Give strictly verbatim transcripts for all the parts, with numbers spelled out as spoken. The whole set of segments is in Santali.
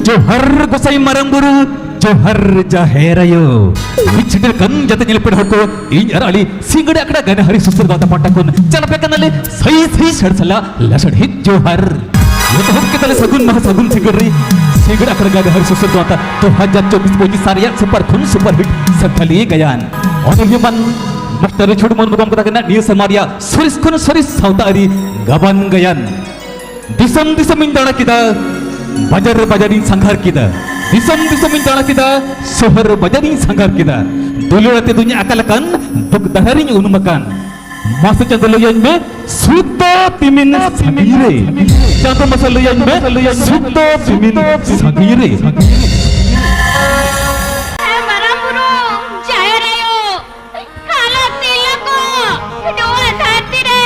ᱡᱚᱦᱟᱨ ᱜᱚᱸᱥᱟᱭ ᱢᱟᱨᱟᱝ ᱵᱩᱨᱩ, ᱡᱚᱦᱟᱨ ᱡᱟᱦᱮᱨ ᱟᱭᱳ᱾ ᱢᱤᱫ ᱪᱷᱟᱹᱴᱭᱟᱹᱨ ᱠᱟᱱ ᱡᱟᱛᱮ ᱧᱮᱞ ᱯᱮᱲᱟ ᱦᱚᱲ ᱠᱚ, ᱤᱧ ᱟᱨ ᱟᱞᱮ ᱥᱤᱸᱜᱟᱹᱲ ᱟᱠᱷᱲᱟ ᱜᱟᱭᱱᱟ ᱦᱟᱹᱨᱤ ᱥᱩᱥᱟᱹᱨ ᱜᱟᱶᱛᱟ ᱯᱟᱦᱴᱟ ᱠᱷᱚᱱ ᱪᱟᱞᱟᱯᱮ ᱠᱟᱱᱟᱞᱮ ᱥᱟᱹᱭ ᱥᱟᱹᱭ ᱥᱟᱲ ᱥᱟᱞᱟᱜ ᱞᱟᱥᱟᱲᱦᱮᱫ ᱡᱚᱦᱟᱨ᱾ ᱮᱛᱚᱦᱚᱵ ᱠᱮᱫᱟᱞᱮ ᱥᱟᱹᱜᱩᱱ ᱢᱟᱦᱟ ᱥᱟᱹᱜᱩᱱ ᱥᱤᱸᱜᱟᱹᱲ ᱨᱮ ᱥᱤᱸᱜᱟᱹᱲ ᱟᱠᱷᱲᱟ ᱜᱟᱭᱱᱟ ᱦᱟᱹᱨᱤ ᱥᱩᱥᱟᱹᱨ ᱜᱟᱶᱛᱟ ᱫᱩ ᱦᱟᱡᱟᱨ ᱪᱚᱵᱵᱤᱥ ᱯᱚᱸᱪᱤᱥ ᱥᱟᱞ ᱨᱮᱭᱟᱜ ᱥᱩᱯᱟᱨ ᱠᱷᱚᱱ ᱥᱩᱯᱟᱨ ᱦᱤᱴ ᱥᱟᱱᱛᱷᱟᱞᱤ ᱜᱟᱭᱟᱱ᱾ ᱚᱱᱚᱞᱤᱭᱟᱹ ᱢᱟᱱ ᱢᱟᱥᱴᱟᱨ ᱨᱤᱪᱷᱩᱰ ᱢᱩᱨᱢᱩ ᱜᱚᱢᱠᱮ ᱛᱟᱹᱠᱤᱱᱟᱜ ᱱᱤᱭᱟᱹ ᱥᱮᱨᱢᱟ ᱨᱮᱭᱟᱜ ᱥᱚᱨᱮᱥ ᱠᱷᱚᱱ ᱥᱚᱨᱮᱥ ᱥᱟᱶᱛᱟ ᱟᱹᱨᱤ ᱜᱟᱵᱟᱱ ᱜᱟᱭᱟᱱ᱾ ᱫᱤᱥᱚᱢ ᱫᱤᱥᱚᱢᱤᱧ ᱫᱟᱬᱟ ᱠᱮᱫᱟ, ᱵᱟᱡᱟᱨ ᱵᱟᱡᱟᱨᱤᱧ ᱥᱟᱸᱜᱷᱟᱨ ᱠᱮᱫᱟ᱾ ᱫᱤᱥᱚᱢ ᱫᱤᱥᱚᱢᱤᱧ ᱫᱟᱬᱟ ᱠᱮᱫᱟ, ᱥᱚᱦᱚᱨ ᱵᱟᱡᱟᱨᱤᱧ ᱥᱟᱸᱜᱷᱟᱨ ᱠᱮᱫᱟ᱾ ᱫᱩᱞᱟᱹᱲ ᱟᱛᱮ ᱫᱩᱧ ᱟᱠᱟ ᱞᱮᱠᱟᱱ, ᱫᱩᱠ ᱫᱟᱨᱦᱟ ᱨᱤᱧ ᱩᱱᱩᱢ ᱟᱠᱟᱱ᱾ ᱢᱟᱥᱮ ᱪᱟᱸᱫᱚ ᱞᱟᱹᱭᱟᱹᱧ ᱢᱮ, ᱥᱩᱠ ᱫᱚ ᱛᱤᱢᱤᱱ ᱥᱟᱹᱜᱤᱧ ᱨᱮ? ᱪᱟᱸᱫᱚ ᱢᱟᱥᱮ ᱞᱟᱹᱭᱟᱹᱧ ᱢᱮ, ᱥᱩᱠ ᱫᱚ ᱛᱤᱢᱤᱱ ᱥᱟᱹᱜᱤᱧ ᱨᱮ? ᱦᱮᱸ, ᱢᱟᱨᱟᱝ ᱵᱩᱨᱩ, ᱡᱟᱦᱮᱨ ᱟᱭᱳ, ᱟᱞᱮ ᱛᱤᱨᱞᱟᱹ ᱠᱚ ᱱᱚᱣᱟ ᱫᱷᱟᱹᱨᱛᱤ ᱨᱮ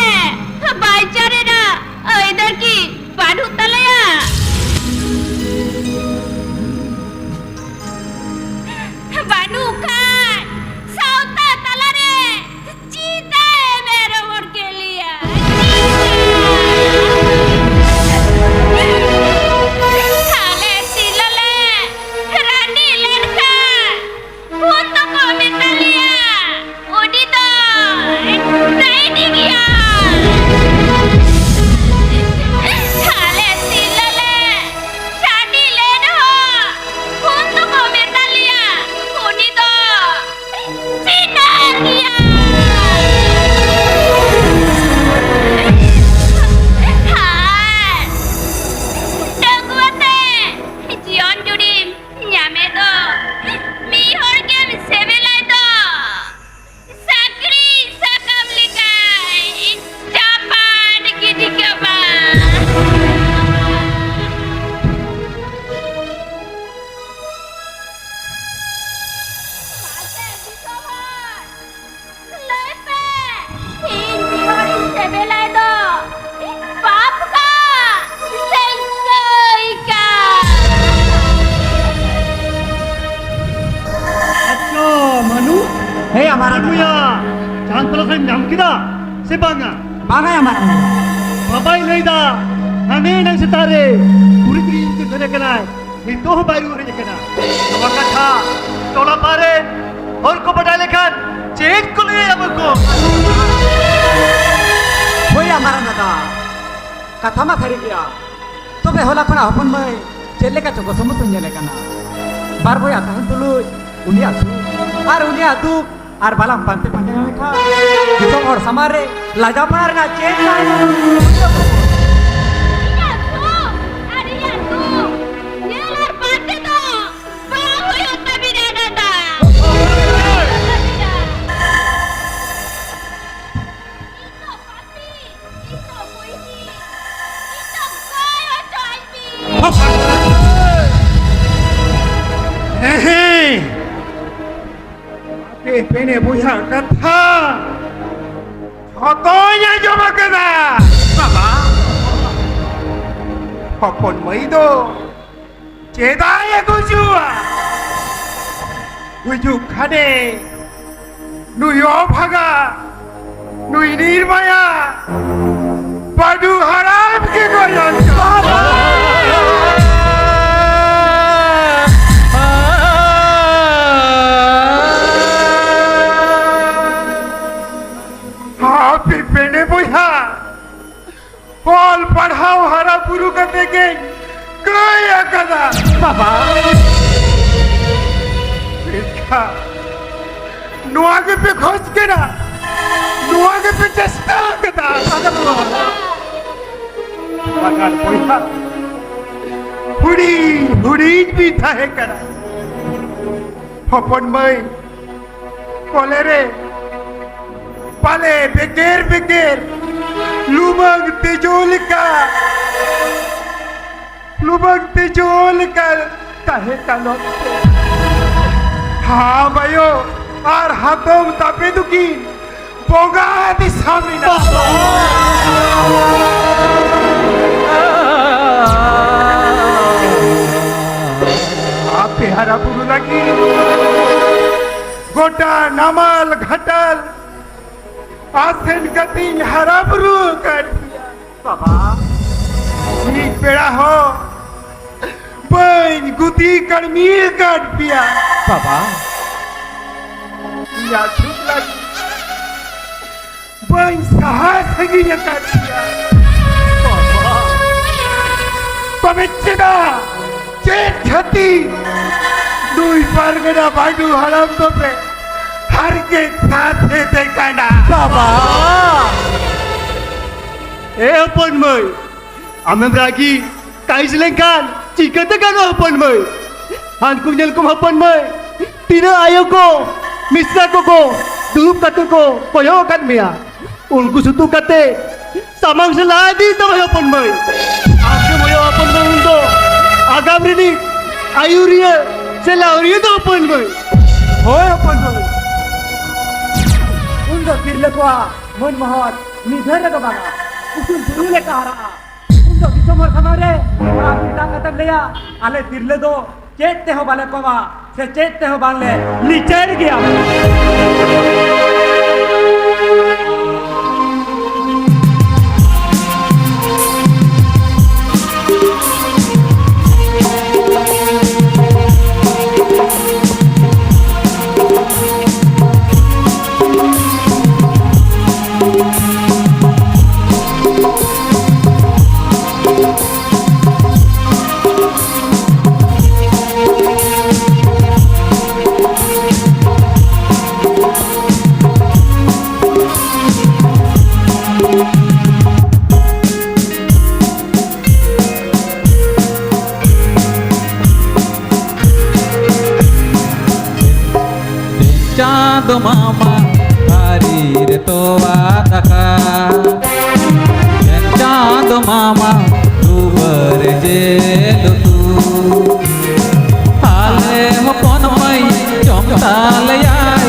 ᱵᱟᱧᱪᱟᱣ ᱨᱮᱱᱟᱜ ᱟᱹᱭᱫᱟᱹᱨ ᱠᱤ ᱵᱟᱹᱱᱩᱜ ᱛᱟᱞᱮᱭᱟ? ᱵᱟᱹᱱᱩᱜ ᱠᱷᱟᱱ ᱥᱟᱶᱛᱟ ᱛᱟᱞᱟᱨᱮ ᱪᱮᱫᱟᱜ ᱮᱢ ᱨᱚᱲ ᱠᱮᱫ ᱞᱮᱭᱟ? ᱪᱮᱫᱟᱜ? ᱟᱞᱮ ᱛᱤᱨᱞᱟᱹ ᱞᱮ ᱨᱟᱺᱰᱤ ᱞᱮᱱᱠᱷᱟᱱ ᱩᱱ ᱫᱚᱠᱚ ᱢᱮᱛᱟ ᱞᱮᱭᱟ, "ᱩᱱᱤ ᱫᱚ ᱰᱟᱹᱭᱱᱤ ᱜᱮᱭᱟ᱾" ᱟᱞᱮ ᱛᱤᱨᱞᱟᱹ ᱞᱮ ᱨᱟᱺᱰᱤ ᱞᱮᱱ ᱨᱮᱦᱚᱸ ᱩᱱ ᱫᱚᱠᱚ ᱢᱮᱛᱟ ᱞᱮᱭᱟ, "ᱩᱱᱤ ᱫᱚ ᱥᱤᱱᱟᱹᱨ ᱜᱮᱭᱟ᱾" ᱟᱨ ᱰᱟᱺᱜᱩᱣᱟᱹ ᱛᱮ ᱡᱤᱭᱚᱱ ᱡᱩᱨᱤᱢ ᱧᱟᱢᱮ ᱫᱚ, ᱢᱤᱫ ᱦᱚᱲ ᱜᱮᱢ ᱥᱮᱵᱮᱞᱟᱭ ᱫᱚ, ᱥᱟᱠᱨᱤ ᱥᱟᱠᱟᱢ ᱞᱮᱠᱟᱭ ᱪᱟᱯᱟᱫ ᱜᱤᱰᱤ ᱠᱟᱢᱟ᱾ ᱢᱟᱥᱮ ᱫᱤᱥᱚᱢ ᱦᱚᱲ, ᱞᱟᱹᱭ ᱯᱮ, ᱤᱧ ᱢᱤᱫ ᱦᱚᱲᱤᱧ ᱥᱮᱵᱮᱞᱟᱭ ᱫᱚ ᱯᱟᱯ ᱠᱟ ᱥᱮ ᱠᱟᱹᱭ ᱠᱟ? ᱟᱪᱪᱷᱟ, ᱢᱟᱱᱩ᱾ ᱦᱮᱸ, ᱟᱢᱟᱨ ᱢᱟᱱᱩᱭᱟ, ᱪᱟᱸᱫ ᱯᱟᱞᱚᱠ ᱮᱢ ᱧᱟᱢ ᱠᱮᱫᱟ ᱥᱮ ᱵᱟᱝᱟ? ᱵᱟᱝᱟ, ᱟᱢᱟᱨ᱾ ᱵᱟᱵᱟᱭ ᱞᱟᱹᱭᱫᱟ, ᱦᱟᱱᱮ ᱮᱱᱟᱝ ᱥᱮᱛᱟᱜ ᱨᱮ ᱠᱩᱲᱤ ᱜᱤᱫᱽᱨᱟᱹ ᱤᱧ ᱴᱷᱮᱱ ᱫᱷᱮᱨᱮ ᱠᱟᱱᱟᱭ᱾ ᱱᱤᱛᱚᱜ ᱦᱚᱸ ᱵᱟᱭ ᱨᱩᱣᱟᱹᱲ ᱦᱮᱡ ᱟᱠᱟᱱᱟ᱾ ᱱᱚᱣᱟ ᱠᱟᱛᱷᱟ ᱴᱚᱞᱟ ᱯᱟᱲᱟ ᱨᱮᱱ ᱦᱚᱲ ᱠᱚ ᱵᱟᱰᱟᱭ ᱞᱮᱠᱷᱟᱱ ᱪᱮᱫ ᱠᱚ ᱞᱟᱹᱭᱟ ᱵᱟᱠᱚ? ᱦᱳᱭᱟ ᱢᱟᱨᱟᱝ ᱫᱟᱫᱟ, ᱠᱟᱛᱷᱟ ᱢᱟ ᱥᱟᱹᱨᱤ ᱜᱮᱭᱟ᱾ ᱛᱚᱵᱮ ᱦᱚᱞᱟ ᱠᱷᱚᱱᱟᱜ ᱦᱚᱯᱚᱱ ᱢᱟᱹᱭ ᱪᱮᱫ ᱞᱮᱠᱟ ᱪᱚ ᱜᱚᱥᱚᱢᱚᱥᱚ ᱧᱮᱞᱮ ᱠᱟᱱᱟ᱾ ᱵᱟᱨ ᱵᱚᱭᱦᱟ ᱛᱟᱦᱮᱱ ᱛᱩᱞᱩᱡ ᱩᱱᱤᱭᱟᱜ ᱥᱩᱠ ᱟᱨ ᱩᱱᱤᱭᱟᱜ ᱫᱩᱠ ᱟᱨ ᱵᱟᱞᱟᱢ ᱯᱟᱱᱛᱮ ᱯᱟᱱᱛᱮ ᱧᱟᱢ ᱞᱮᱠᱷᱟᱱ ᱫᱤᱥᱚᱢ ᱦᱚᱲ ᱥᱟᱢᱟᱝ ᱨᱮ ᱞᱟᱡᱟᱣ ᱯᱟᱲᱟᱜ ᱨᱮᱱᱟᱜ ᱪᱮᱫ ᱠᱟᱱᱟ? ᱤᱧᱟᱜ ᱥᱩᱠ ᱟᱨ ᱤᱧᱟᱜ ᱫᱩᱠ ᱧᱮᱞ ᱟᱨ ᱯᱟᱱᱛᱮ ᱫᱚ ᱵᱟᱝ ᱦᱩᱭᱩᱜ ᱛᱟᱵᱤᱱᱟ ᱫᱟᱫᱟ᱾ ᱤᱧ ᱫᱚ ᱯᱟᱯᱤ, ᱤᱧ ᱫᱚ ᱵᱚᱭᱦᱤ, ᱤᱧ ᱫᱚ ᱜᱚᱡ ᱦᱚᱪᱚᱭ ᱢᱮ᱾ ᱦᱮᱸ, ᱦᱮᱸ᱾ ᱟᱯᱮ ᱯᱮᱱᱮ ᱵᱚᱭᱦᱟ ᱠᱟᱛᱷᱟ ᱡᱷᱚᱛᱚᱧ ᱟᱸᱡᱚᱢ ᱟᱠᱟᱫᱟ᱾ ᱵᱟᱵᱟ, ᱦᱚᱯᱚᱱ ᱢᱟᱹᱭ ᱫᱚ ᱪᱮᱫᱟᱜ ᱮ ᱜᱩᱡᱩᱜᱼᱟ? ᱜᱩᱡᱩᱜ ᱠᱷᱟᱱᱮ ᱱᱩᱭ ᱚᱵᱷᱟᱜᱟ, ᱱᱩᱭ ᱱᱤᱨᱢᱟᱭᱟ, ᱵᱟᱹᱰᱩ ᱦᱟᱲᱟᱢ ᱜᱮ ᱜᱚᱡ ᱦᱚᱪᱚ᱾ ᱦᱟᱯᱮ ᱯᱮᱱᱮ ᱵᱚᱭᱦᱟ, ᱚᱞ ᱯᱟᱲᱦᱟᱣ ᱦᱟᱨᱟ ᱵᱩᱨᱩ ᱠᱟᱛᱮ ᱜᱮᱧ ᱠᱟᱹᱭ ᱟᱠᱟᱫᱟ᱾ ᱵᱟᱵᱟ, ᱢᱮᱱᱠᱷᱟᱱ ᱱᱚᱣᱟ ᱜᱮᱯᱮ ᱠᱷᱚᱡ ᱠᱟᱱᱟ, ᱱᱚᱣᱟ ᱜᱮᱯᱮ ᱪᱮᱥᱴᱟ ᱟᱠᱟᱫᱟ᱾ ᱵᱟᱱᱟᱨ ᱵᱚᱭᱦᱟ ᱦᱩᱰᱤᱧ ᱦᱩᱰᱤᱧ ᱵᱤᱱ ᱛᱟᱦᱮᱸ ᱠᱟᱱᱟ᱾ ᱦᱚᱯᱚᱱ ᱢᱟᱹᱭ ᱠᱚᱞᱮ ᱨᱮ ᱯᱟᱞᱮ ᱵᱮᱜᱮᱨ ᱵᱮᱜᱮᱨ ᱞᱩᱢᱟᱹᱝ ᱛᱤᱡᱩ ᱞᱮᱠᱟ, ᱞᱩᱢᱟᱹᱝ ᱛᱤᱡᱩ ᱞᱮᱠᱟ ᱛᱟᱦᱮᱸ ᱠᱟᱱᱚᱜ ᱛᱮ᱾ ᱦᱟᱢ ᱟᱭᱳ ᱟᱨ ᱦᱟᱛᱚᱢ ᱛᱟᱯᱮ ᱫᱚᱠᱤᱱ ᱵᱚᱸᱜᱟ ᱫᱤᱥᱚᱢ ᱨᱮᱱᱟᱜ᱾ ᱟᱯᱮ ᱦᱟᱨᱟ ᱵᱩᱨᱩ ᱞᱟᱹᱜᱤᱫ ᱜᱚᱴᱟ ᱱᱟᱢᱟᱞ ᱜᱷᱟᱴᱟᱞ ᱟᱥᱮᱱ ᱠᱟᱛᱮᱧ ᱦᱟᱨᱟ ᱵᱩᱨᱩ ᱟᱠᱟᱫ ᱯᱮᱭᱟ᱾ ᱵᱟᱵᱟ, ᱢᱤᱫ ᱵᱮᱲᱟ ᱦᱚᱸ ᱵᱟᱹᱧ ᱜᱩᱛᱤ ᱠᱟᱹᱲᱢᱤ ᱟᱠᱟᱫ ᱯᱮᱭᱟ᱾ ᱵᱟᱵᱟ, ᱤᱧᱟᱜ ᱥᱩᱠ ᱞᱟᱹᱜᱤᱫ ᱵᱟᱹᱧ ᱥᱟᱦᱟ ᱥᱟᱺᱜᱤᱧ ᱟᱠᱟᱫ ᱯᱮᱭᱟ᱾ ᱵᱟᱵᱟ, ᱛᱚᱵᱮ ᱪᱮᱫᱟᱜ, ᱪᱮᱫ ᱠᱷᱟᱹᱛᱤᱨ ᱱᱩᱭ ᱯᱟᱨᱜᱟᱱᱟ ᱵᱟᱹᱰᱩ ᱦᱟᱲᱟᱢ ᱫᱚᱯᱮ ᱦᱟᱨᱠᱮᱛ ᱥᱟᱥᱮᱛᱮ ᱠᱟᱱᱟ? ᱵᱟᱵᱟ! ᱮ ᱦᱚᱯᱚᱱ ᱢᱟᱹᱭ, ᱟᱢᱮᱢ ᱨᱟᱹᱜᱤ ᱠᱟᱹᱦᱤᱥ ᱞᱮᱱᱠᱷᱟᱱ ᱪᱤᱠᱟᱹᱛᱮ ᱜᱟᱱᱚᱜᱼᱟ ᱦᱚᱯᱚᱱ ᱢᱟᱹᱭ? ᱦᱟᱱᱠᱩ ᱧᱮᱞ ᱠᱚᱢ ᱦᱚᱯᱚᱱ ᱢᱟᱹᱭ, ᱛᱤᱱᱟᱹᱜ ᱟᱭᱳ ᱠᱚ, ᱢᱤᱥᱨᱟ ᱠᱚᱠᱚ ᱫᱩᱲᱩᱵ ᱠᱟᱛᱮ ᱠᱚ ᱠᱚᱭᱚᱜ ᱟᱠᱟᱫ ᱢᱮᱭᱟ᱾ ᱩᱱᱠᱩ ᱥᱩᱛᱩᱜ ᱠᱟᱛᱮ ᱥᱟᱢᱟᱝ ᱥᱮᱫ ᱞᱟᱦᱟ ᱤᱫᱤ ᱛᱟᱢᱟ ᱦᱚᱯᱚᱱ ᱢᱟᱹᱭ᱾ ᱟᱢᱜᱮᱢ ᱦᱩᱭᱩᱜᱼᱟ ᱦᱚᱯᱚᱱ ᱢᱟᱹᱭ ᱩᱱᱫᱚ ᱟᱜᱟᱢ ᱨᱤᱱᱤᱡ ᱟᱹᱭᱩᱨᱤᱭᱟᱹ ᱥᱮ ᱞᱟᱹᱣᱨᱤᱭᱟᱹ ᱫᱚ ᱦᱚᱯᱚᱱ ᱢᱟᱹᱭ᱾ ᱦᱳᱭ ᱦᱚᱯᱚᱱ ᱢᱟᱹᱭ᱾ ᱩᱱᱫᱚ ᱛᱤᱨᱞᱟᱹ ᱠᱚᱣᱟᱜ ᱢᱟᱹᱱ ᱢᱚᱦᱚᱛ ᱢᱤᱫ ᱫᱷᱟᱹᱨ ᱨᱮᱫᱚ ᱵᱟᱝᱟ, ᱩᱥᱩᱞ ᱵᱩᱨᱩ ᱞᱮᱠᱟ ᱦᱟᱨᱟᱜᱼᱟ᱾ ᱩᱱᱫᱚ ᱫᱤᱥᱚᱢ ᱦᱚᱲ ᱥᱟᱢᱟᱝ ᱨᱮ ᱟᱢ ᱪᱮᱛᱟᱱ ᱠᱟᱛᱮᱢ ᱞᱟᱹᱭᱟ, ᱟᱞᱮ ᱛᱤᱨᱞᱟᱹ ᱫᱚ ᱪᱮᱫ ᱛᱮᱦᱚᱸ ᱵᱟᱞᱮ ᱠᱚᱢᱟ ᱥᱮ ᱪᱮᱫ ᱛᱮᱦᱚᱸ ᱵᱟᱝᱞᱮ ᱞᱤᱪᱟᱹᱲ ᱜᱮᱭᱟ᱾ ᱪᱟᱸᱫᱚ ᱢᱟᱢᱟ ᱛᱷᱟᱹᱨᱤ ᱨᱮ ᱛᱚᱣᱟ ᱫᱟᱠᱟ, ᱪᱟᱸᱫᱚ ᱢᱟᱢᱟ ᱫᱩᱣᱟᱹᱨ ᱨᱮ ᱡᱤᱞ ᱩᱛᱩ᱾ ᱟᱞᱮ ᱦᱚᱯᱚᱱ ᱢᱟᱹᱭ ᱡᱚᱢ ᱛᱟᱞᱮᱭᱟᱭ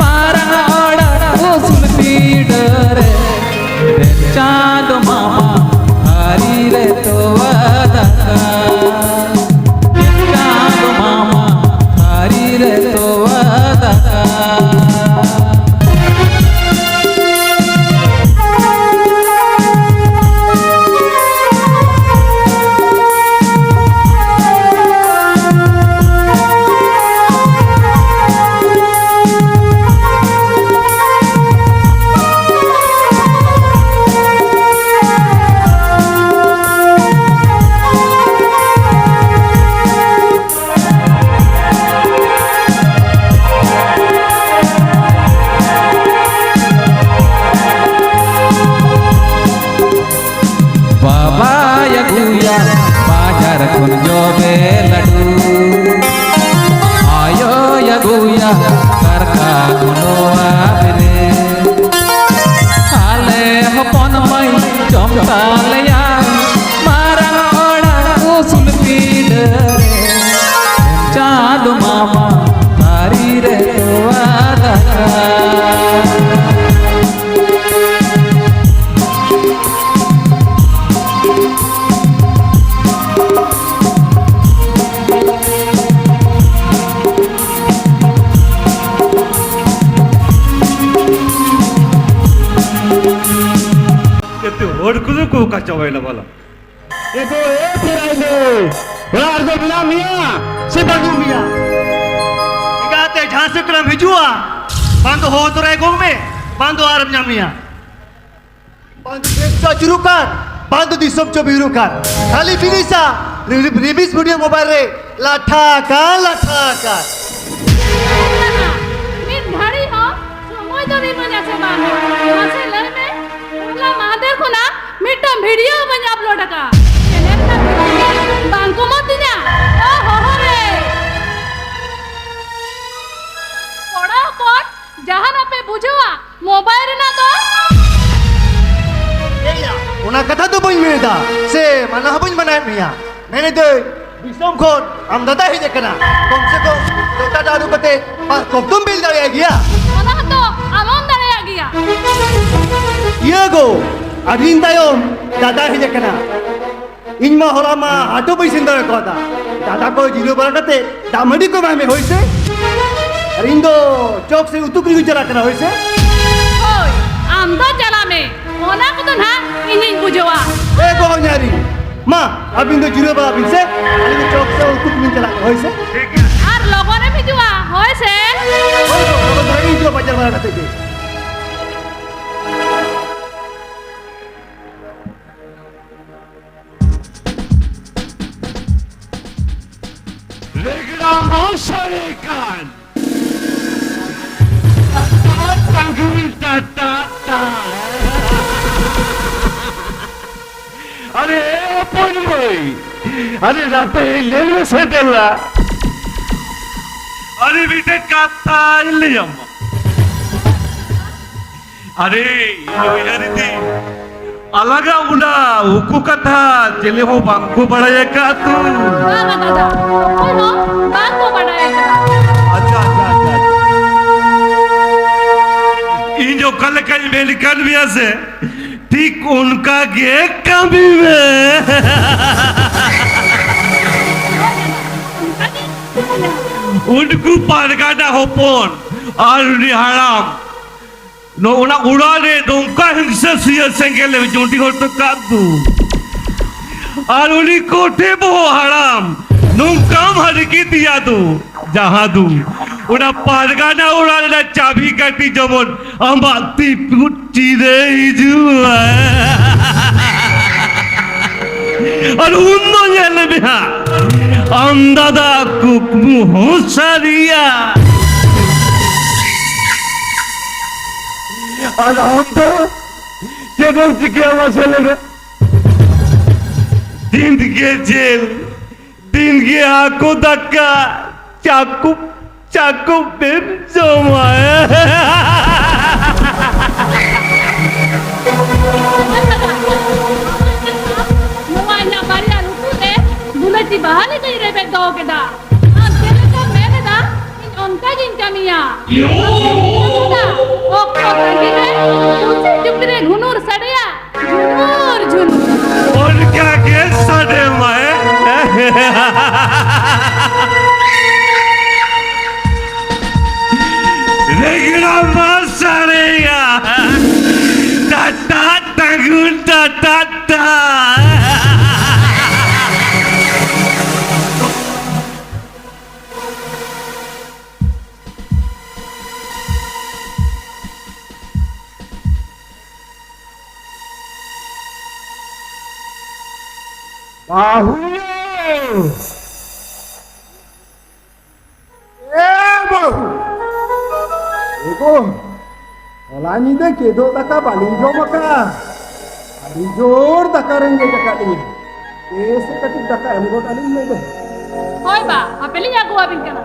ᱢᱟᱨᱟᱝ ᱚᱲᱟᱜ ᱩᱥᱩᱞ ᱯᱤᱸᱰᱟᱹ ᱨᱮ᱾ ᱪᱟᱸᱫᱚ ᱢᱟᱢᱟ ᱛᱷᱟᱹᱨᱤ ᱨᱮ ᱛᱚᱣᱟ ᱫᱟᱠᱟ, ᱪᱟᱸᱫᱚ ᱢᱟᱢᱟ ᱛᱷᱟᱹᱨᱤ ᱨᱮ ᱛᱚᱣᱟ ᱫᱟᱠᱟ᱾ ᱮᱛᱮ ᱦᱚᱲ ᱠᱚᱫᱚ ᱠᱚ ᱚᱠᱟ ᱪᱟᱵᱟᱭᱮᱱᱟ ᱵᱟᱞᱟ? ᱮ ᱜᱚ, ᱮ ᱯᱷᱮᱨᱟᱭᱞᱮ, ᱚᱲᱟᱜ ᱨᱮᱫᱚ ᱢᱮᱱᱟᱜ ᱢᱮᱭᱟ ᱥᱮ ᱵᱟᱹᱱᱩᱜ ᱢᱮᱭᱟ? ᱮᱸᱜᱟᱛᱮ, ᱡᱟᱦᱟᱸ ᱥᱮᱫ ᱠᱷᱚᱱᱮᱢ ᱦᱤᱡᱩᱜᱼᱟ, ᱵᱟᱝ ᱫᱚ ᱦᱚᱦᱚ ᱛᱚᱨᱟᱭ ᱜᱚᱜ ᱢᱮ, ᱵᱟᱝ ᱫᱚ ᱟᱨᱮᱢ ᱧᱟᱢᱮᱭᱟ᱾ ᱵᱟᱝ ᱫᱚ ᱫᱮᱥ ᱪᱚ ᱟᱹᱪᱩᱨᱚᱜ ᱠᱟᱱ, ᱵᱟᱝ ᱫᱚ ᱫᱤᱥᱚᱢ ᱪᱚ ᱵᱤᱦᱩᱨᱚᱜ ᱠᱟᱱ᱾ ᱠᱷᱟᱹᱞᱤ ᱯᱷᱤᱞᱤᱥᱟ, ᱨᱤ-, ᱨᱤ-, ᱨᱤᱢᱤᱥ ᱵᱷᱤᱰᱤᱭᱳ ᱢᱳᱵᱟᱭᱤᱞ ᱨᱮ ᱞᱟᱴᱷᱟ ᱟᱠᱟᱱ, ᱞᱟᱴᱷᱟ ᱟᱠᱟᱱ᱾ ᱢᱤᱫ ᱜᱷᱟᱹᱲᱤ ᱦᱚᱸ ᱥᱚᱢᱚᱭ ᱫᱚᱢ ᱤᱢᱟᱹᱧᱟ ᱥᱮ ᱵᱟᱝ? ᱢᱟᱥᱮ ᱞᱟᱹᱭ ᱢᱮ, ᱦᱚᱞᱟ ᱢᱟᱦᱫᱮᱨ ᱠᱷᱚᱱᱟᱜ ᱢᱤᱫᱴᱟᱝ ᱵᱷᱤᱰᱤᱭᱳ ᱵᱟᱹᱧ ᱟᱯᱞᱳᱰ ᱟᱠᱟᱫ᱾ ᱪᱮᱱᱮᱞ ᱨᱮᱱᱟᱜ ᱵᱷᱤᱰᱤᱭᱳ ᱵᱟᱝ ᱠᱚ ᱮᱢᱟ ᱫᱤᱧᱟ᱾ ᱚ ᱦᱚᱦᱚ ᱨᱮ᱾ ᱠᱚᱲᱟ ᱦᱚᱯᱚᱱ, ᱡᱟᱦᱟᱱᱟᱜ ᱯᱮ ᱵᱩᱡᱷᱟᱹᱣᱟ ᱢᱳᱵᱟᱭᱤᱞ ᱨᱮᱱᱟᱜ ᱫᱚ? ᱮᱭᱟ, ᱚᱱᱟ ᱠᱟᱛᱷᱟ ᱫᱚ ᱵᱟᱹᱧ ᱢᱮᱱᱮᱫᱟ, ᱥᱮ ᱢᱟᱱᱟ ᱦᱚᱸ ᱵᱟᱹᱧ ᱢᱟᱱᱟᱭᱮᱫ ᱢᱮᱭᱟ᱾ ᱢᱮᱱᱮᱫᱟᱹᱧ, ᱫᱤᱥᱚᱢ ᱠᱷᱚᱱ ᱟᱢ ᱫᱟᱫᱟ ᱦᱮᱡ ᱟᱠᱟᱱᱟ, ᱠᱚᱢ ᱥᱮ ᱠᱚᱢ ᱡᱚᱴᱟ ᱫᱟᱹᱨᱩ ᱠᱟᱛᱮ ᱯᱟᱸᱪ ᱠᱚᱯ ᱫᱚᱢ ᱵᱤᱞ ᱫᱟᱲᱮᱭᱟᱜ ᱜᱮᱭᱟ᱾ ᱚᱱᱟ ᱦᱚᱸᱛᱚ ᱟᱞᱚᱢ ᱫᱟᱲᱮᱭᱟᱜ ᱜᱮᱭᱟ᱾ ᱤᱭᱟᱹ ᱜᱳ, ᱟᱹᱰᱤ ᱫᱤᱱ ᱛᱟᱭᱚᱢ ᱫᱟᱫᱟ ᱦᱮᱡ ᱟᱠᱟᱱᱟ᱾ ᱤᱧ ᱢᱟ ᱦᱚᱞᱟ ᱢᱟ ᱦᱟᱴ ᱦᱚᱸ ᱵᱟᱹᱧ ᱥᱮᱱ ᱫᱟᱲᱮ ᱠᱟᱣᱫᱟ᱾ ᱫᱟᱫᱟ ᱠᱚ ᱡᱤᱨᱟᱹᱣ ᱵᱟᱲᱟ ᱠᱟᱛᱮ ᱫᱟᱜ ᱢᱟᱹᱰᱤ ᱠᱚ ᱮᱢᱟᱭ ᱢᱮ, ᱦᱳᱭ ᱥᱮ? ᱟᱨ ᱤᱧ ᱫᱚ ᱪᱚᱯ ᱥᱮ ᱩᱛᱩ ᱠᱤᱨᱤᱧ ᱪᱟᱞᱟᱜ ᱠᱟᱱᱟ, ᱦᱳᱭ ᱥᱮ? ᱦᱳᱭ, ᱟᱢ ᱫᱚ ᱪᱟᱞᱟᱜ ᱢᱮ, ᱚᱱᱟ ᱠᱚᱫᱚ ᱱᱟᱦᱟᱜ ᱤᱧᱤᱧ ᱵᱩᱡᱷᱟᱹᱣᱟ᱾ ᱮ ᱜᱚ ᱧᱟᱨᱤ, ᱢᱟ ᱟᱹᱵᱤᱱ ᱫᱚ ᱡᱤᱨᱟᱹᱣ ᱵᱟᱲᱟ ᱵᱤᱱ ᱥᱮ, ᱟᱹᱞᱤᱧ ᱫᱚ ᱪᱚᱯ ᱥᱮ ᱩᱛᱩ ᱠᱤᱨᱤᱧ ᱪᱟᱞᱟᱜ ᱠᱟᱱᱟ, ᱦᱳᱭ ᱥᱮ? ᱟᱨ ᱞᱚᱜᱚᱱᱮᱢ ᱦᱤᱡᱩᱜᱼᱟ, ᱦᱳᱭ ᱥᱮ? ᱦᱳᱭ ᱜᱚ, ᱞᱚᱜᱚᱱ ᱫᱷᱟᱨᱟ ᱜᱮᱧ ᱦᱤᱡᱩᱜᱼᱟ ᱵᱟᱡᱟᱨ ᱵᱟᱲᱟ ᱠᱟᱛᱮ ᱜᱮ᱾ ᱨᱮᱜᱽᱲᱟ ᱢᱚᱥᱟᱨᱤ ᱠᱟᱱ᱾ ᱴᱟᱴᱟ ᱴᱟᱜᱩᱞ ᱴᱟᱴᱟ ᱴᱟ᱾ ᱟᱨᱮ ᱦᱚᱯᱚᱱ ᱢᱟᱹᱭ, ᱟᱨᱮ ᱱᱟᱛᱮ ᱞᱟᱹᱭ ᱢᱮᱥᱮ ᱫᱮᱞᱟ᱾ ᱟᱨᱮ ᱢᱤᱫᱴᱮᱡ ᱠᱟᱛᱷᱟᱧ ᱞᱟᱹᱭᱟᱢᱟ᱾ ᱟᱨᱮ, ᱤᱧ ᱩᱭᱦᱟᱹᱨ ᱤᱫᱤ, ᱟᱞᱟᱜᱟ ᱚᱱᱟ ᱩᱠᱩ ᱠᱟᱛᱷᱟ ᱪᱮᱞᱮ ᱦᱚᱸ ᱵᱟᱝ ᱠᱚ ᱵᱟᱲᱟᱭ ᱟᱠᱟᱫ ᱛᱚ᱾ ᱵᱟᱝᱟ ᱫᱟᱫᱟ, ᱚᱠᱚᱭ ᱦᱚᱸ ᱵᱟᱝ ᱠᱚ ᱵᱟᱲᱟᱭ ᱟᱠᱟᱫᱟ᱾ ᱟᱪᱪᱷᱟ, ᱟᱪᱪᱷᱟ, ᱟᱪᱪᱷᱟ, ᱟᱪᱪᱷᱟ᱾ ᱚᱠᱟ ᱞᱮᱠᱟᱧ ᱢᱮᱱ ᱠᱟᱱ ᱢᱮᱭᱟ ᱥᱮ, ᱴᱷᱤᱠ ᱚᱱᱠᱟ ᱜᱮ ᱠᱟᱹᱢᱤ ᱢᱮ᱾ ᱩᱱᱠᱩ ᱯᱟᱨᱜᱟᱱᱟ ᱦᱚᱯᱚᱱ ᱟᱨ ᱩᱱᱤ ᱦᱟᱲᱟᱢ, ᱱᱚ-, ᱚᱱᱟ ᱚᱲᱟᱜ ᱨᱮ ᱱᱚᱝᱠᱟ ᱦᱤᱝᱥᱟᱹ ᱥᱩᱭᱟᱹ ᱥᱮᱸᱜᱮᱞ ᱮ ᱡᱩᱸᱰᱤ ᱦᱚᱴᱚ ᱠᱟᱫ ᱫᱚ᱾ ᱟᱨ ᱩᱱᱤ ᱠᱚᱴᱷᱮ ᱵᱚᱦᱚᱜ ᱦᱟᱲᱟᱢ ᱱᱚᱝᱠᱟᱢ ᱦᱟᱹᱨᱜᱤᱫ ᱮᱭᱟ ᱫᱚ, ᱡᱟᱦᱟᱸ ᱫᱚ ᱚᱱᱟ ᱯᱟᱨᱜᱟᱱᱟ ᱚᱲᱟᱜ ᱨᱮᱱᱟᱜ ᱪᱟᱵᱤ ᱠᱟᱹᱴᱷᱤ ᱡᱮᱢᱚᱱ ᱟᱢᱟᱜ ᱛᱤ ᱯᱩᱴᱷᱤ ᱨᱮ ᱦᱤᱡᱩᱜᱼᱟ᱾ ᱟᱨ ᱩᱱ ᱫᱚ ᱧᱮᱞ ᱢᱮ ᱦᱟᱸᱜ, ᱟᱢ ᱫᱟᱫᱟ ᱠᱩᱠᱢᱩ ᱦᱚᱸ ᱥᱟᱹᱨᱤᱭᱟ᱾ ᱟᱨ ᱟᱢ ᱫᱚ ᱪᱮᱫ ᱮᱢ ᱪᱤᱠᱟᱹᱭᱟ ᱢᱟᱥᱮ ᱞᱟᱹᱭ ᱢᱮ? ᱫᱤᱱ ᱜᱮ ᱡᱮᱞ, ᱫᱤᱱ ᱜᱮ ᱦᱟᱹᱠᱩ ᱫᱟᱠᱟ, ᱪᱟᱠᱩ, ᱪᱟᱠᱩ ᱵᱮᱢ ᱡᱚᱢᱟ᱾ ᱱᱚᱣᱟ ᱤᱧᱟᱜ ᱵᱟᱨᱭᱟ ᱞᱩᱛᱩᱨ ᱨᱮ ᱜᱩᱞᱟᱹᱪᱤ ᱵᱟᱦᱟ ᱞᱮᱠᱟᱧ ᱨᱮᱵᱮᱫ ᱫᱚᱦᱚ ᱠᱮᱫᱟ᱾ ᱟᱢ ᱪᱮᱫ ᱞᱮᱠᱟᱢ ᱢᱮᱱ ᱮᱫᱟ, ᱤᱧ ᱚᱱᱠᱟ ᱜᱤᱧ ᱠᱟᱹᱢᱤᱭᱟ᱾ ᱚᱠᱛᱚ ᱛᱟᱺᱜᱤ ᱨᱮ ᱠᱩᱥᱤ ᱪᱩᱯᱤ ᱨᱮ ᱜᱷᱩᱱᱩᱨ ᱥᱟᱰᱮᱭᱟ, ᱡᱷᱩᱱᱩᱨ, ᱡᱷᱩᱱᱩᱨ᱾ ᱚᱱᱠᱟ ᱜᱮ ᱥᱟᱰᱮ ᱢᱟᱭ᱾ ᱨᱮᱜᱽᱲᱟ ᱢᱟ ᱥᱟᱰᱮᱭᱟ᱾ ᱴᱟ, ᱴᱟ, ᱴᱟᱜᱩᱱ, ᱴᱟ, ᱴᱟ, ᱴᱟ᱾ ᱵᱟᱹᱦᱩ! ᱮ ᱵᱟᱹᱦᱩ! ᱮ ᱜᱳ! ᱦᱚᱞᱟ ᱧᱤᱫᱟᱹ ᱠᱮᱫᱳᱜ ᱫᱟᱠᱟ ᱵᱟᱹᱞᱤᱧ ᱡᱚᱢ ᱟᱠᱟᱫᱼᱟ᱾ ᱟᱹᱰᱤ ᱡᱳᱨ ᱫᱟᱠᱟ ᱨᱮᱸᱜᱮᱡ ᱟᱠᱟᱫ ᱞᱤᱧᱟ᱾ ᱮ ᱥᱮ ᱠᱟᱹᱴᱤᱡ ᱫᱟᱠᱟ ᱮᱢ ᱜᱚᱫ ᱟᱹᱞᱤᱧ ᱢᱮ ᱫᱮ᱾ ᱦᱳᱭ ᱵᱟ, ᱦᱟᱯᱮ ᱞᱤᱧ ᱟᱹᱜᱩ ᱟᱹᱵᱤᱱ ᱠᱟᱱᱟ᱾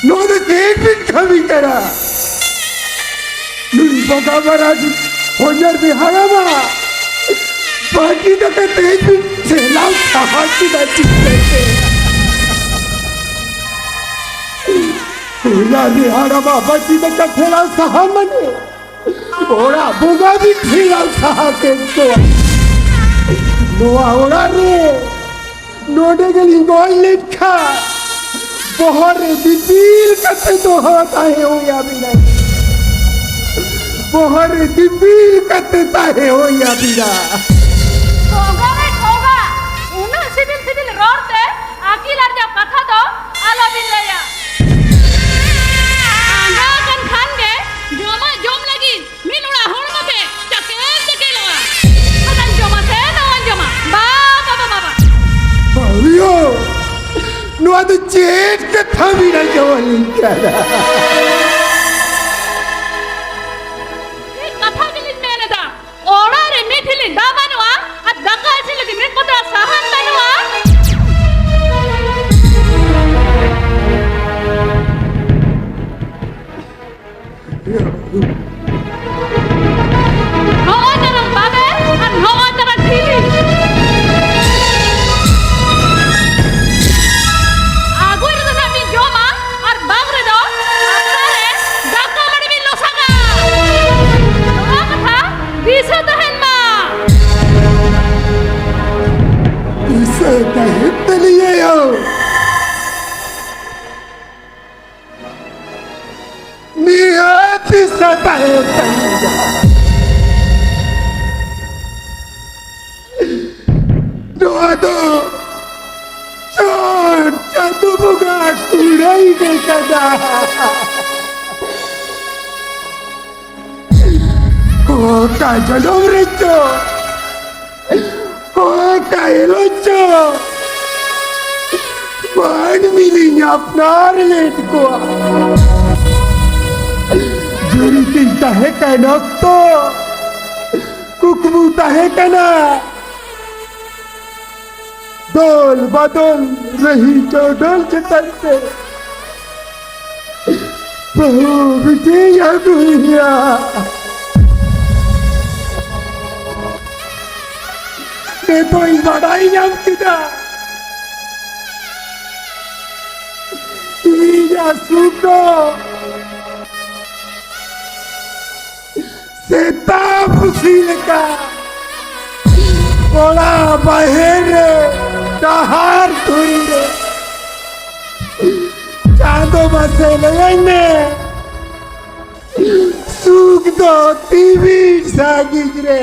ᱱᱚᱣᱟ ᱫᱚ ᱪᱮᱫ ᱵᱤᱱ ᱠᱟᱹᱢᱤ ᱠᱟᱱᱟ? ᱱᱩᱭ ᱵᱚᱸᱜᱟ ᱢᱟᱨᱟᱝ ᱦᱚᱧᱦᱟᱨ ᱵᱤᱱ ᱦᱟᱲᱟᱢᱟ ᱵᱟᱹᱴᱤ ᱫᱟᱠᱟ ᱛᱮᱦᱮᱧ ᱵᱤᱱ ᱴᱷᱮᱞᱟᱣ ᱥᱟᱦᱟ ᱠᱮᱫᱟ ᱪᱤᱠᱟᱹᱛᱮ? ᱦᱚᱧᱦᱟᱨ ᱵᱤᱱ ᱦᱟᱲᱟᱢᱟ ᱵᱟᱹᱴᱤ ᱫᱟᱠᱟ ᱴᱷᱮᱞᱟᱣ ᱥᱟᱦᱟ ᱢᱟᱱᱮ ᱚᱲᱟᱜ ᱵᱚᱸᱜᱟ ᱵᱤᱱ ᱴᱷᱮᱞᱟᱣ ᱥᱟᱦᱟ ᱠᱮᱫ ᱠᱚᱣᱟ᱾ ᱱᱚᱣᱟ ᱚᱲᱟᱜ ᱨᱮ ᱱᱚᱰᱮ ᱜᱮᱞᱤᱧ ᱜᱚᱡ ᱞᱮᱱᱠᱷᱟᱱ ᱵᱚᱦᱚᱜ ᱨᱮ ᱫᱤᱯᱤᱞ ᱠᱟᱛᱮ ᱫᱚᱦᱚ ᱛᱟᱦᱮᱸ ᱦᱩᱭ ᱟᱹᱵᱤᱱᱟ᱾ ᱵᱚᱦᱚᱜ ᱨᱮ ᱫᱤᱯᱤᱞ ᱠᱟᱛᱮ ᱛᱟᱦᱮᱸ ᱦᱩᱭ ᱟᱹᱵᱤᱱᱟ᱾ ᱵᱚᱸᱜᱟ ᱨᱮ ᱴᱷᱚᱜᱟ, ᱩᱱᱟᱹᱜ ᱥᱤᱵᱤᱞ ᱥᱤᱵᱤᱞ ᱨᱚᱲ ᱛᱮ ᱟᱹᱠᱤᱞ ᱟᱨᱡᱟᱣ ᱠᱟᱛᱷᱟ ᱫᱚ ᱟᱞᱚᱵᱤᱱ ᱞᱟᱹᱭᱟ᱾ ᱟᱸᱜᱟ ᱟᱠᱟᱱ ᱠᱷᱟᱱ ᱜᱮ ᱡᱚᱢᱟᱜ ᱡᱚᱢ ᱞᱟᱹᱜᱤᱫ ᱢᱤᱫ ᱚᱲᱟᱜ ᱦᱚᱲᱢᱚ ᱛᱮ ᱪᱟᱠᱮᱞ ᱪᱟᱠᱮᱞᱚᱜᱼᱟ᱾ ᱦᱟᱱᱟᱧ ᱡᱚᱢᱟ ᱥᱮ ᱱᱚᱣᱟᱧ ᱡᱚᱢᱟ, ᱵᱟ, ᱵᱟ, ᱵᱟ, ᱵᱟ, ᱵᱟ᱾ ᱵᱟᱹᱦᱩᱭᱳ, ᱱᱚᱣᱟ ᱫᱚ ᱪᱮᱫ ᱠᱟᱛᱷᱟ ᱵᱤᱱ ᱟᱸᱡᱚᱢ ᱟᱹᱞᱤᱧ ᱠᱟᱱᱟ? ᱪᱮᱫ ᱠᱟᱛᱷᱟ ᱜᱮᱞᱤᱧ ᱢᱮᱱ ᱮᱫᱟ? ᱚᱲᱟᱜ ᱨᱮ ᱢᱤᱫ ᱴᱷᱤᱞᱤ ᱫᱟᱜ ᱵᱟᱹᱱᱩᱜᱼᱟ ᱟᱨ ᱫᱟᱠᱟ ᱤᱥᱤᱱ ᱞᱟᱹᱜᱤᱫ ᱢᱤᱫ ᱯᱟᱛᱲᱟ ᱥᱟᱦᱟᱱ ᱵᱟᱹᱱᱩᱜᱼᱟ᱾ ᱱᱚᱜᱼᱚᱭ ᱛᱟᱨᱟᱝ ᱵᱟᱵᱮᱨ ᱟᱨ ᱱᱚᱜᱼᱚᱭ ᱛᱟᱨᱟᱝ ᱴᱷᱤᱞᱤ᱾ ᱟᱹᱜᱩᱭ ᱨᱮᱫᱚ ᱱᱟᱜ ᱵᱤᱱ ᱡᱚᱢᱟ ᱟᱨ ᱵᱟᱝ ᱨᱮᱫᱚ ᱟᱠᱷᱲᱟ ᱨᱮ ᱫᱟᱠᱟ ᱢᱟᱹᱰᱤ ᱵᱤᱱ ᱞᱚᱥᱟᱜᱟ᱾ ᱱᱚᱣᱟ ᱠᱟᱛᱷᱟ ᱫᱤᱥᱟᱹ ᱛᱟᱦᱮᱱ ᱢᱟ᱾ ᱫᱤᱥᱟᱹ ᱛᱟᱦᱮᱱ ᱛᱟᱹᱞᱤᱧᱟ ᱭᱳ᱾ ᱱᱤᱦᱟᱹᱛ ᱫᱤᱥᱟᱹ ᱛᱟᱦᱮᱱ ᱛᱟᱹᱞᱤᱧᱟ᱾ ᱱᱚᱣᱟ ᱫᱚ ᱪᱚᱴ ᱪᱟᱸᱫᱚ ᱵᱚᱸᱜᱟ ᱠᱩᱲᱟᱹᱭ ᱜᱮ ᱠᱟᱱᱟ᱾ ᱚᱠᱟ ᱡᱚᱱᱚᱢ ᱨᱮᱪᱚ, ᱚᱠᱟ ᱦᱤᱞᱳᱜ ᱪᱚ ᱢᱟᱹᱱᱢᱤ ᱞᱤᱧ ᱟᱯᱱᱟᱨ ᱞᱮᱫ ᱠᱚᱣᱟ᱾ ᱡᱩᱨᱤ ᱛᱤᱧ ᱛᱟᱦᱮᱸ ᱠᱟᱱ ᱚᱠᱛᱚ ᱠᱩᱠᱢᱩ ᱛᱟᱦᱮᱸ ᱠᱟᱱᱟ ᱫᱚᱞ ᱵᱟᱫᱚᱞ ᱨᱟᱹᱦᱤ ᱪᱚᱰᱚᱞ ᱪᱮᱛᱟᱱ ᱛᱮ ᱵᱟᱹᱦᱩ ᱵᱤᱴᱤᱧ ᱟᱹᱜᱩᱭᱮᱭᱟ᱾ ᱱᱤᱛᱚᱜ ᱤᱧ ᱵᱟᱰᱟᱭ ᱧᱟᱢ ᱠᱮᱫᱟ, ᱤᱧᱟᱜ ᱥᱩᱠ ᱫᱚ ᱥᱮᱛᱟ ᱯᱩᱥᱤ ᱞᱮᱠᱟ ᱚᱲᱟᱜ ᱵᱟᱦᱮᱨ ᱨᱮ, ᱰᱟᱦᱟᱨ ᱫᱷᱩᱨᱤ ᱨᱮ᱾ ᱪᱟᱸᱫᱚ ᱢᱟᱥᱮ ᱞᱟᱹᱭᱟᱹᱧ ᱢᱮ, ᱥᱩᱠ ᱫᱚ ᱛᱤᱢᱤᱱ ᱥᱟᱺᱜᱤᱧ ᱨᱮ᱾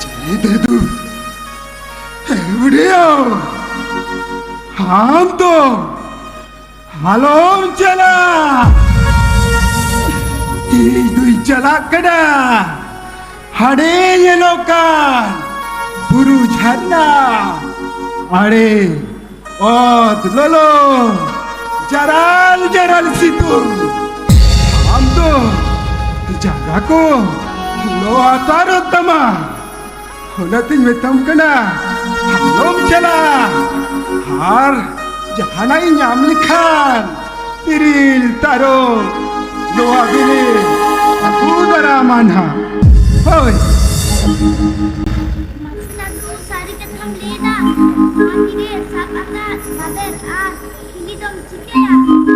ᱪᱮᱫ ᱫᱟᱫᱩ? ᱮᱣᱲᱤᱭᱟᱹ! ᱟᱢ ᱫᱚ ᱟᱞᱚᱢ ᱪᱟᱞᱟᱜ! ᱤᱧ ᱫᱩᱧ ᱪᱟᱞᱟᱜ ᱠᱟᱱᱟ ᱦᱟᱸᱰᱮ ᱧᱮᱞᱚᱜ ᱠᱟᱱ ᱵᱩᱨᱩ ᱡᱷᱟᱨᱱᱟ ᱟᱲᱮ᱾ ᱚᱛ ᱞᱚᱞᱚ, ᱡᱟᱨᱟᱞ ᱡᱟᱨᱟᱞ ᱥᱤᱛᱩᱝ, ᱟᱢ ᱫᱚ ᱡᱟᱸᱜᱟ ᱠᱚ ᱞᱚ ᱟᱛᱟᱨᱚᱜ ᱛᱟᱢᱟ᱾ ᱚᱱᱟᱛᱤᱧ ᱢᱮᱛᱟᱢ ᱠᱟᱱᱟ, ᱟᱞᱚᱢ ᱪᱟᱞᱟᱜᱼᱟ᱾ ᱟᱨ ᱡᱟᱦᱟᱱᱟᱜ ᱤᱧ ᱧᱟᱢ ᱞᱮᱠᱷᱟᱱ, ᱛᱤᱨᱤᱞ ᱛᱟᱨᱚᱵ, ᱱᱚᱣᱟ ᱵᱤᱞᱤ ᱟᱹᱜᱩ ᱫᱟᱨᱟᱢᱟ ᱱᱟᱦᱟᱜ᱾ ᱦᱳᱭ᱾ ᱢᱟᱥᱮ ᱞᱟᱹᱰᱩ, ᱥᱟᱹᱨᱤ ᱠᱟᱛᱷᱟᱢ ᱞᱟᱹᱭ ᱮᱫᱟ? ᱟᱢ ᱜᱮ ᱥᱟᱵ ᱟᱠᱟᱫ ᱵᱟᱵᱮᱨ ᱟᱨ ᱴᱷᱤᱞᱤ ᱫᱚᱢ ᱪᱤᱠᱟᱹᱭᱟ?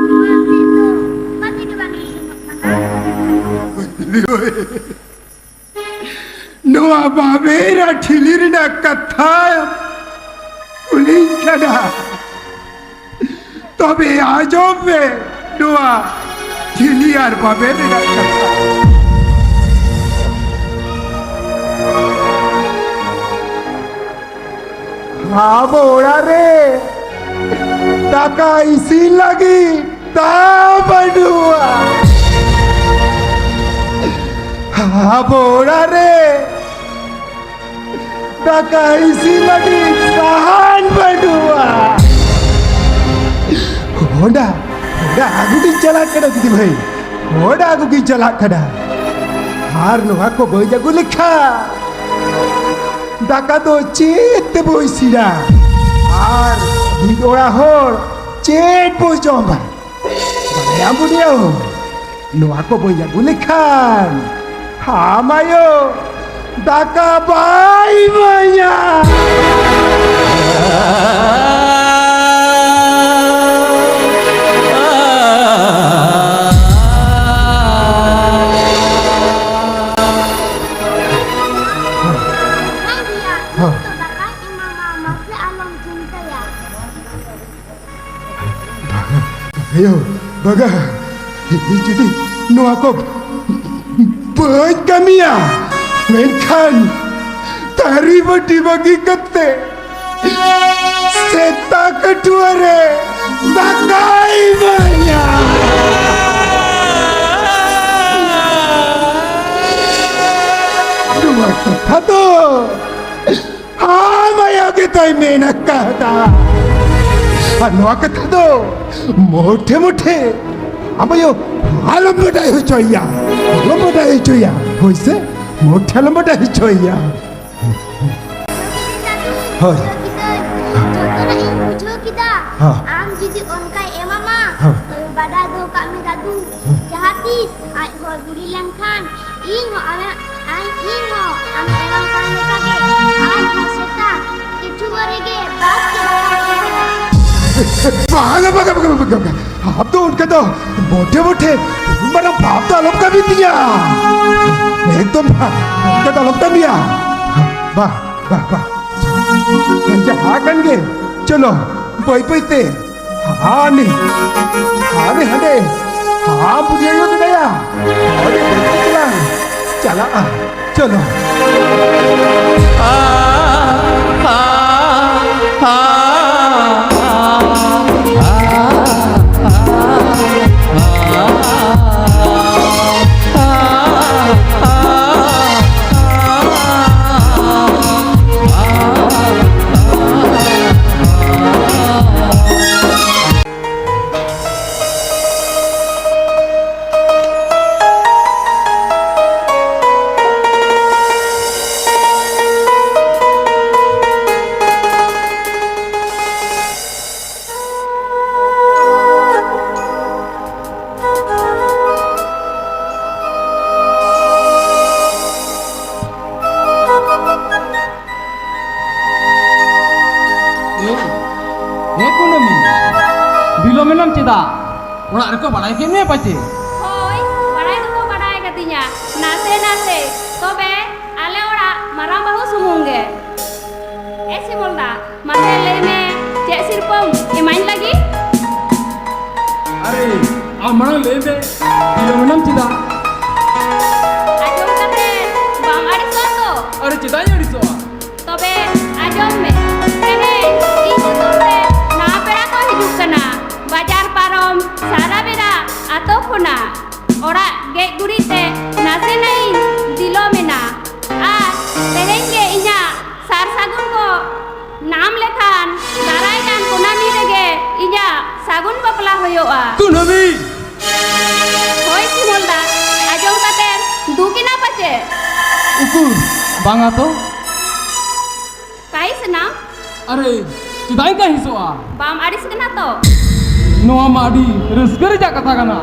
ᱱᱚᱣᱟ ᱛᱮᱫᱚ ᱚᱠᱟ ᱛᱮᱜᱮ ᱵᱟᱝ ᱤᱥᱤᱱᱚᱜ ᱠᱟᱱᱟ᱾ ᱱᱚᱣᱟ ᱵᱟᱵᱮᱨ ᱟᱨ ᱴᱷᱤᱞᱤ ᱨᱮᱱᱟᱜ ᱠᱟᱛᱷᱟ ᱠᱩᱞᱤᱧ ᱠᱟᱱᱟ? ᱛᱚᱵᱮ ᱟᱸᱡᱚᱢ ᱢᱮ ᱱᱚᱣᱟ ᱴᱷᱤᱞᱤ ᱟᱨ ᱵᱟᱵᱮᱨ ᱨᱮᱱᱟᱜ ᱠᱟᱛᱷᱟ᱾ ᱟᱵᱚ ᱚᱲᱟᱜ ᱨᱮ ᱫᱟᱠᱟ ᱤᱥᱤᱱ ᱞᱟᱹᱜᱤᱫ ᱫᱟᱜ ᱵᱟᱹᱱᱩᱜᱼᱟ᱾ ᱟᱵᱚ ᱚᱲᱟᱜ ᱨᱮ ᱫᱟᱠᱟ ᱤᱥᱤᱱ ᱞᱟᱹᱜᱤᱫ ᱥᱟᱦᱟᱱ ᱵᱟᱹᱱᱩᱜᱼᱟ᱾ ᱦᱚᱸᱰᱟ, ᱦᱚᱸᱰᱟ ᱟᱹᱜᱩ ᱜᱤᱧ ᱪᱟᱞᱟᱜ ᱠᱟᱱᱟ ᱫᱤᱫᱤ ᱵᱷᱟᱹᱭ, ᱦᱚᱸᱰᱟ ᱟᱹᱜᱩ ᱜᱤᱧ ᱪᱟᱞᱟᱜ ᱠᱟᱱᱟ᱾ ᱟᱨ ᱱᱚᱣᱟ ᱠᱚ ᱵᱟᱹᱧ ᱟᱹᱜᱩ ᱞᱮᱠᱷᱟᱱ ᱫᱟᱠᱟ ᱫᱚ ᱪᱮᱫ ᱛᱮᱵᱚ ᱤᱥᱤᱱᱟ? ᱟᱨ ᱢᱤᱫ ᱚᱲᱟᱜ ᱦᱚᱲ ᱪᱮᱫ ᱵᱚ ᱡᱚᱢᱟ? ᱵᱟᱲᱟᱭᱟᱢ ᱵᱩᱰᱷᱤᱭᱟᱹ, ᱱᱚᱣᱟ ᱠᱚ ᱵᱟᱹᱧ ᱟᱹᱜᱩ ᱞᱮᱠᱷᱟᱱ ᱟᱢ ᱟᱭᱳ ᱫᱟᱠᱟ ᱵᱟᱭ ᱤᱢᱟᱹᱧᱟ᱾ ᱦᱮᱸ ᱜᱮᱭᱟ, ᱤᱧ ᱫᱚ ᱫᱟᱠᱟᱧ ᱮᱢᱟᱢᱟ, ᱢᱟᱥᱮ ᱟᱞᱚᱢ ᱪᱤᱱᱛᱟᱹᱭᱟ᱾ ᱵᱟᱜᱟ ᱭᱳ, ᱵᱟᱜᱟ, ᱤᱧ ᱡᱩᱫᱤ ᱱᱚᱣᱟ ᱠᱚ ᱵᱟᱹᱧ ᱠᱟᱹᱢᱤᱭᱟ, ᱢᱮᱱᱠᱷᱟᱱ ᱛᱟᱹᱨᱤ ᱵᱟᱹᱴᱤ ᱵᱟᱹᱜᱤ ᱠᱟᱛᱮ ᱥᱮᱛᱟ ᱠᱟᱹᱴᱩᱣᱟᱹ ᱨᱮ ᱫᱟᱠᱟᱭ ᱮᱢᱟᱹᱧᱟ᱾ ᱱᱚᱣᱟ ᱠᱟᱛᱷᱟ ᱫᱚ ᱟᱢ ᱟᱭᱳ ᱜᱮᱛᱚᱭ ᱢᱮᱱ ᱟᱠᱟᱫᱟ᱾ ᱟᱨ ᱱᱚᱣᱟ ᱠᱟᱛᱷᱟ ᱫᱚ ᱢᱚᱴᱷᱮ ᱢᱚᱴᱷᱮ ᱟᱢ ᱟᱭᱳ ᱟᱞᱚᱢ ᱵᱟᱰᱟᱭ ᱦᱚᱪᱚᱭᱟ, ᱟᱞᱚᱢ ᱵᱟᱰᱟᱭ ᱦᱚᱪᱚᱭᱟ᱾ ᱦᱳᱭ ᱥᱮ, ᱢᱚᱴᱷᱮ ᱟᱞᱚᱢ ᱵᱟᱰᱟᱭ ᱦᱚᱪᱚᱭᱟ᱾ ᱦᱳᱭ᱾ ᱡᱚᱛᱚᱱᱟᱜ ᱤᱧ ᱵᱩᱡᱷᱟᱹᱣ ᱠᱮᱫᱟ᱾ ᱦᱮᱸ᱾ ᱟᱢ ᱡᱩᱫᱤ ᱚᱱᱠᱟᱭ ᱮᱢᱟᱢᱟ, ᱦᱮᱸ᱾ ᱛᱚᱵᱮ ᱵᱟᱰᱟᱭ ᱫᱚᱦᱚ ᱠᱟᱜ ᱢᱮ ᱫᱟᱫᱩ, ᱦᱮᱸ᱾ ᱡᱟᱦᱟᱸ ᱛᱤᱥ ᱟᱡ ᱦᱚᱲ ᱵᱩᱲᱤ ᱞᱮᱱᱠᱷᱟᱱ ᱤᱧ ᱦᱚᱸ ᱟᱢᱮ, ᱟᱡ ᱤᱧ ᱦᱚᱸ ᱟᱢᱮ ᱮᱢᱟᱢ ᱠᱟᱱ ᱞᱮᱠᱟᱜᱮ ᱟᱡ ᱦᱚᱸ ᱥᱮᱛᱟ ᱠᱤᱪᱷᱩ ᱵᱟᱨᱮ ᱜᱮ ᱵᱟᱥ ᱠᱮᱫᱟ᱾ ᱵᱟᱝᱟ, ᱵᱟᱝᱟ, ᱵᱟᱝᱟ, ᱵᱟᱝᱟ, ᱵᱟᱝᱟ᱾ ᱟᱢ ᱫᱚ ᱚᱱᱠᱟ ᱫᱚ ᱢᱚᱴᱷᱮ ᱢᱚᱴᱷᱮ ᱢᱟᱨᱟᱝ ᱯᱟᱯ ᱫᱚ ᱟᱞᱚᱢ ᱠᱟᱹᱢᱤ ᱛᱤᱧᱟ᱾ ᱮᱠᱫᱚᱢ ᱵᱟᱝ, ᱚᱱᱠᱟ ᱫᱚ ᱟᱞᱚᱢ ᱠᱟᱹᱢᱤᱭᱟ᱾ ᱵᱟ, ᱵᱟ, ᱵᱟ᱾ ᱡᱟᱦᱟᱸ ᱠᱟᱱ ᱜᱮ, ᱪᱚᱞᱚ, ᱵᱟᱹᱭ ᱵᱟᱹᱭ ᱛᱮ᱾ ᱦᱟᱱᱮ, ᱦᱟᱱᱮ, ᱦᱟᱸᱰᱮ᱾ ᱦᱟᱸ, ᱵᱩᱡᱷᱟᱹᱣ ᱠᱮᱫᱟᱭᱟ᱾ ᱟᱹᱰᱤ ᱵᱟᱹᱲᱛᱤ ᱜᱮᱞᱟᱝ ᱪᱟᱞᱟᱜᱼᱟ᱾ ᱪᱚᱞᱚ᱾ ᱮ, ᱮ ᱠᱩᱱᱟᱹᱢᱤ, ᱵᱤᱞᱚᱢ ᱮᱱᱟᱢ ᱪᱮᱫᱟᱜ? ᱚᱲᱟᱜ ᱨᱮᱠᱚ ᱵᱟᱲᱟᱭ ᱠᱮᱫ ᱢᱮᱭᱟ ᱯᱟᱪᱮ? ᱦᱳᱭ, ᱵᱟᱲᱟᱭ ᱫᱚᱠᱚ ᱵᱟᱲᱟᱭ ᱠᱟᱫᱤᱧᱟ, ᱱᱟᱥᱮ ᱱᱟᱥᱮ᱾ ᱛᱚᱵᱮ ᱟᱞᱮ ᱚᱲᱟᱜ ᱢᱟᱨᱟᱝ ᱵᱟᱹᱦᱩ ᱥᱩᱢᱩᱝ ᱜᱮ᱾ ᱮ ᱥᱤᱢᱚᱞ ᱫᱟ, ᱢᱟᱥᱮ ᱞᱟᱹᱭ ᱢᱮ, ᱪᱮᱫ ᱥᱤᱨᱯᱟᱹᱢ ᱮᱢᱟᱹᱧ ᱞᱟᱹᱜᱤᱫ? ᱟᱨᱮ, ᱟᱢ ᱢᱟᱲᱟᱝ ᱞᱟᱹᱭ ᱢᱮ, ᱵᱤᱞᱚᱢ ᱮᱱᱟᱢ ᱪᱮᱫᱟᱜ? ᱟᱸᱡᱚᱢ ᱠᱟᱛᱮ ᱵᱟᱢ ᱟᱹᱲᱤᱥᱚᱜᱼᱟ ᱛᱚ? ᱟᱨᱮ, ᱪᱮᱫᱟᱜ ᱤᱧ ᱟᱹᱲᱤᱥᱚᱜᱼᱟ? ᱛᱚᱵᱮ ᱟᱸᱡᱚᱢ ᱢᱮ, ᱛᱮᱦᱮᱧ ᱤᱧ ᱧᱩᱛᱩᱢ ᱛᱮ ᱱᱟᱣᱟ ᱯᱮᱲᱟ ᱠᱚ ᱦᱤᱡᱩᱜ ᱠᱟᱱᱟ᱾ ᱵᱟᱡᱟᱨ ᱯᱟᱨᱚᱢ ᱥᱟᱨᱟ ᱵᱮᱲᱟ ᱟᱛᱳ ᱠᱷᱚᱱᱟᱜ ᱚᱲᱟᱜ ᱜᱮᱡ ᱜᱩᱨᱤᱡ ᱛᱮ ᱱᱟᱥᱮᱱᱟᱜ ᱤᱧ ᱵᱤᱞᱚᱢ ᱮᱱᱟ᱾ ᱟᱨ ᱛᱮᱦᱮᱧ ᱜᱮ ᱤᱧᱟᱹᱜ ᱥᱟᱨ ᱥᱟᱹᱜᱩᱱ ᱠᱚ ᱧᱟᱢ ᱞᱮᱠᱷᱟᱱ ᱫᱟᱨᱟᱭ ᱠᱟᱱ ᱠᱩᱱᱟᱹᱢᱤ ᱨᱮᱜᱮ ᱤᱧᱟᱹᱜ ᱥᱟᱹᱜᱩᱱ ᱵᱟᱯᱞᱟ ᱦᱩᱭᱩᱜᱼᱟ᱾ ᱠᱩᱱᱟᱹᱢᱤ! ᱦᱳᱭ ᱥᱤᱢᱚᱞ ᱫᱟ, ᱟᱸᱡᱚᱢ ᱠᱟᱛᱮ ᱫᱩᱠ ᱮᱱᱟ ᱯᱟᱪᱮ? ᱩᱠᱩᱨ, ᱵᱟᱝᱟ ᱛᱚ᱾ ᱠᱟᱭ ᱥᱮᱱᱟ? ᱟᱨᱮ, ᱪᱮᱫᱟᱜ ᱤᱧ ᱠᱟᱹᱦᱤᱥᱚᱜᱼᱟ? ᱵᱟᱢ ᱟᱹᱲᱤᱥ ᱠᱟᱱᱟ ᱛᱚ? ᱱᱚᱣᱟ ᱢᱟ ᱟᱹᱰᱤ ᱨᱟᱹᱥᱠᱟᱹ ᱨᱮᱭᱟᱜ ᱠᱟᱛᱷᱟ ᱠᱟᱱᱟ᱾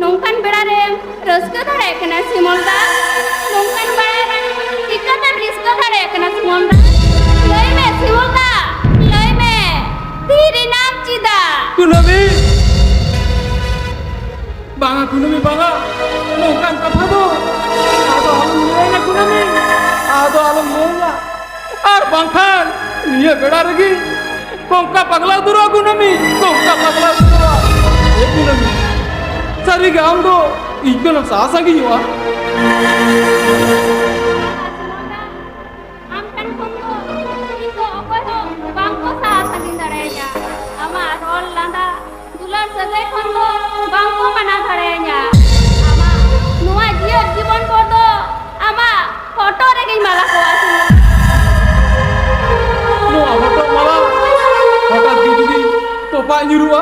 ᱱᱚᱝᱠᱟᱱ ᱵᱮᱲᱟ ᱨᱮᱢ ᱨᱟᱹᱥᱠᱟᱹ ᱫᱟᱲᱮᱭᱟᱜ ᱠᱟᱱᱟ ᱥᱤᱢᱚᱞ ᱫᱟ? ᱱᱚᱝᱠᱟᱱ ᱵᱮᱲᱟ ᱨᱮ ᱪᱤᱠᱟᱹᱛᱮᱢ ᱨᱟᱹᱥᱠᱟᱹ ᱫᱟᱲᱮᱭᱟᱜ ᱠᱟᱱᱟ ᱥᱤᱢᱚᱞ ᱫᱟ? ᱞᱟᱹᱭ ᱢᱮ ᱥᱤᱢᱚᱞ ᱫᱟ, ᱞᱟᱹᱭ ᱢᱮ, ᱛᱷᱤᱨ ᱮᱱᱟᱢ ᱪᱮᱫᱟᱜ? ᱠᱩᱱᱟᱹᱢᱤ! ᱵᱟᱝᱟ ᱠᱩᱱᱟᱹᱢᱤ, ᱵᱟᱝᱟ, ᱱᱚᱝᱠᱟᱱ ᱠᱟᱛᱷᱟ ᱫᱚ ᱟᱫᱚ ᱟᱞᱚᱢ ᱞᱟᱹᱭᱟ ᱠᱩᱱᱟᱹᱢᱤ, ᱟᱫᱚ ᱟᱞᱚᱢ ᱞᱟᱹᱭᱟ᱾ ᱟᱨ ᱵᱟᱝᱠᱷᱟᱱ ᱱᱤᱭᱟᱹ ᱵᱮᱲᱟ ᱨᱮᱜᱮ ᱠᱚᱝᱠᱟ ᱯᱟᱜᱽᱞᱟ ᱩᱛᱟᱹᱨᱚᱜᱼᱟ ᱠᱩᱱᱟᱹᱢᱤ, ᱠᱚᱝᱠᱟ ᱯᱟᱜᱽᱞᱟ ᱩᱛᱟᱹᱨᱚᱜᱼᱟ᱾ ᱮ ᱠᱩᱱᱟᱹᱢᱤ, ᱥᱟᱹᱨᱤᱜᱮ ᱟᱢ ᱫᱚ ᱤᱧ ᱠᱷᱚᱱᱮᱢ ᱥᱟᱦᱟ ᱥᱟᱺᱜᱤᱧᱚᱜᱼᱟ᱾ ᱟᱢ ᱴᱷᱮᱱ ᱠᱷᱚᱱ ᱫᱚ ᱤᱧ ᱫᱚ ᱚᱠᱚᱭ ᱦᱚᱸ ᱵᱟᱝ ᱠᱚ ᱥᱟᱦᱟ ᱥᱟᱺᱜᱤᱧ ᱫᱟᱲᱮᱭᱟᱹᱧᱟ᱾ ᱟᱢᱟᱜ ᱨᱚᱲ ᱞᱟᱸᱫᱟ ᱫᱩᱞᱟᱹᱲ ᱥᱟᱹᱜᱟᱹᱭ ᱠᱷᱚᱱ ᱫᱚ ᱵᱟᱝ ᱠᱚ ᱢᱟᱱᱟ ᱫᱟᱲᱮᱭᱟᱹᱧᱟ᱾ ᱟᱢᱟᱜ ᱱᱚᱣᱟ ᱡᱤᱭᱚᱱ ᱡᱤᱵᱚᱱ ᱵᱷᱳᱨ ᱫᱚ ᱟᱢᱟᱜ ᱦᱚᱴᱚᱜ ᱨᱮᱜᱮᱧ ᱢᱟᱞᱟ ᱠᱚᱣᱟ ᱥᱤᱢᱚᱞ᱾ ᱱᱚᱣᱟ ᱦᱚᱴᱚᱜ ᱢᱟᱞᱟ ᱦᱚᱴᱟᱛ ᱜᱮ ᱡᱩᱫᱤ ᱛᱚᱯᱟᱜ ᱧᱩᱨᱩᱜᱼᱟ?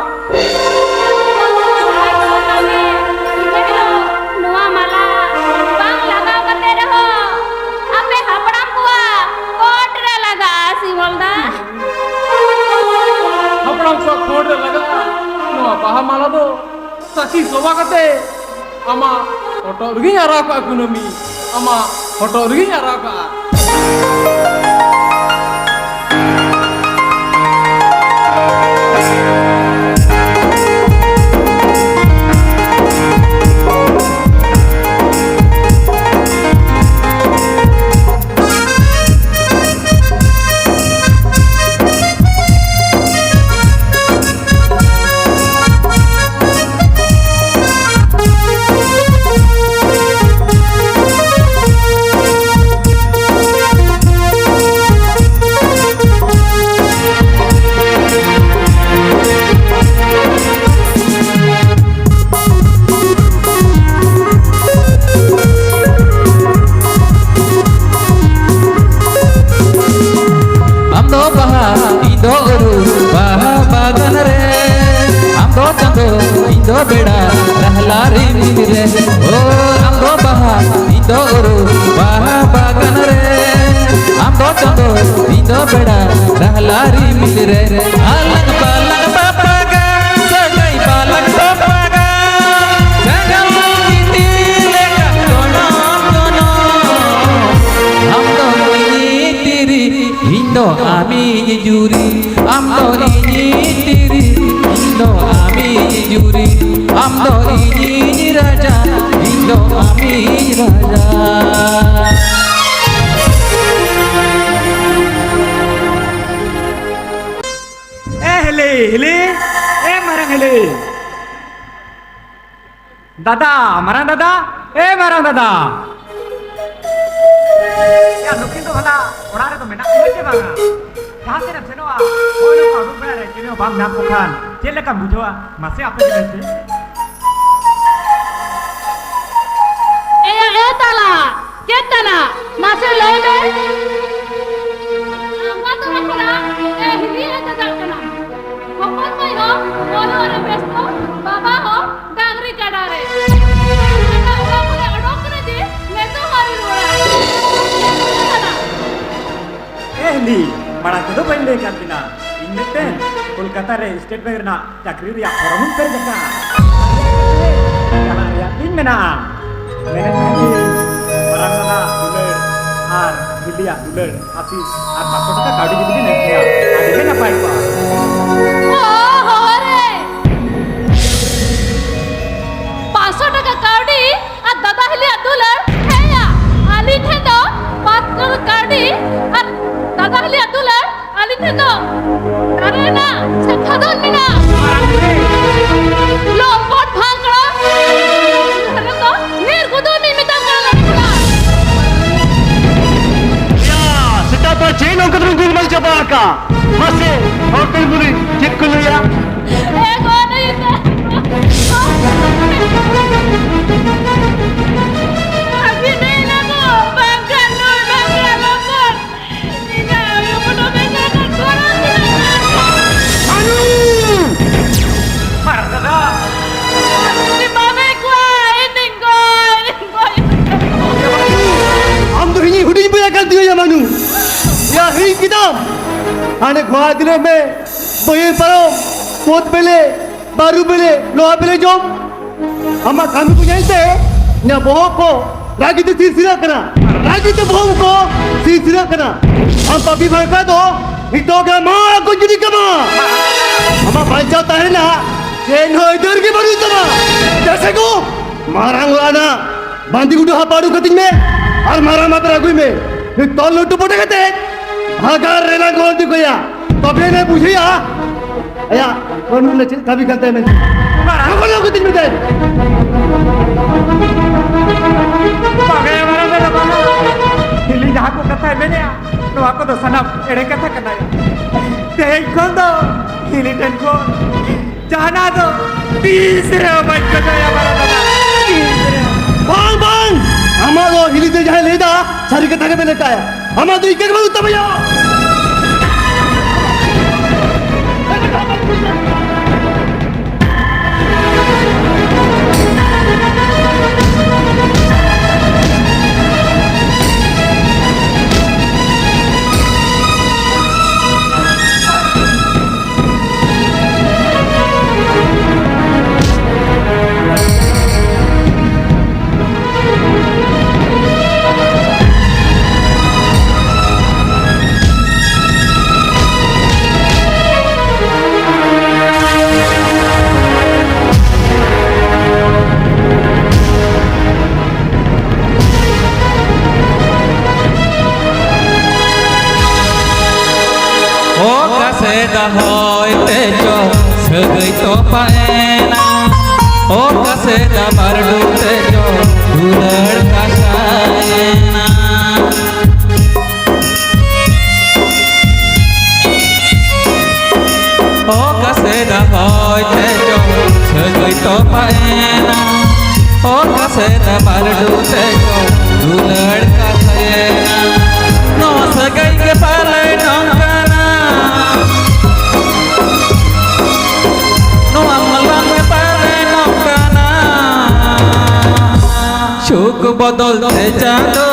ᱱᱚᱣᱟ ᱢᱟᱞᱟ ᱵᱟᱝ ᱞᱟᱜᱟᱣ ᱠᱟᱛᱮ ᱨᱮᱦᱚᱸ ᱟᱯᱮ ᱦᱟᱯᱲᱟᱢ ᱠᱚᱣᱟᱜ ᱠᱚᱴ ᱨᱮ ᱞᱟᱜᱟᱜᱼᱟ ᱥᱤᱢᱚᱞ ᱫᱟ᱾ ᱦᱟᱯᱲᱟᱢ ᱠᱚᱣᱟᱜ ᱠᱚᱴ ᱨᱮ ᱞᱟᱜᱟᱜᱼᱟ ᱱᱚᱣᱟ ᱵᱟᱦᱟ ᱢᱟᱞᱟ ᱫᱚ᱾ ᱥᱟᱹᱠᱷᱤ ᱥᱚᱵᱷᱟ ᱠᱟᱛᱮ ᱟᱢᱟᱜ ᱦᱚᱴᱚᱜ ᱨᱮᱜᱮᱧ ᱟᱨᱟᱣ ᱠᱟᱜᱼᱟ ᱠᱩᱱᱟᱹᱢᱤ, ᱟᱢᱟᱜ ᱦᱚᱴᱚᱜ ᱨᱮᱜᱮᱧ ᱟᱨᱟᱣ ᱠᱟᱜᱼᱟ᱾ ᱤᱧ ᱫᱚ ᱵᱮᱲᱟ ᱨᱟᱦᱞᱟ ᱨᱤᱢᱤᱞ ᱨᱮ, ᱳ ᱟᱢ ᱫᱚ ᱵᱟᱦᱟ, ᱤᱧ ᱫᱚ ᱩᱨᱩ ᱵᱟᱦᱟ ᱵᱟᱜᱟᱱ ᱨᱮ᱾ ᱟᱢ ᱫᱚ ᱪᱟᱸᱫᱚ, ᱤᱧ ᱫᱚ ᱵᱮᱲᱟ ᱨᱟᱦᱞᱟ ᱨᱤᱢᱤᱞ ᱨᱮ᱾ ᱟᱞᱟᱝ ᱵᱟᱞᱟᱝ ᱵᱟᱯᱟᱜᱟ, ᱥᱟᱹᱜᱟᱹᱭ ᱵᱟᱞᱟᱝ ᱛᱚᱯᱟᱜᱟ, ᱥᱟᱹᱜᱟᱹᱭ ᱤᱫᱤ ᱞᱮᱠᱟ ᱜᱚᱱᱚᱝ ᱜᱚᱱᱚᱝ᱾ ᱟᱢ ᱫᱚ ᱤᱧᱤᱡ ᱛᱤᱨᱤ, ᱤᱧ ᱫᱚ ᱟᱢᱤᱡ ᱡᱩᱨᱤ᱾ ᱟᱢ ᱫᱚ ᱤᱧᱤᱡ ᱛᱤᱨᱤ, ᱤᱧ ᱫᱚ ᱟᱢᱤᱡ ᱡᱩᱨᱤ᱾ ᱟᱢ ᱫᱚ ᱤᱧᱤᱡ ᱨᱟᱡᱟ, ᱤᱧ ᱫᱚ ᱟᱢᱤᱡ ᱨᱟᱡᱟ᱾ ᱮ ᱦᱤᱞᱤ, ᱦᱤᱞᱤ, ᱮ ᱢᱟᱨᱟᱝ ᱦᱤᱞᱤ᱾ ᱫᱟᱫᱟ, ᱢᱟᱨᱟᱝ ᱫᱟᱫᱟ, ᱮ ᱢᱟᱨᱟᱝ ᱫᱟᱫᱟ᱾ ᱭᱟ, ᱱᱩᱠᱤᱱ ᱫᱚ ᱵᱷᱟᱞᱟ ᱚᱲᱟᱜ ᱨᱮᱫᱚ ᱢᱮᱱᱟᱜ ᱠᱤᱱᱟ ᱪᱮ ᱵᱟᱝᱟ? ᱡᱟᱦᱟᱸ ᱥᱮᱫ ᱮᱢ ᱥᱮᱱᱚᱜᱼᱟ, ᱦᱳᱭ ᱱᱚᱝᱠᱟ ᱩᱰᱩᱠ ᱵᱮᱲᱟ ᱨᱮ ᱪᱤᱞᱤ ᱦᱚᱸ ᱵᱟᱢ ᱧᱟᱢ ᱠᱚ ᱠᱷᱟᱱ ᱪᱮᱫ ᱞᱮᱠᱟᱢ ᱵᱩᱡᱷᱟᱹᱣᱟ? ᱢᱟᱥᱮ ᱟᱯᱮ ᱜᱮ ᱞᱟᱹᱭ ᱯᱮ᱾ ᱮᱭᱟ, ᱮ ᱛᱟᱞᱟ, ᱪᱮᱫ ᱠᱟᱱᱟ? ᱢᱟᱥᱮ ᱞᱟᱹᱭ ᱢᱮ᱾ ᱟᱯᱟ ᱛᱚᱨᱟ ᱠᱷᱚᱱᱟᱜ ᱮ ᱦᱤᱫᱤᱡ ᱮ ᱪᱟᱪᱟᱜ ᱠᱟᱱᱟ᱾ ᱦᱚᱯᱚᱱ ᱢᱟᱹᱭ ᱦᱚᱸ ᱚᱞᱚᱜ ᱨᱮ ᱵᱮᱥᱛᱚ, ᱵᱟᱵᱟ ᱦᱚᱸ ᱰᱟᱝᱨᱤ ᱠᱟᱰᱟ ᱨᱮ᱾ ᱚᱲᱟᱜ ᱠᱷᱚᱱᱟᱜ ᱚᱰᱚᱠ ᱠᱟᱱᱟ ᱡᱮ ᱱᱤᱛᱚᱜ ᱟᱹᱣᱨᱤ ᱨᱩᱣᱟᱹᱲᱟ᱾ ᱮ ᱦᱤᱞᱤ, ᱢᱟᱲᱟᱝ ᱛᱮᱫᱚ ᱵᱟᱹᱧ ᱞᱟᱹᱭ ᱠᱟᱫ ᱵᱤᱱᱟ, ᱤᱧ ᱢᱤᱫᱴᱮᱱ ᱠᱳᱞᱠᱟᱛᱟ ᱨᱮ ᱥᱴᱮᱴ ᱵᱮᱝᱠ ᱨᱮᱱᱟᱜ ᱪᱟᱹᱠᱨᱤ ᱨᱮᱭᱟᱜ ᱯᱷᱚᱨᱚᱢ ᱤᱧ ᱯᱮᱨᱮᱡ ᱟᱠᱟᱫᱼᱟ᱾ ᱪᱟᱞᱟᱜ ᱨᱮᱭᱟᱜ ᱛᱤᱧ ᱢᱮᱱᱟᱜᱼᱟ᱾ ᱢᱮᱱᱮᱫ ᱛᱟᱦᱮᱸᱫ ᱤᱧ, ᱢᱟᱨᱟᱝ ᱫᱟᱫᱟ ᱫᱩᱞᱟᱹᱲ ᱟᱨ ᱦᱤᱞᱤᱭᱟᱜ ᱫᱩᱞᱟᱹᱲ ᱟᱹᱥᱤᱥ ᱟᱨ ᱯᱟᱸᱪᱥᱚ ᱴᱟᱠᱟ ᱠᱟᱹᱣᱰᱤ ᱡᱩᱫᱤ ᱵᱤᱱ ᱮᱢ ᱠᱮᱭᱟ, ᱟᱹᱰᱤ ᱜᱮ ᱱᱟᱯᱟᱭ ᱠᱚᱜᱼᱟ᱾ ᱚ, ᱦᱳᱭ ᱨᱮ᱾ ᱯᱟᱸᱪᱥᱚ ᱴᱟᱠᱟ ᱠᱟᱹᱣᱰᱤ ᱟᱨ ᱫᱟᱫᱟ ᱦᱤᱞᱤᱭᱟᱜ ᱫᱩᱞᱟᱹᱲ, ᱦᱮᱸᱭᱟ, ᱟᱹᱞᱤᱧ ᱴᱷᱮᱱ ᱫᱚ ᱯᱟᱸᱪᱥᱚ ᱠᱟᱹᱣᱰᱤ ᱟᱨ ᱫᱟᱫᱟ ᱦᱤᱞᱤᱭᱟᱜ ᱫᱩᱞᱟᱹᱲ, ᱟᱹᱞᱤᱧ ᱴᱷᱮᱱ ᱫᱚ ᱫᱟᱨᱮ ᱨᱮᱱᱟᱜ ᱥᱟᱠᱷᱟ ᱫᱚ ᱢᱮᱱᱟᱜᱼᱟ᱾ ᱞᱚᱢᱯᱚᱴ ᱵᱷᱟᱝᱠᱲᱟ, ᱫᱷᱚᱨᱚᱢ ᱫᱚ ᱱᱤᱨᱜᱩᱫᱩ ᱢᱤᱢᱤᱫ ᱛᱟᱢ ᱠᱟᱱᱟ ᱞᱚᱢᱯᱚᱴᱟ᱾ ᱭᱟ, ᱥᱮᱛᱟᱜ ᱯᱟᱭ ᱪᱮᱫ ᱱᱚᱝᱠᱟ ᱫᱚᱵᱚᱱ ᱜᱩᱞᱢᱟᱞ ᱪᱟᱵᱟ ᱟᱠᱟᱫ? ᱢᱟᱥᱮ, ᱦᱚᱲ ᱠᱚ ᱵᱩᱞᱤ ᱪᱮᱫ ᱠᱚ ᱞᱟᱹᱭᱟ? ᱮ ᱜᱚ, ᱱᱩᱭ ᱫᱚ ᱟᱹᱵᱤᱱ ᱢᱮᱱᱟ ᱠᱚ, ᱵᱟᱝᱠᱷᱟᱱ ᱱᱩᱭ ᱵᱟᱝᱠᱷᱟᱱ ᱞᱚᱢᱯᱚᱴ᱾ ᱤᱧᱟᱜ ᱟᱭᱳ ᱠᱚᱫᱚ ᱵᱮᱸᱜᱟᱲ ᱠᱚ ᱠᱚᱨᱟᱣ ᱠᱮᱫᱟ᱾ ᱟᱹᱱᱩ! ᱢᱟᱨᱟᱝ ᱫᱟᱫᱟ, ᱦᱟᱱᱮ ᱜᱷᱚᱲᱟ ᱫᱤᱱᱟᱹᱢ ᱢᱮ, ᱵᱟᱹᱭᱦᱟᱹᱲ ᱯᱟᱨᱚᱢ, ᱠᱳᱫ ᱵᱮᱞᱮ, ᱵᱟᱹᱨᱩ ᱵᱮᱞᱮ, ᱞᱚᱣᱟ ᱵᱮᱞᱮ ᱡᱚᱢ᱾ ᱟᱢᱟᱜ ᱠᱟᱹᱢᱤ ᱠᱚ ᱧᱮᱞᱛᱮ ᱤᱧᱟᱹᱜ ᱵᱚᱦᱚᱜ ᱠᱚ ᱨᱟᱹᱜᱤ ᱛᱮ ᱥᱤᱨᱥᱤᱨᱟᱜ ᱠᱟᱱᱟ, ᱨᱟᱹᱜᱤ ᱛᱮ ᱵᱚᱦᱚᱜ ᱠᱚ ᱥᱤᱨᱥᱤᱨᱟᱜ ᱠᱟᱱᱟ᱾ ᱟᱢ ᱯᱟᱯᱤ ᱵᱷᱟᱲᱠᱟ ᱫᱚ ᱱᱤᱛᱚᱜ ᱜᱮ ᱢᱟ ᱠᱚ ᱡᱩᱫᱤ ᱠᱟᱢᱟ, ᱟᱢᱟᱜ ᱵᱟᱧᱪᱟᱣ ᱛᱟᱦᱮᱱᱟ ᱪᱮᱫ ᱦᱚᱸ ᱟᱹᱭᱫᱟᱹᱨ ᱜᱮ ᱵᱟᱹᱱᱩᱜ ᱛᱟᱢᱟ᱾ ᱡᱮᱭᱥᱮ ᱠᱚ ᱢᱟᱨᱟᱝ ᱚᱲᱟᱜ ᱨᱮᱱᱟᱜ ᱵᱟᱸᱫᱤ ᱜᱩᱰᱩ ᱦᱟᱯᱟᱲᱩ ᱠᱟᱹᱛᱤᱧ ᱢᱮ ᱟᱨ ᱢᱟᱨᱟᱝ ᱢᱟᱯᱮ ᱟᱹᱜᱩᱭ ᱢᱮ᱾ ᱱᱤᱛᱚᱜ ᱞᱩᱴᱩ ᱯᱩᱴᱩ ᱠᱟᱛᱮ ᱵᱷᱟᱜᱟᱨ ᱨᱮᱞᱟᱝ ᱜᱚᱲ ᱤᱫᱤ ᱠᱚᱭᱟ, ᱛᱚᱵᱮ ᱱᱟ ᱵᱩᱡᱷᱟᱹᱭᱟ ᱟᱭᱟᱜ ᱠᱟᱹᱱᱩᱱ ᱨᱮ ᱪᱮᱫ ᱠᱟᱹᱢᱤ ᱠᱟᱱ ᱛᱟᱭᱟ ᱢᱮᱱᱛᱮ᱾ ᱢᱟᱨᱟᱝ ᱞᱚᱜᱚᱱ ᱞᱚᱜᱚᱱ ᱠᱟᱹᱛᱤᱧ ᱢᱮ ᱛᱮ᱾ ᱵᱟᱝᱟ ᱢᱟᱨᱟᱝ ᱫᱟᱫᱟ, ᱵᱟᱝᱟ᱾ ᱦᱤᱞᱤ ᱡᱟᱦᱟᱸ ᱠᱚ ᱠᱟᱛᱷᱟᱭ ᱢᱮᱱᱮᱜᱼᱟ, ᱱᱚᱣᱟ ᱠᱚᱫᱚ ᱥᱟᱱᱟᱢ ᱮᱲᱮ ᱠᱟᱛᱷᱟ ᱠᱟᱱᱟ᱾ ᱛᱮᱦᱮᱧ ᱠᱷᱚᱱ ᱫᱚ ᱦᱤᱞᱤ ᱴᱷᱮᱱ ᱠᱷᱚᱱ ᱡᱟᱦᱟᱱᱟᱜ ᱫᱚ ᱛᱤᱥ ᱨᱮᱦᱚᱸ ᱵᱟᱹᱧ ᱠᱷᱚᱡᱚᱜᱼᱟ ᱢᱟᱨᱟᱝ ᱫᱟᱫᱟ, ᱛᱤᱥ ᱨᱮᱦᱚᱸ᱾ ᱵᱟᱝ, ᱵᱟᱝ! ᱟᱢᱟᱜ ᱫᱚ ᱦᱤᱞᱤ ᱛᱮ ᱡᱟᱦᱟᱸᱭ ᱞᱟᱹᱭ ᱮᱫᱟ, ᱥᱟᱹᱨᱤ ᱠᱟᱛᱷᱟ ᱜᱮ ᱢᱮᱱ ᱠᱟᱭᱟ᱾ ᱟᱢᱟᱜ ᱫᱚ ᱤᱠᱟᱹ ᱜᱮ ᱵᱟᱹᱱᱩᱜ ᱛᱟᱢᱟ ᱭᱟ᱾ ᱚᱠᱟ ᱥᱮᱫ ᱦᱚᱭ ᱛᱮᱪᱚ ᱥᱟᱹᱜᱟᱹᱭ ᱛᱚᱯᱟᱜ ᱮᱱᱟ, ᱚᱠᱟ ᱥᱮᱫ ᱵᱟᱹᱨᱰᱩ ᱛᱮᱪᱚ ᱫᱩᱞᱟᱹᱲ ᱠᱟᱥᱟᱭᱮᱱᱟ᱾ ᱚᱠᱟ ᱥᱮᱫ ᱦᱚᱭ ᱛᱮᱪᱚ ᱥᱟᱹᱜᱟᱹᱭ ᱛᱚᱯᱟᱜ ᱮᱱᱟ, ᱚᱠᱟ ᱥᱮᱫ ᱵᱟᱹᱨᱰᱩ ᱛᱮᱪᱚ ᱫᱩᱞᱟᱹᱲ ᱠᱟᱥᱟᱭᱮᱱᱟ᱾ ᱱᱚᱣᱟ ᱥᱟᱹᱜᱟᱹᱭ ᱜᱮ ᱯᱟᱞᱮ ᱱᱚᱝᱠᱟᱱᱟ, ᱱᱚᱣᱟ ᱢᱚᱞᱚᱝ ᱜᱮ ᱯᱟᱞᱮ ᱱᱚᱝᱠᱟᱱᱟ᱾ ᱥᱩᱠ ᱵᱚᱫᱚᱞ ᱛᱮ ᱪᱟᱸᱫᱚ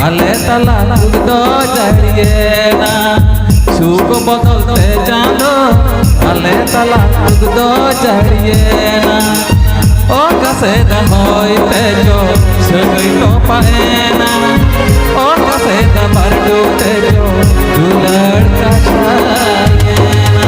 ᱟᱞᱮ ᱛᱟᱞᱟ ᱫᱩᱠ ᱫᱚ ᱡᱟᱹᱲᱤᱭᱮᱱᱟ᱾ ᱡᱩᱜᱽ ᱵᱚᱫᱚᱞ ᱛᱮ ᱪᱟᱸᱫᱚ ᱟᱞᱮ ᱛᱟᱞᱟ ᱡᱩᱜᱽ ᱫᱚ ᱡᱟᱹᱲᱤᱭᱮᱱᱟ᱾ ᱚᱠᱟ ᱥᱮᱫ ᱦᱚᱭ ᱛᱮ ᱪᱚ ᱥᱟᱹᱜᱟᱹᱭ ᱛᱚᱯᱟᱭᱮᱱᱟ᱾ ᱚᱠᱟ ᱥᱮᱫ ᱵᱟᱨᱰᱩ ᱛᱮ ᱪᱚ ᱫᱩᱞᱟᱹᱲ ᱠᱟᱛᱷᱟᱭᱮᱱᱟ᱾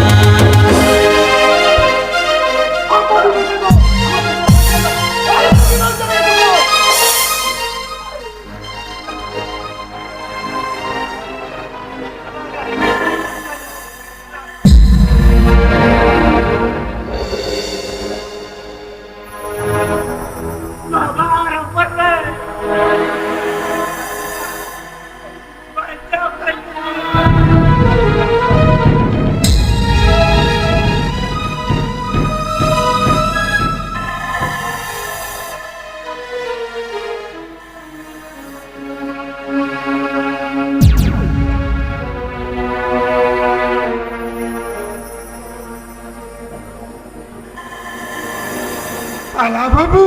ᱟᱞᱟ ᱵᱟᱹᱵᱩ,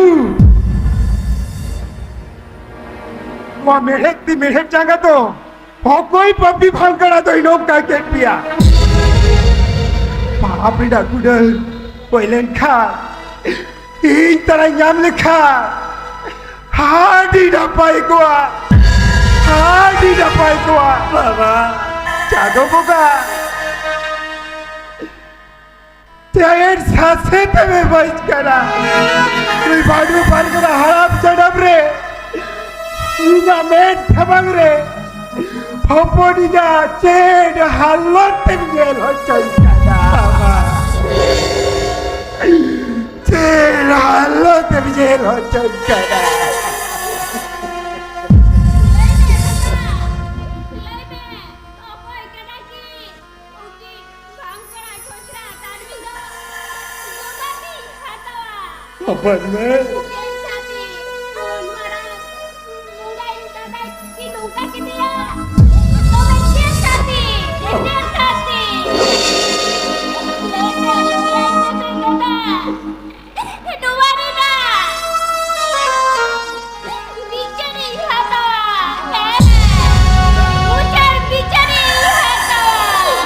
ᱱᱚᱣᱟ ᱢᱮᱲᱦᱮᱫ ᱛᱤ ᱢᱮᱲᱦᱮᱫ ᱡᱟᱸᱜᱟ ᱫᱚ ᱚᱠᱚᱭ ᱯᱟᱯᱤ ᱵᱷᱟᱝᱠᱟᱲᱟ ᱫᱚᱭ ᱱᱚᱝᱠᱟ ᱠᱮᱫ ᱯᱮᱭᱟ? ᱯᱟᱯ ᱨᱮᱱᱟᱜ ᱜᱩᱰᱟᱹ ᱦᱩᱭ ᱞᱮᱱᱠᱷᱟᱱ, ᱤᱧ ᱛᱟᱨᱟᱧ ᱧᱟᱢ ᱞᱮᱠᱷᱟᱱ ᱟᱹᱰᱤ ᱱᱟᱯᱟᱭ ᱠᱚᱜᱼᱟ, ᱟᱹᱰᱤ ᱱᱟᱯᱟᱭ ᱠᱚᱜᱼᱟ᱾ ᱵᱟᱵᱟ᱾ ᱪᱟᱸᱫᱚ ᱵᱚᱸᱜᱟ, ᱪᱮᱫ ᱥᱟᱥᱮᱛ ᱮᱢ ᱮᱢᱟᱹᱧ ᱠᱟᱱᱟ? ᱱᱩᱭ ᱵᱟᱹᱰᱩ ᱯᱟᱨᱜᱟᱱᱟ ᱦᱟᱲᱟᱢ ᱡᱟᱱᱟᱢ ᱨᱮ ᱤᱧᱟᱹᱜ ᱢᱮᱫ ᱥᱟᱢᱟᱝ ᱨᱮ ᱦᱚᱯᱚᱱᱤᱧᱟᱹ ᱪᱮᱫ ᱦᱟᱞᱚᱛ ᱮᱢ ᱧᱮᱞ ᱦᱚᱪᱚᱧ ᱠᱟᱱᱟ? ᱪᱮᱫ ᱦᱟᱞᱚᱛ ᱮᱢ ᱧᱮᱞ ᱦᱚᱪᱚᱧ ᱠᱟᱱᱟ? ᱞᱟᱹᱭ ᱢᱮ, ᱚᱠᱚᱭ ᱠᱟᱱᱟ ᱠᱤ? ᱩᱱᱠᱤᱱ ᱵᱟᱝ ᱠᱟᱱᱟ ᱠᱷᱚᱥᱲᱟ ᱛᱟᱨ ᱢᱤᱫ ᱫᱚ ᱡᱚᱢᱟᱜ ᱤᱧ ᱦᱟᱛᱟᱣᱟ᱾ ᱦᱚᱯᱚᱱ ᱢᱮ᱾ ᱪᱮᱫ ᱥᱟᱹᱛᱤ? ᱩᱱ ᱢᱟᱨᱟᱝ ᱵᱚᱸᱜᱟᱭ ᱫᱟᱫᱟ ᱠᱤ ᱱᱚᱝᱠᱟ ᱠᱮᱫᱮᱭᱟ? ᱛᱚᱵᱮ ᱪᱮᱫ ᱥᱟᱹᱛᱤ? ᱪᱮᱫ ᱥᱟᱹᱛᱤ? ᱞᱟᱹᱭ ᱢᱮ, ᱞᱟᱹᱭ ᱢᱮ, ᱫᱟᱫᱟ᱾ ᱱᱚᱣᱟ ᱨᱮᱱᱟᱜ ᱵᱤᱪᱟᱹᱨᱤᱧ ᱦᱟᱛᱟᱣᱟ᱾ ᱦᱮᱸ, ᱩᱪᱟᱹᱲ ᱵᱤᱪᱟᱹᱨᱤᱧ ᱦᱟᱛᱟᱣᱟ᱾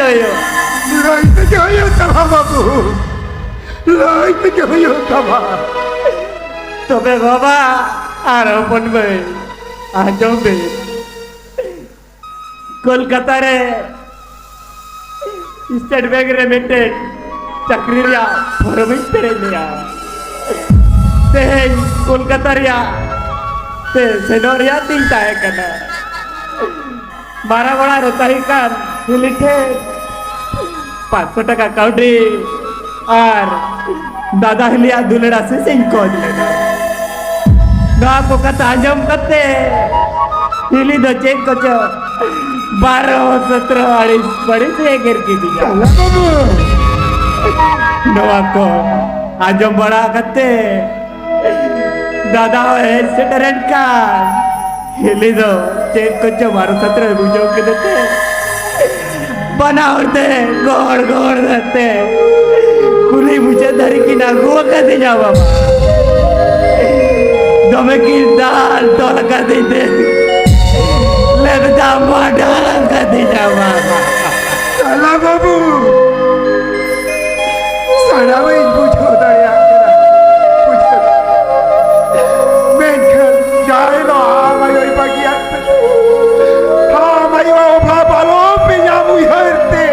ᱞᱟᱹᱭ ᱛᱮᱜᱮ ᱦᱩᱭᱩᱜ ᱛᱟᱢᱟ ᱵᱟᱹᱵᱩ, ᱞᱟᱹᱭ ᱛᱮᱜᱮ ᱦᱩᱭᱩᱜ ᱛᱟᱢᱟ᱾ ᱛᱚᱵᱮ ᱵᱟᱵᱟ ᱟᱨ ᱦᱚᱯᱚᱱ ᱢᱟᱹᱭ, ᱟᱸᱡᱚᱢ ᱵᱤᱱ᱾ ᱠᱳᱞᱠᱟᱛᱟ ᱨᱮ ᱥᱴᱮᱴ ᱵᱮᱝᱠ ᱨᱮ ᱢᱤᱫᱴᱮᱱ ᱪᱟᱹᱠᱨᱤ ᱨᱮᱭᱟᱜ ᱯᱷᱚᱨᱢ ᱤᱧ ᱯᱮᱨᱮᱡ ᱞᱮᱫᱼᱟ᱾ ᱛᱮᱦᱮᱧ ᱠᱳᱞᱠᱟᱛᱟ ᱨᱮᱭᱟᱜ ᱛᱮ ᱥᱮᱱᱚᱜ ᱨᱮᱭᱟᱜ ᱛᱤᱧ ᱛᱟᱦᱮᱸ ᱠᱟᱱᱟ᱾ ᱢᱟᱨᱟᱝ ᱚᱲᱟᱜ ᱨᱮ ᱛᱟᱦᱮᱸ ᱠᱟᱱ ᱦᱤᱞᱤ ᱴᱷᱮᱱ ᱯᱟᱸᱪᱥᱚ ᱴᱟᱠᱟ ᱠᱟᱹᱣᱰᱤ ᱟᱨ ᱫᱟᱫᱟ ᱦᱤᱞᱤᱭᱟᱜ ᱫᱩᱞᱟᱹᱲ ᱟᱥᱤᱥ ᱤᱧ ᱠᱷᱚᱡᱽ ᱞᱮᱫᱟ᱾ ᱱᱚᱣᱟ ᱠᱚ ᱠᱟᱛᱷᱟ ᱟᱸᱡᱚᱢ ᱠᱟᱛᱮ ᱦᱤᱞᱤ ᱫᱚ ᱪᱮᱫ ᱠᱚᱪᱚ ᱵᱟᱨᱚ ᱥᱚᱛᱨᱚ ᱟᱹᱲᱤᱥ ᱵᱟᱹᱲᱤᱥ ᱮ ᱮᱜᱮᱨ ᱠᱤᱫᱤᱧᱟ᱾ ᱱᱚᱣᱟ ᱠᱚ ᱟᱸᱡᱚᱢ ᱵᱟᱲᱟ ᱠᱟᱛᱮ ᱫᱟᱫᱟ ᱦᱚᱸ ᱦᱮᱡ ᱥᱮᱴᱮᱨᱮᱱ ᱠᱷᱟᱱ ᱦᱤᱞᱤ ᱫᱚ ᱪᱮᱫ ᱠᱚᱪᱚ ᱵᱟᱨᱚ ᱥᱚᱛᱨᱚᱭ ᱵᱩᱡᱷᱟᱹᱣ ᱠᱮᱫᱟ ᱛᱮ ᱵᱟᱱᱟ ᱦᱚᱲ ᱛᱮ ᱜᱚᱲ ᱜᱚᱲ ᱠᱟᱛᱮ ᱠᱩᱞᱦᱤ ᱢᱩᱪᱟᱹᱫ ᱫᱷᱟᱹᱨᱤᱡ ᱠᱤᱱ ᱟᱹᱜᱩ ᱟᱠᱟᱫᱤᱧᱟ ᱵᱟᱵᱟ᱾ ᱫᱚᱢᱮ ᱠᱤᱱ ᱫᱟᱞ ᱛᱚᱞ ᱟᱠᱟᱫᱤᱧ ᱛᱮ ᱞᱮᱵᱫᱟ ᱢᱟᱰᱟᱝ ᱟᱠᱟᱫᱤᱧᱟ ᱵᱟᱵᱟ᱾ ᱠᱟᱞᱟ ᱵᱟᱹᱵᱩ, ᱥᱟᱱᱟᱢᱟᱜ ᱤᱧ ᱵᱩᱡᱷᱟᱹᱣ ᱫᱟᱲᱮᱭᱟᱜ ᱠᱟᱱᱟ, ᱵᱩᱡᱷᱟᱹᱣ᱾ ᱢᱮᱱᱠᱷᱟᱱ ᱡᱟᱦᱟᱸ ᱦᱤᱞᱳᱜ ᱟᱢ ᱟᱭᱳᱭ ᱵᱟᱹᱜᱤᱭᱟᱫ ᱯᱮ, ᱟᱢ ᱟᱭᱳᱣᱟᱜ ᱚᱵᱷᱟᱵ ᱟᱞᱚ ᱯᱮ ᱧᱟᱢ ᱩᱭᱦᱟᱹᱨ ᱛᱮ᱾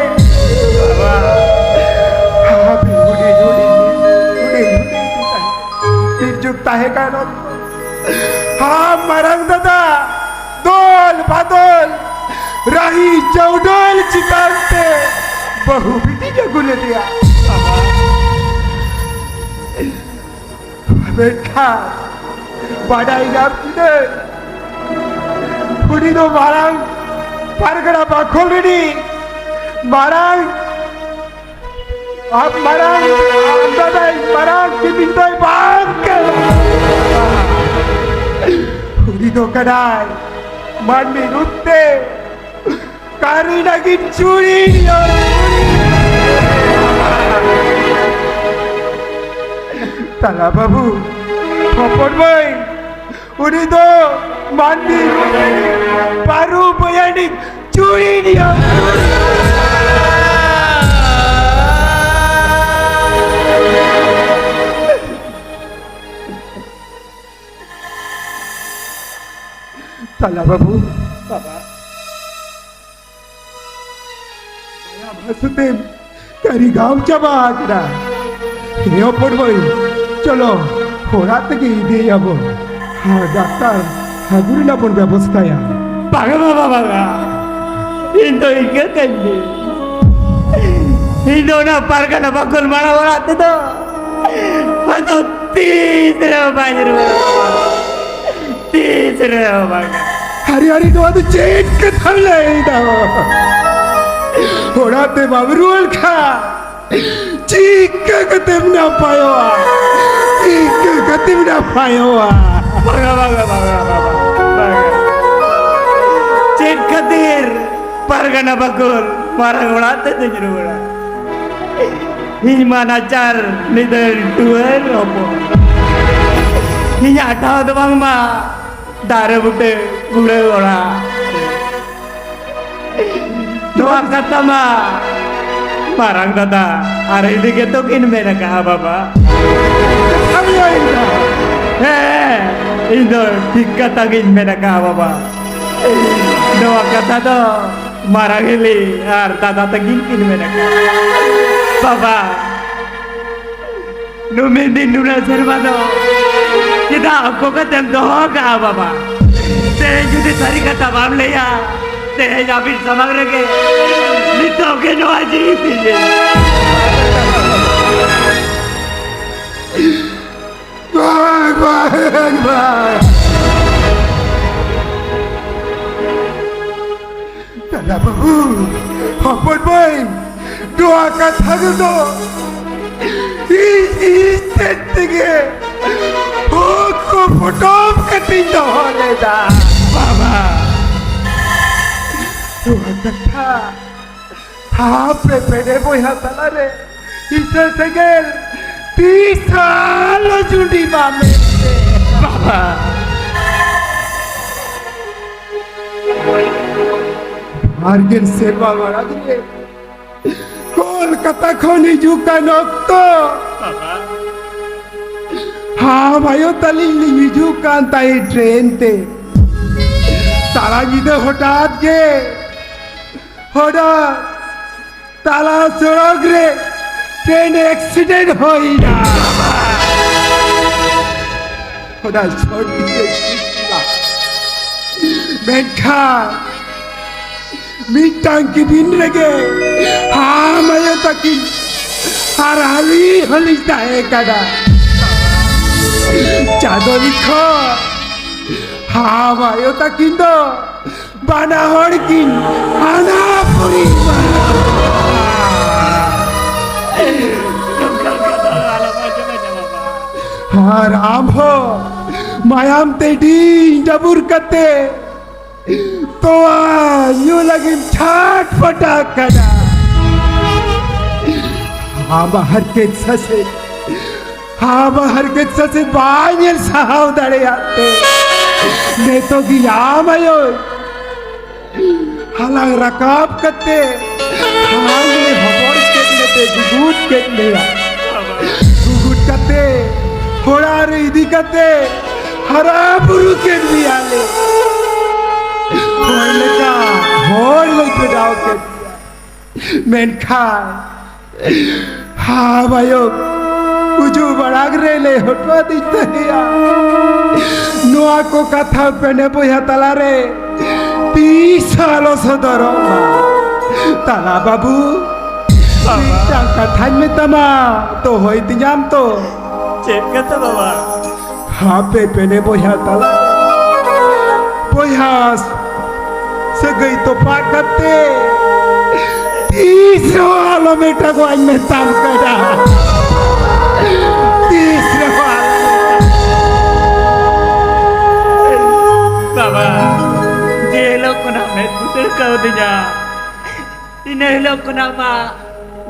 ᱟᱢ ᱦᱩᱰᱤᱧ ᱦᱩᱰᱤᱧ, ᱦᱩᱰᱤᱧ ᱦᱩᱰᱤᱧ ᱛᱤᱨᱡᱩᱠ ᱛᱟᱦᱮᱸ ᱠᱟᱱ ᱚᱠᱛᱚ, ᱟᱢ ᱢᱟᱨᱟᱝ ᱫᱟᱫᱟ ᱫᱚᱞ ᱵᱟᱫᱚᱞ ᱨᱟᱦᱤ ᱪᱟᱹᱣᱰᱟᱹᱞ ᱪᱮᱛᱟᱱ ᱛᱮ ᱵᱟᱹᱦᱩ ᱵᱤᱴᱤᱧ ᱟᱹᱜᱩ ᱞᱮᱫᱮᱭᱟ᱾ ᱢᱮᱱᱠᱷᱟᱱ ᱵᱟᱰᱟᱭ ᱧᱟᱢ ᱠᱤᱫᱟᱹᱧ, ᱩᱱᱤ ᱫᱚ ᱢᱟᱨᱟᱝ ᱯᱟᱨᱜᱟᱱᱟ ᱵᱟᱠᱷᱳᱞ ᱨᱤᱱᱤᱡ ᱢᱟᱨᱟᱝ ᱟᱢ ᱢᱟᱨᱟᱝ, ᱟᱢ ᱫᱟᱫᱟ ᱤᱧ ᱢᱟᱨᱟᱝ ᱠᱤᱢᱤᱱ ᱫᱚᱭ ᱵᱟᱝ ᱠᱟᱱᱟ᱾ ᱩᱱᱤ ᱫᱚ ᱠᱟᱱᱟᱭ ᱢᱟᱹᱱᱢᱤ ᱨᱩᱯ ᱛᱮ ᱠᱟᱹᱨᱤ ᱱᱟᱹᱜᱤᱱ ᱪᱩᱲᱤ᱾ ᱛᱟᱞᱟ ᱵᱟᱹᱵᱩ, ᱦᱚᱯᱚᱱ ᱢᱟᱹᱭ, ᱩᱱᱤ ᱫᱚ ᱢᱟᱹᱱᱢᱤ ᱨᱩᱯ ᱨᱤᱱᱤᱡ ᱵᱟᱹᱨᱩ ᱵᱚᱭᱟᱱᱤᱡ ᱪᱩᱲᱤ ᱱᱤᱭᱚᱢ᱾ ᱛᱟᱞᱟ ᱵᱟᱹᱵᱩ᱾ ᱵᱟᱵᱟ᱾ ᱫᱟᱭᱟ ᱵᱷᱟᱹᱥᱩᱛᱮᱢ ᱠᱟᱹᱨᱤ ᱜᱟᱢ ᱪᱟᱵᱟ ᱟᱠᱟᱫᱟ᱾ ᱦᱮᱸ ᱦᱚᱯᱚᱱ ᱵᱟᱹᱭ, ᱪᱚᱞᱚ ᱚᱲᱟᱜ ᱛᱮᱜᱮ ᱤᱫᱤᱭᱮᱭᱟᱵᱚᱱ᱾ ᱦᱮᱸ, ᱰᱟᱠᱛᱟᱨ ᱟᱹᱜᱩ ᱨᱮᱱᱟᱜ ᱵᱚᱱ ᱵᱮᱵᱚᱥᱛᱷᱟᱭᱟ᱾ ᱵᱟᱝᱟ ᱵᱟᱵᱟ, ᱵᱟᱝᱟ᱾ ᱤᱧ ᱫᱚ ᱤᱠᱟᱹ ᱠᱟᱹᱧ ᱢᱮ᱾ ᱤᱧ ᱫᱚ ᱚᱱᱟ ᱯᱟᱨᱜᱟᱱᱟ ᱵᱟᱠᱚᱞ ᱢᱟᱲᱟᱝ ᱚᱲᱟᱜ ᱛᱮᱫᱚ ᱟᱫᱚ ᱛᱤᱥ ᱨᱮᱦᱚᱸ ᱵᱟᱹᱧ ᱨᱩᱣᱟᱹᱲᱟ᱾ ᱛᱤᱥ ᱨᱮᱦᱚᱸ ᱵᱟᱝᱟ᱾ ᱦᱟᱨᱤ ᱦᱟᱨᱤ, ᱱᱚᱣᱟ ᱫᱚ ᱪᱮᱫ ᱠᱟᱛᱷᱟᱢ ᱞᱟᱹᱭᱫᱟ? ᱚᱲᱟᱜ ᱛᱮ ᱵᱟᱢ ᱨᱩᱣᱟᱹᱲ ᱠᱷᱟᱱ ᱪᱤᱠᱟᱹ ᱠᱟᱛᱮᱢ ᱱᱟᱯᱟᱭᱚᱜᱼᱟ? ᱪᱤᱠᱟᱹ ᱠᱟᱛᱮᱢ ᱱᱟᱯᱟᱭᱚᱜᱼᱟ? ᱵᱟᱝᱟ, ᱵᱟᱝᱟ, ᱵᱟᱝᱟ, ᱵᱟᱝᱟ, ᱵᱟᱝᱟ᱾ ᱪᱮᱫ ᱠᱷᱟᱹᱛᱤᱨ ᱯᱟᱨᱜᱟᱱᱟ ᱵᱟᱠᱚᱞ ᱢᱟᱨᱟᱝ ᱚᱲᱟᱜ ᱛᱮ ᱫᱩᱧ ᱨᱩᱣᱟᱹᱲᱟ? ᱤᱧ ᱢᱟ ᱱᱟᱪᱟᱨ ᱱᱤᱫᱟᱹᱨ ᱴᱩᱣᱟᱹᱨ ᱦᱚᱯᱚᱱ᱾ ᱤᱧᱟᱜ ᱴᱷᱟᱶ ᱫᱚ ᱵᱟᱝᱢᱟ ᱫᱟᱨᱮ ᱵᱩᱴᱟᱹ ᱠᱩᱲᱟᱹ ᱚᱲᱟᱜ᱾ ᱱᱚᱣᱟ ᱠᱟᱛᱷᱟ ᱢᱟ ᱢᱟᱨᱟᱝ ᱫᱟᱫᱟ ᱟᱨ ᱤᱧ ᱜᱮᱛᱚ ᱠᱤᱱ ᱢᱮᱱ ᱟᱠᱟᱫᱼᱟ ᱵᱟᱵᱟ᱾ ᱦᱮᱸ, ᱤᱧ ᱫᱚ ᱴᱷᱤᱠ ᱠᱟᱛᱷᱟ ᱜᱤᱧ ᱢᱮᱱ ᱟᱠᱟᱫᱼᱟ ᱵᱟᱵᱟ᱾ ᱱᱚᱣᱟ ᱠᱟᱛᱷᱟ ᱫᱚ ᱢᱟᱨᱟᱝ ᱦᱤᱞᱤ ᱟᱨ ᱫᱟᱫᱟ ᱛᱟᱹᱠᱤᱱ ᱠᱤᱱ ᱢᱮᱱ ᱟᱠᱟᱫᱼᱟ ᱵᱟᱵᱟ᱾ ᱱᱩᱢᱤᱱ ᱫᱤᱱ ᱱᱩᱱᱟᱹᱜ ᱥᱮᱨᱢᱟ ᱫᱚ ᱪᱮᱫᱟᱜ ᱚᱠᱚ ᱠᱟᱛᱮᱢ ᱫᱚᱦᱚ ᱠᱟᱜᱼᱟ ᱵᱟᱵᱟ? ᱛᱮᱦᱮᱧ ᱡᱩᱫᱤ ᱥᱟᱹᱨᱤ ᱠᱟᱛᱷᱟ ᱵᱟᱢ ᱞᱟᱹᱭᱟ, ᱛᱮᱦᱮᱧ ᱟᱹᱵᱤᱱ ᱥᱟᱢᱟᱝ ᱨᱮᱜᱮ ᱱᱤᱛᱚᱜ ᱜᱮ ᱱᱚᱣᱟ ᱡᱤᱣᱤ ᱛᱤᱧ᱾ ᱵᱟᱝ, ᱵᱟᱝ, ᱵᱟᱝ᱾ ᱫᱟᱫᱟ ᱵᱟᱹᱵᱩ, ᱦᱚᱯᱚᱱ ᱵᱟᱹᱭ, ᱱᱚᱣᱟ ᱠᱟᱛᱷᱟ ᱠᱚᱫᱚ ᱤᱧ, ᱤᱧ ᱛᱮᱫ ᱛᱮᱜᱮ ᱩᱱᱠᱩ ᱯᱚᱴᱚᱢ ᱠᱟᱛᱮᱧ ᱫᱚᱦᱚ ᱞᱮᱫᱟ᱾ ᱵᱟᱵᱟ, ᱱᱚᱣᱟ ᱠᱟᱛᱷᱟ ᱦᱟᱯᱮ ᱯᱮᱲᱮ ᱵᱚᱭᱦᱟ ᱛᱟᱞᱟᱨᱮ ᱤᱥᱟᱹ ᱥᱮᱸᱜᱮᱞ ᱛᱤᱥ ᱦᱚᱸ ᱟᱞᱚ ᱡᱩᱸᱰᱤ ᱢᱟ ᱢᱮᱱᱛᱮ᱾ ᱵᱟᱵᱟ, ᱵᱟᱨᱜᱮᱞ ᱥᱮᱨᱢᱟ ᱢᱟᱲᱟᱝ ᱨᱮ ᱠᱳᱞᱠᱟᱛᱟ ᱠᱷᱚᱱ ᱦᱤᱡᱩᱜ ᱠᱟᱱ ᱚᱠᱛᱚ, ᱦᱟᱢ ᱟᱭᱳ ᱛᱟᱹᱞᱤᱧ ᱞᱤᱧ ᱦᱤᱡᱩᱜ ᱠᱟᱱ ᱛᱟᱦᱮᱸᱫ ᱴᱨᱮᱱ ᱛᱮ᱾ ᱛᱟᱞᱟ ᱧᱤᱫᱟᱹ ᱦᱚᱴᱟᱛ ᱜᱮ, ᱦᱚᱴᱟᱛ ᱛᱟᱞᱟ ᱥᱚᱲᱚᱠ ᱨᱮ ᱴᱨᱮᱱ ᱮᱠᱥᱤᱰᱮᱱᱴ ᱦᱩᱭᱱᱟ᱾ ᱚᱱᱟ ᱥᱚᱨ ᱫᱤᱭᱮ ᱢᱮᱱᱠᱷᱟᱱ ᱢᱤᱫᱴᱟᱝ ᱠᱮᱵᱤᱱ ᱨᱮᱜᱮ ᱦᱟᱢ ᱟᱭᱳ ᱛᱟᱹᱠᱤᱱ ᱟᱨ ᱟᱹᱞᱤᱧ ᱦᱚᱸᱞᱤᱧ ᱛᱟᱦᱮᱸ ᱠᱟᱱᱟ᱾ ᱪᱟᱸᱫᱚ ᱞᱤᱠᱷᱚᱱ ᱦᱟᱢ ᱟᱭᱳ ᱛᱟᱹᱠᱤᱱ ᱫᱚ ᱵᱟᱱᱟ ᱦᱚᱲ ᱠᱤᱱ ᱦᱟᱱᱟ ᱯᱩᱨᱤ᱾ ᱟᱨ ᱟᱢ ᱦᱚᱸ ᱢᱟᱭᱟᱢ ᱛᱮ ᱰᱤᱧ ᱰᱟᱹᱵᱩᱨ ᱠᱟᱛᱮ ᱛᱚᱣᱟ ᱧᱩ ᱞᱟᱹᱜᱤᱫ ᱪᱷᱟᱴ ᱯᱟᱴᱟᱜ ᱠᱟᱱᱟ᱾ ᱟᱢᱟᱜ ᱦᱟᱨᱠᱮᱛ ᱥᱟᱥᱮᱛ, ᱟᱢᱟᱜ ᱦᱟᱨᱠᱮᱛ ᱥᱟᱥᱮᱛ ᱵᱟᱭ ᱧᱮᱞ ᱥᱟᱦᱟᱣ ᱫᱟᱲᱮᱭᱟᱜ ᱛᱮ ᱱᱤᱛᱚᱜ ᱜᱮ ᱟᱢ ᱟᱭᱳ ᱦᱟᱞᱟᱝ ᱨᱟᱠᱟᱵ ᱠᱟᱛᱮ ᱦᱟᱞᱟᱝ ᱞᱮ ᱦᱚᱵᱚᱨ ᱠᱮᱫ ᱢᱮᱛᱮ ᱜᱩᱜᱩᱫ ᱠᱮᱫ ᱢᱮᱭᱟ᱾ ᱜᱩᱜᱩᱫ ᱠᱟᱛᱮ ᱚᱲᱟᱜ ᱨᱮ ᱤᱫᱤ ᱠᱟᱛᱮ ᱦᱟᱨᱟ ᱵᱩᱨᱩ ᱠᱮᱫ ᱢᱮᱭᱟᱞᱮ᱾ ᱦᱚᱲ ᱞᱮᱠᱟ ᱦᱚᱲ ᱞᱮ ᱵᱮᱱᱟᱣ ᱠᱮᱫ ᱢᱮᱭᱟ᱾ ᱢᱮᱱᱠᱷᱟᱱ ᱦᱟ ᱵᱟᱭᱚ, ᱩᱡᱩ ᱵᱟᱲᱟᱜ ᱨᱮ ᱞᱮ ᱦᱚᱴᱚ ᱟᱹᱫᱤᱧ ᱛᱟᱦᱮᱸᱭᱟ᱾ ᱱᱚᱣᱟ ᱠᱚ ᱠᱟᱛᱷᱟ ᱯᱮᱱᱮ ᱵᱚᱭᱦᱟ ᱛᱟᱞᱟᱨᱮ ᱛᱤᱥ ᱦᱚᱸ ᱟᱞᱚ ᱥᱚᱫᱚᱨᱚᱜ ᱢᱟ᱾ ᱛᱟᱞᱟ ᱵᱟᱹᱵᱩ, ᱵᱟᱵᱟ᱾ ᱢᱤᱫᱴᱟᱝ ᱠᱟᱛᱷᱟᱧ ᱢᱮᱛᱟᱢᱟ, ᱫᱚᱦᱚᱭ ᱛᱤᱧᱟᱢ ᱛᱚ? ᱪᱮᱫ ᱠᱟᱛᱷᱟ ᱵᱟᱵᱟ? ᱦᱟᱯᱮ ᱯᱮᱱᱮ ᱵᱚᱭᱦᱟ ᱛᱟᱞᱟ, ᱵᱚᱭᱦᱟ ᱥᱟᱹᱜᱟᱹᱭ ᱛᱚᱯᱟᱜ ᱠᱟᱛᱮ ᱛᱤᱥ ᱨᱮᱦᱚᱸ ᱟᱞᱚ ᱢᱮᱴᱟᱜᱚᱜ ᱟᱹᱧ ᱢᱮᱛᱟᱢ ᱠᱟᱱᱟ᱾ ᱛᱤᱥ ᱨᱮᱦᱚᱸ ᱟᱞᱚ᱾ ᱵᱟᱵᱟ, ᱡᱮ ᱦᱤᱞᱳᱜ ᱠᱷᱚᱱᱟᱜ ᱢᱮᱫ ᱵᱩᱥᱟᱹᱲ ᱠᱟᱣᱫᱤᱧᱟ, ᱤᱱᱟᱹ ᱦᱤᱞᱳᱜ ᱠᱷᱚᱱᱟᱜ ᱢᱟ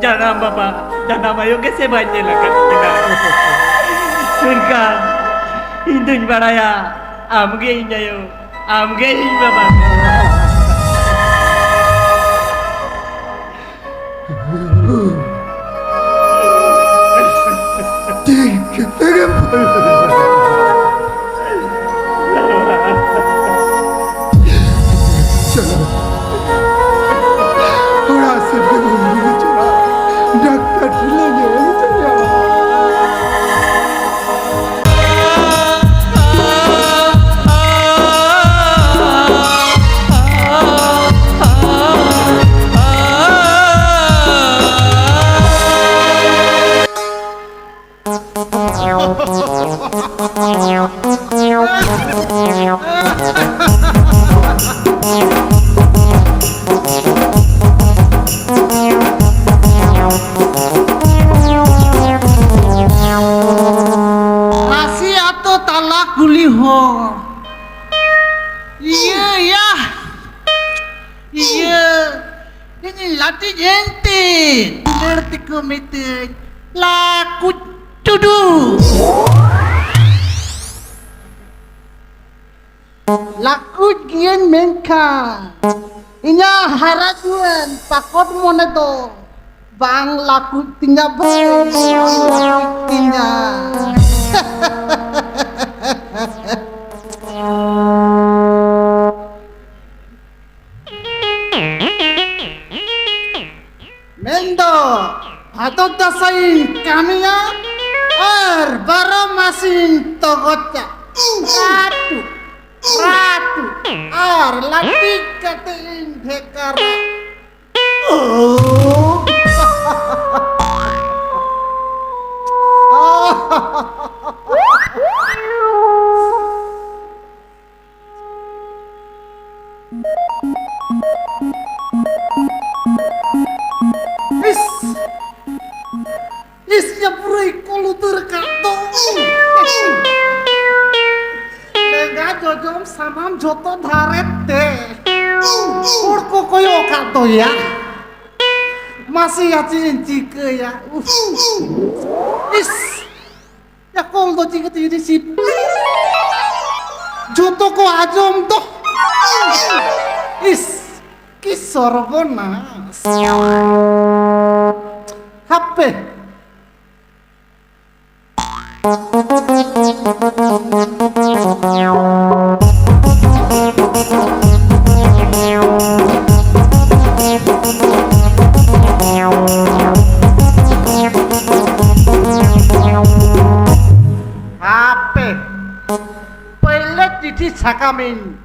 ᱡᱟᱱᱟᱢ ᱵᱟᱵᱟ, ᱡᱟᱱᱟᱢ ᱟᱭᱳ ᱜᱮᱥᱮ ᱵᱟᱹᱧ ᱧᱮᱞ ᱟᱠᱟᱫ ᱠᱤᱱᱟ᱾ ᱢᱮᱱᱠᱷᱟᱱ ᱤᱧ ᱫᱩᱧ ᱵᱟᱲᱟᱭᱟ, ᱟᱢᱜᱮ ᱤᱧ ᱟᱭᱳ, ᱟᱢᱜᱮ ᱤᱧ ᱵᱟᱵᱟ᱾ ᱪᱤᱠᱟᱹ ᱛᱮᱜᱮᱢ ᱵᱟᱲᱟᱭᱟ? ᱰᱟᱠᱛᱟᱨ ᱴᱷᱮᱱ ᱞᱮ ᱧᱮᱞ ᱦᱚᱪᱚᱭᱟ᱾ ᱨᱟᱥᱤ ᱟᱛᱳ ᱛᱟᱞᱟ ᱠᱩᱞᱦᱤ ᱦᱚᱲ᱾ ᱤᱭᱟᱹ ᱭᱟ, ᱤᱭᱟᱹ, ᱤᱧ ᱞᱟᱹᱴᱤᱡ ᱮᱱᱛᱮ ᱫᱩᱞᱟᱹᱲ ᱛᱮᱠᱚ ᱢᱤᱛᱟᱹᱧ ᱞᱟᱠᱩᱡ ᱴᱩᱰᱩ᱾ ᱞᱟᱠᱩᱡ ᱜᱤᱭᱟᱹᱧ ᱢᱮᱱᱠᱷᱟᱱ ᱤᱧᱟᱹᱜ ᱦᱟᱨᱟ ᱡᱩᱣᱟᱹᱱ ᱯᱟᱠᱚᱴ ᱢᱚᱱᱮ ᱫᱚ ᱵᱟᱝ ᱞᱟᱠᱩᱡ ᱛᱤᱧᱟ ᱵᱷᱟᱹᱭ, ᱵᱟᱝ ᱞᱟᱠᱩᱡ ᱛᱤᱧᱟ᱾ ᱢᱮᱱᱫᱚ ᱵᱷᱟᱫᱚᱨ ᱫᱟᱸᱥᱟᱭᱤᱧ ᱠᱟᱹᱢᱤᱭᱟ ᱟᱨ ᱵᱟᱨᱚ ᱢᱟᱥᱤᱧ ᱛᱚᱜᱚᱡᱟ᱾ ᱨᱟᱴᱩ, ᱨᱟᱴᱩ, ᱟᱨ ᱞᱟᱹᱴᱤᱡ ᱠᱟᱛᱮ ᱤᱧ ᱵᱷᱮᱠᱟᱨᱟ᱾ ᱤᱥ! ᱤᱥ, ᱭᱟ ᱯᱩᱨᱟᱹᱭ ᱠᱚᱞ ᱩᱛᱟᱹᱨ ᱟᱠᱟᱫ ᱫᱚ᱾ ᱞᱮᱸᱜᱟ ᱡᱚᱡᱚᱢ ᱥᱟᱱᱟᱢ ᱡᱚᱛᱚ ᱫᱷᱟᱨᱮ ᱛᱮ ᱦᱚᱲ ᱠᱚ ᱠᱚᱭᱚᱜ ᱟᱠᱟᱫ ᱫᱚᱭᱟ᱾ ᱢᱟᱥᱮ ᱭᱟ, ᱪᱮᱫ ᱤᱧ ᱪᱤᱠᱟᱹᱭᱟ? ᱩᱯᱷ᱾ ᱤᱥ! ᱭᱟ, ᱠᱚᱞ ᱫᱚ ᱪᱤᱠᱟᱹᱛᱮ ᱨᱤᱥᱤᱵᱷ? ᱡᱚᱛᱚ ᱠᱚ ᱟᱸᱡᱚᱢ ᱫᱚ᱾ ᱤᱥ, ᱠᱤ ᱥᱚᱨᱵᱚᱱᱟᱥ᱾ ᱦᱟᱯᱮ᱾ ᱱᱟᱜᱟᱢᱤᱧ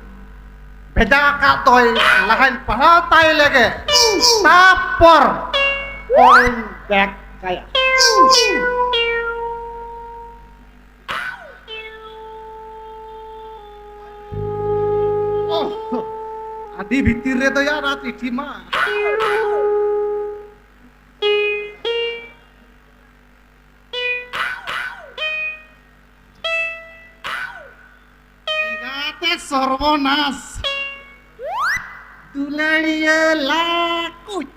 ᱵᱷᱮᱡᱟ ᱟᱠᱟᱫ ᱫᱚᱭ, ᱞᱟᱦᱟᱧ ᱯᱟᱲᱦᱟᱣ ᱛᱟᱭ ᱞᱮᱜᱮ, ᱛᱟᱯᱚᱨ ᱯᱚᱨᱮᱧ ᱵᱮᱠ ᱠᱟᱭᱟ᱾ ᱳᱦ, ᱟᱹᱰᱤ ᱵᱷᱤᱛᱤᱨ ᱨᱮᱫᱚ ᱭᱟ ᱚᱱᱟ ᱪᱤᱴᱷᱤ ᱢᱟ᱾ ᱮᱸᱜᱟᱛᱮ ᱥᱚᱨᱵᱚᱱᱟᱥ᱾ ᱫᱩᱞᱟᱹᱲᱤᱭᱟᱹ ᱞᱟᱠᱩᱡ᱾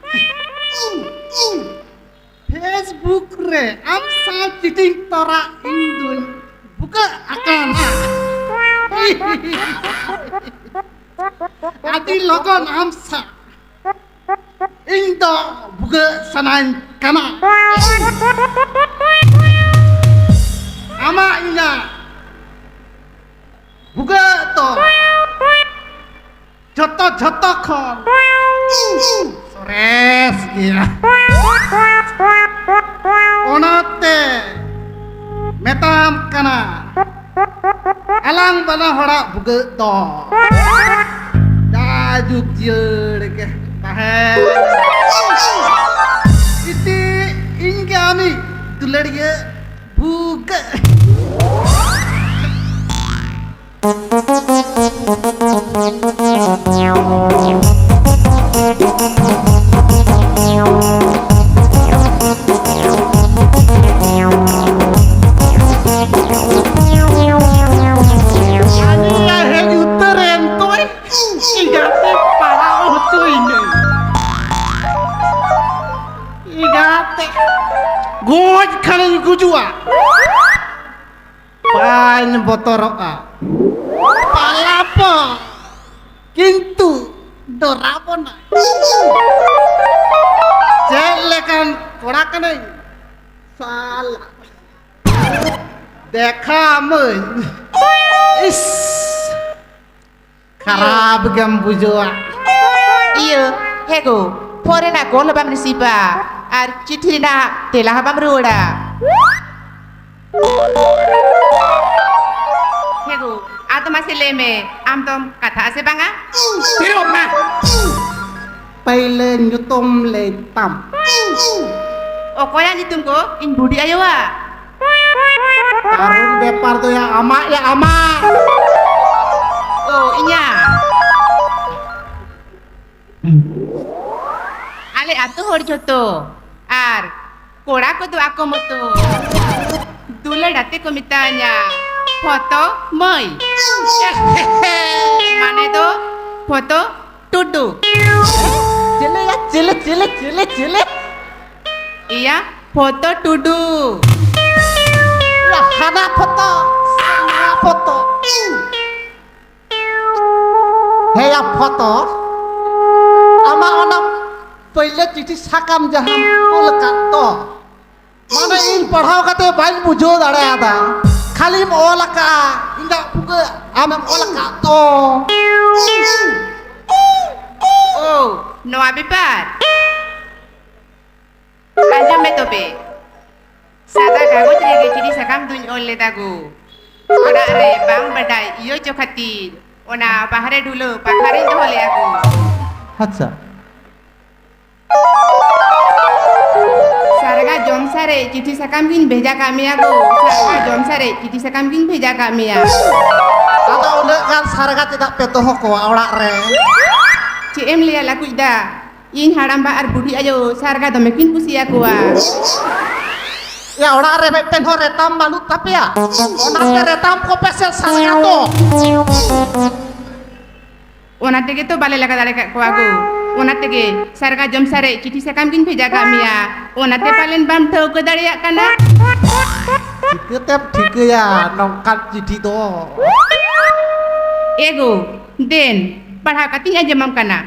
Facebook ᱨᱮ ᱟᱢ ᱥᱟᱶ ᱪᱤᱴᱤᱝ ᱛᱚᱨᱟ ᱤᱧ ᱫᱩᱧ ᱵᱩᱠᱟᱹᱜ ᱟᱠᱟᱱᱟ᱾ ᱟᱹᱰᱤ ᱞᱚᱜᱚᱱ ᱟᱢ ᱥᱟᱶ ᱤᱧ ᱫᱚ ᱵᱷᱩᱜᱟᱹᱜ ᱥᱟᱱᱟᱧ ᱠᱟᱱᱟ᱾ ᱟᱢᱟᱜ ᱤᱧᱟᱹᱜ ᱵᱷᱩᱜᱟᱹᱜ ᱫᱚ ᱡᱷᱚᱛᱚ, ᱡᱷᱚᱛᱚ ᱠᱷᱚᱱ ᱥᱚᱨᱮᱥ ᱜᱮᱭᱟ᱾ ᱚᱱᱟᱛᱮ ᱢᱮᱛᱟᱢ ᱠᱟᱱᱟ, ᱟᱞᱟᱝ ᱵᱟᱱᱟ ᱦᱚᱲᱟᱜ ᱵᱷᱩᱜᱟᱹᱜ ᱫᱚ ᱡᱟᱭᱡᱩᱜᱽ ᱡᱤᱭᱟᱹᱲ ᱜᱮ ᱛᱟᱦᱮᱸ᱾ ᱤᱥᱤ ᱤᱧ ᱜᱮ ᱟᱢᱤᱡ ᱫᱩᱞᱟᱹᱲᱤᱭᱟᱹ ᱵᱷᱩᱜᱟᱹᱜ᱾ ᱟᱞᱮᱭᱟᱜ ᱦᱮᱡ ᱩᱛᱟᱹᱨᱮᱱ ᱛᱚᱭ ᱪᱤᱠᱟᱹᱛᱮ ᱯᱟᱲᱟᱣ ᱦᱚᱪᱚᱭᱤᱧᱟᱹ? ᱪᱤᱠᱟᱹᱛᱮ ᱜᱚᱡ ᱠᱷᱟᱱᱤᱧ ᱜᱩᱡᱩᱜᱼᱟ᱾ ᱵᱟᱹᱧ ᱵᱚᱛᱚᱨᱚᱜᱼᱟ᱾ ᱯᱟᱞᱟᱯᱚ ᱠᱤᱱᱛᱩ ᱰᱚᱨᱟᱵᱚᱱᱟ᱾ ᱪᱮᱫ ᱞᱮᱠᱟᱱ ᱠᱚᱲᱟ ᱠᱟᱹᱱᱟᱹᱧ ᱥᱟᱞᱟ᱾ ᱫᱮᱠᱷᱟ ᱢᱟᱹᱧ᱾ ᱤᱥ, ᱠᱷᱟᱨᱟᱯ ᱜᱮᱢ ᱵᱩᱡᱷᱟᱹᱣᱟ᱾ ᱤᱭᱟᱹ, ᱦᱮᱸ ᱜᱳ, ᱯᱷᱳᱱ ᱨᱮᱱᱟᱜ ᱠᱚᱞ ᱦᱚᱸ ᱵᱟᱢ ᱨᱤᱥᱤᱵᱷᱟ ᱟᱨ ᱪᱤᱴᱷᱤ ᱨᱮᱱᱟᱜ ᱛᱮᱞᱟ ᱦᱚᱸ ᱵᱟᱢ ᱨᱩᱣᱟᱹᱲᱟ᱾ ᱦᱮᱸ ᱜᱳ, ᱟᱫᱚ ᱢᱟᱥᱮ ᱞᱟᱹᱭ ᱢᱮ, ᱟᱢ ᱫᱚᱢ ᱠᱟᱛᱷᱟᱜᱼᱟ ᱥᱮ ᱵᱟᱝᱟ? ᱛᱷᱤᱨᱚᱜ ᱢᱮ᱾ ᱯᱟᱹᱭᱞᱟᱹ ᱧᱩᱛᱩᱢ ᱞᱟᱹᱭ ᱛᱟᱢ᱾ ᱚᱠᱚᱭᱟᱜ ᱧᱩᱛᱩᱢ ᱜᱳ? ᱤᱧ ᱵᱩᱰᱷᱤ ᱟᱭᱳᱣᱟᱜ? ᱠᱟᱨᱚᱱ ᱵᱮᱯᱟᱨ ᱫᱚ ᱭᱟ ᱟᱢᱟᱜ, ᱭᱟ ᱟᱢᱟᱜ᱾ ᱳ, ᱤᱧᱟᱜ᱾ ᱟᱞᱮ ᱟᱛᱳ ᱦᱚᱲ ᱡᱷᱚᱛᱚ ᱟᱨ ᱠᱚᱲᱟ ᱠᱚᱫᱚ ᱟᱠᱚ ᱢᱚᱛᱚ ᱫᱩᱞᱟᱹᱲ ᱟᱛᱮ ᱠᱚ ᱢᱮᱛᱟᱧᱟ ᱯᱷᱚᱛᱚ ᱢᱟᱹᱭ᱾ ᱢᱟᱱᱮ ᱫᱚ ᱯᱷᱚᱛᱚ ᱴᱩᱰᱩ᱾ ᱪᱮᱞᱮ ᱭᱟ, ᱪᱮᱞᱮ, ᱪᱮᱞᱮ, ᱪᱮᱞᱮ, ᱪᱮᱞᱮ? ᱤᱭᱟ, ᱯᱷᱚᱛᱚ ᱴᱩᱰᱩ᱾ ᱭᱟ, ᱦᱟᱱᱟ ᱯᱷᱚᱛᱚ, ᱦᱟᱱᱟ ᱯᱷᱚᱛᱚ᱾ ᱦᱮᱸᱭᱟ ᱯᱷᱚᱛᱚ, ᱟᱢᱟᱜ ᱚᱱᱟ ᱯᱟᱹᱭᱞᱟᱹ ᱪᱤᱴᱷᱤ ᱥᱟᱠᱟᱢ ᱡᱟᱦᱟᱸᱢ ᱠᱩᱞ ᱟᱠᱟᱫ ᱫᱚ, ᱢᱟᱱᱮ ᱤᱧ ᱯᱟᱲᱦᱟᱣ ᱠᱟᱛᱮ ᱵᱟᱹᱧ ᱵᱩᱡᱷᱟᱹᱣ ᱫᱟᱲᱮᱭᱟᱫᱟ, ᱠᱷᱟᱹᱞᱤᱢ ᱚᱞ ᱟᱠᱟᱫᱼᱟ, ᱤᱧᱟᱹᱜ ᱵᱩᱠᱟᱹ ᱟᱢᱮᱢ ᱚᱞ ᱟᱠᱟᱫ ᱫᱚ᱾ ᱳ, ᱱᱚᱣᱟ ᱵᱮᱯᱟᱨ? ᱟᱸᱡᱚᱢ ᱢᱮ ᱛᱚᱵᱮ, ᱥᱟᱫᱟ ᱠᱟᱜᱚᱡᱽ ᱨᱮᱜᱮ ᱪᱤᱴᱷᱤ ᱥᱟᱠᱟᱢ ᱫᱩᱧ ᱚᱞ ᱞᱮᱫᱟ ᱜᱳ᱾ ᱚᱲᱟᱜ ᱨᱮ ᱵᱟᱝ ᱵᱟᱰᱟᱭ ᱤᱭᱟᱹ ᱪᱚ ᱠᱷᱟᱹᱛᱤᱨ ᱚᱱᱟ ᱵᱟᱦᱨᱮ ᱰᱩᱞᱟᱹ ᱯᱟᱠᱷᱟᱨᱤᱧ ᱫᱚᱦᱚ ᱞᱮᱫᱟ ᱜᱳ᱾ ᱟᱪᱪᱷᱟ᱾ ᱥᱟᱨᱜᱟ ᱡᱚᱢ ᱥᱟᱨᱮᱡ ᱪᱤᱴᱷᱤ ᱥᱟᱠᱟᱢ ᱜᱤᱧ ᱵᱷᱮᱡᱟ ᱠᱟᱜ ᱢᱮᱭᱟ ᱜᱳ, ᱥᱟᱨᱜᱟ ᱡᱚᱢ ᱥᱟᱨᱮᱡ ᱪᱤᱴᱷᱤ ᱥᱟᱠᱟᱢ ᱜᱤᱧ ᱵᱷᱮᱡᱟ ᱠᱟᱜ ᱢᱮᱭᱟ᱾ ᱟᱫᱚ ᱩᱱᱟᱹᱜ ᱜᱟᱱ ᱥᱟᱨᱜᱟ ᱪᱮᱫᱟᱜ ᱯᱮ ᱫᱚᱦᱚ ᱠᱚᱣᱟ ᱚᱲᱟᱜ ᱨᱮ? ᱪᱮᱫ ᱮᱢ ᱞᱟᱹᱭᱟ ᱞᱟᱹᱠᱩᱡ ᱫᱟ, ᱤᱧ ᱦᱟᱲᱟᱢᱵᱟ ᱟᱨ ᱵᱩᱰᱷᱤ ᱟᱭᱳ ᱥᱟᱨᱜᱟ ᱫᱚᱢᱮ ᱠᱤᱱ ᱠᱩᱥᱤᱭᱟᱠᱚᱣᱟ᱾ ᱭᱟ, ᱚᱲᱟᱜ ᱨᱮ ᱢᱤᱫᱴᱮᱱ ᱦᱚᱸ ᱨᱮᱛᱟᱢ ᱵᱟᱹᱱᱩᱜ ᱛᱟᱯᱮᱭᱟ? ᱚᱱᱟᱛᱮ ᱨᱮᱛᱟᱢ ᱠᱚᱯᱮ ᱥᱮ ᱥᱟᱨᱜᱟ ᱫᱚ᱾ ᱚᱱᱟ ᱛᱮᱜᱮ ᱛᱚ ᱵᱟᱞᱮ ᱞᱟᱜᱟ ᱫᱟᱲᱮ ᱠᱟᱜ ᱠᱚᱣᱟ ᱜᱳ᱾ ᱚᱱᱟ ᱛᱮᱜᱮ ᱥᱟᱨᱜᱟ ᱡᱚᱢ ᱥᱟᱨᱮᱡ ᱪᱤᱴᱷᱤ ᱥᱟᱠᱟᱢ ᱜᱤᱧ ᱵᱷᱮᱡᱟ ᱠᱟᱜ ᱢᱮᱭᱟ᱾ ᱚᱱᱟᱛᱮ ᱯᱟᱞᱮᱱ ᱵᱟᱢ ᱴᱷᱟᱹᱣᱠᱟᱹ ᱫᱟᱲᱮᱭᱟᱜ ᱠᱟᱱᱟ᱾ ᱪᱤᱠᱟᱹᱛᱮᱢ ᱴᱷᱤᱠᱟᱹᱭᱟ ᱱᱚᱝᱠᱟᱱ ᱪᱤᱴᱷᱤ ᱫᱚ? ᱮ ᱜᱳ, ᱫᱮᱱ, ᱯᱟᱲᱦᱟᱣ ᱠᱟᱛᱮᱧ ᱟᱸᱡᱚᱢᱟᱢ ᱠᱟᱱᱟ᱾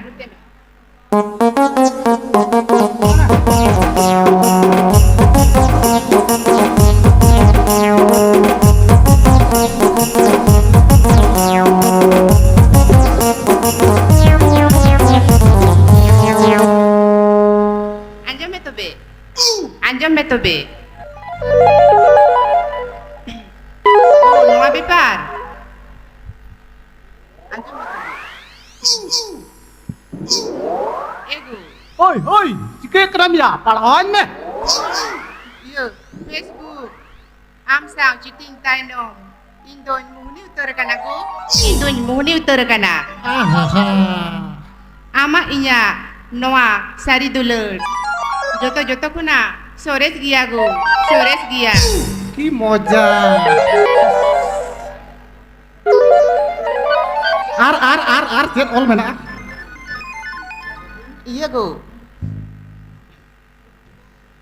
ᱟᱸᱡᱚᱢ ᱢᱮ ᱛᱚᱵᱮ, ᱟᱸᱡᱚᱢ ᱢᱮ ᱛᱚᱵᱮ᱾ ᱳ, ᱱᱚᱣᱟ ᱵᱮᱯᱟᱨ? ᱦᱳᱭ ᱦᱳᱭ, ᱪᱤᱠᱟᱹᱭᱮᱫ ᱠᱟᱱᱟᱢ ᱭᱟ? ᱯᱟᱲᱦᱟᱣᱟᱹᱧ ᱢᱮ᱾ ᱤᱭᱟᱹ, Facebook᱾ ᱟᱢ ᱥᱟᱶ ᱪᱤᱴᱤᱝ ᱛᱟᱭᱱᱚᱢ ᱤᱧ ᱫᱚᱧ ᱢᱩᱦᱱᱤ ᱩᱛᱟᱹᱨ ᱟᱠᱟᱱᱟ ᱜᱳ᱾ ᱤᱧ ᱫᱚᱧ ᱢᱩᱦᱱᱤ ᱩᱛᱟᱹᱨ ᱟᱠᱟᱱᱟ᱾ ᱟᱦᱟᱦᱟ᱾ ᱟᱢᱟᱜ ᱤᱧᱟᱹᱜ ᱱᱚᱣᱟ ᱥᱟᱹᱨᱤ ᱫᱩᱞᱟᱹᱲ ᱡᱚᱛᱚ, ᱡᱚᱛᱚ ᱠᱷᱚᱱᱟᱜ ᱥᱚᱨᱮᱥ ᱜᱮᱭᱟ ᱜᱳ, ᱥᱚᱨᱮᱥ ᱜᱮᱭᱟ᱾ ᱠᱤ ᱢᱚᱡᱟ᱾ ᱟᱨ, ᱟᱨ, ᱟᱨ, ᱟᱨ ᱪᱮᱫ ᱚᱞ ᱢᱮᱱᱟᱜᱼᱟ? ᱤᱭᱟᱹ ᱜᱳ,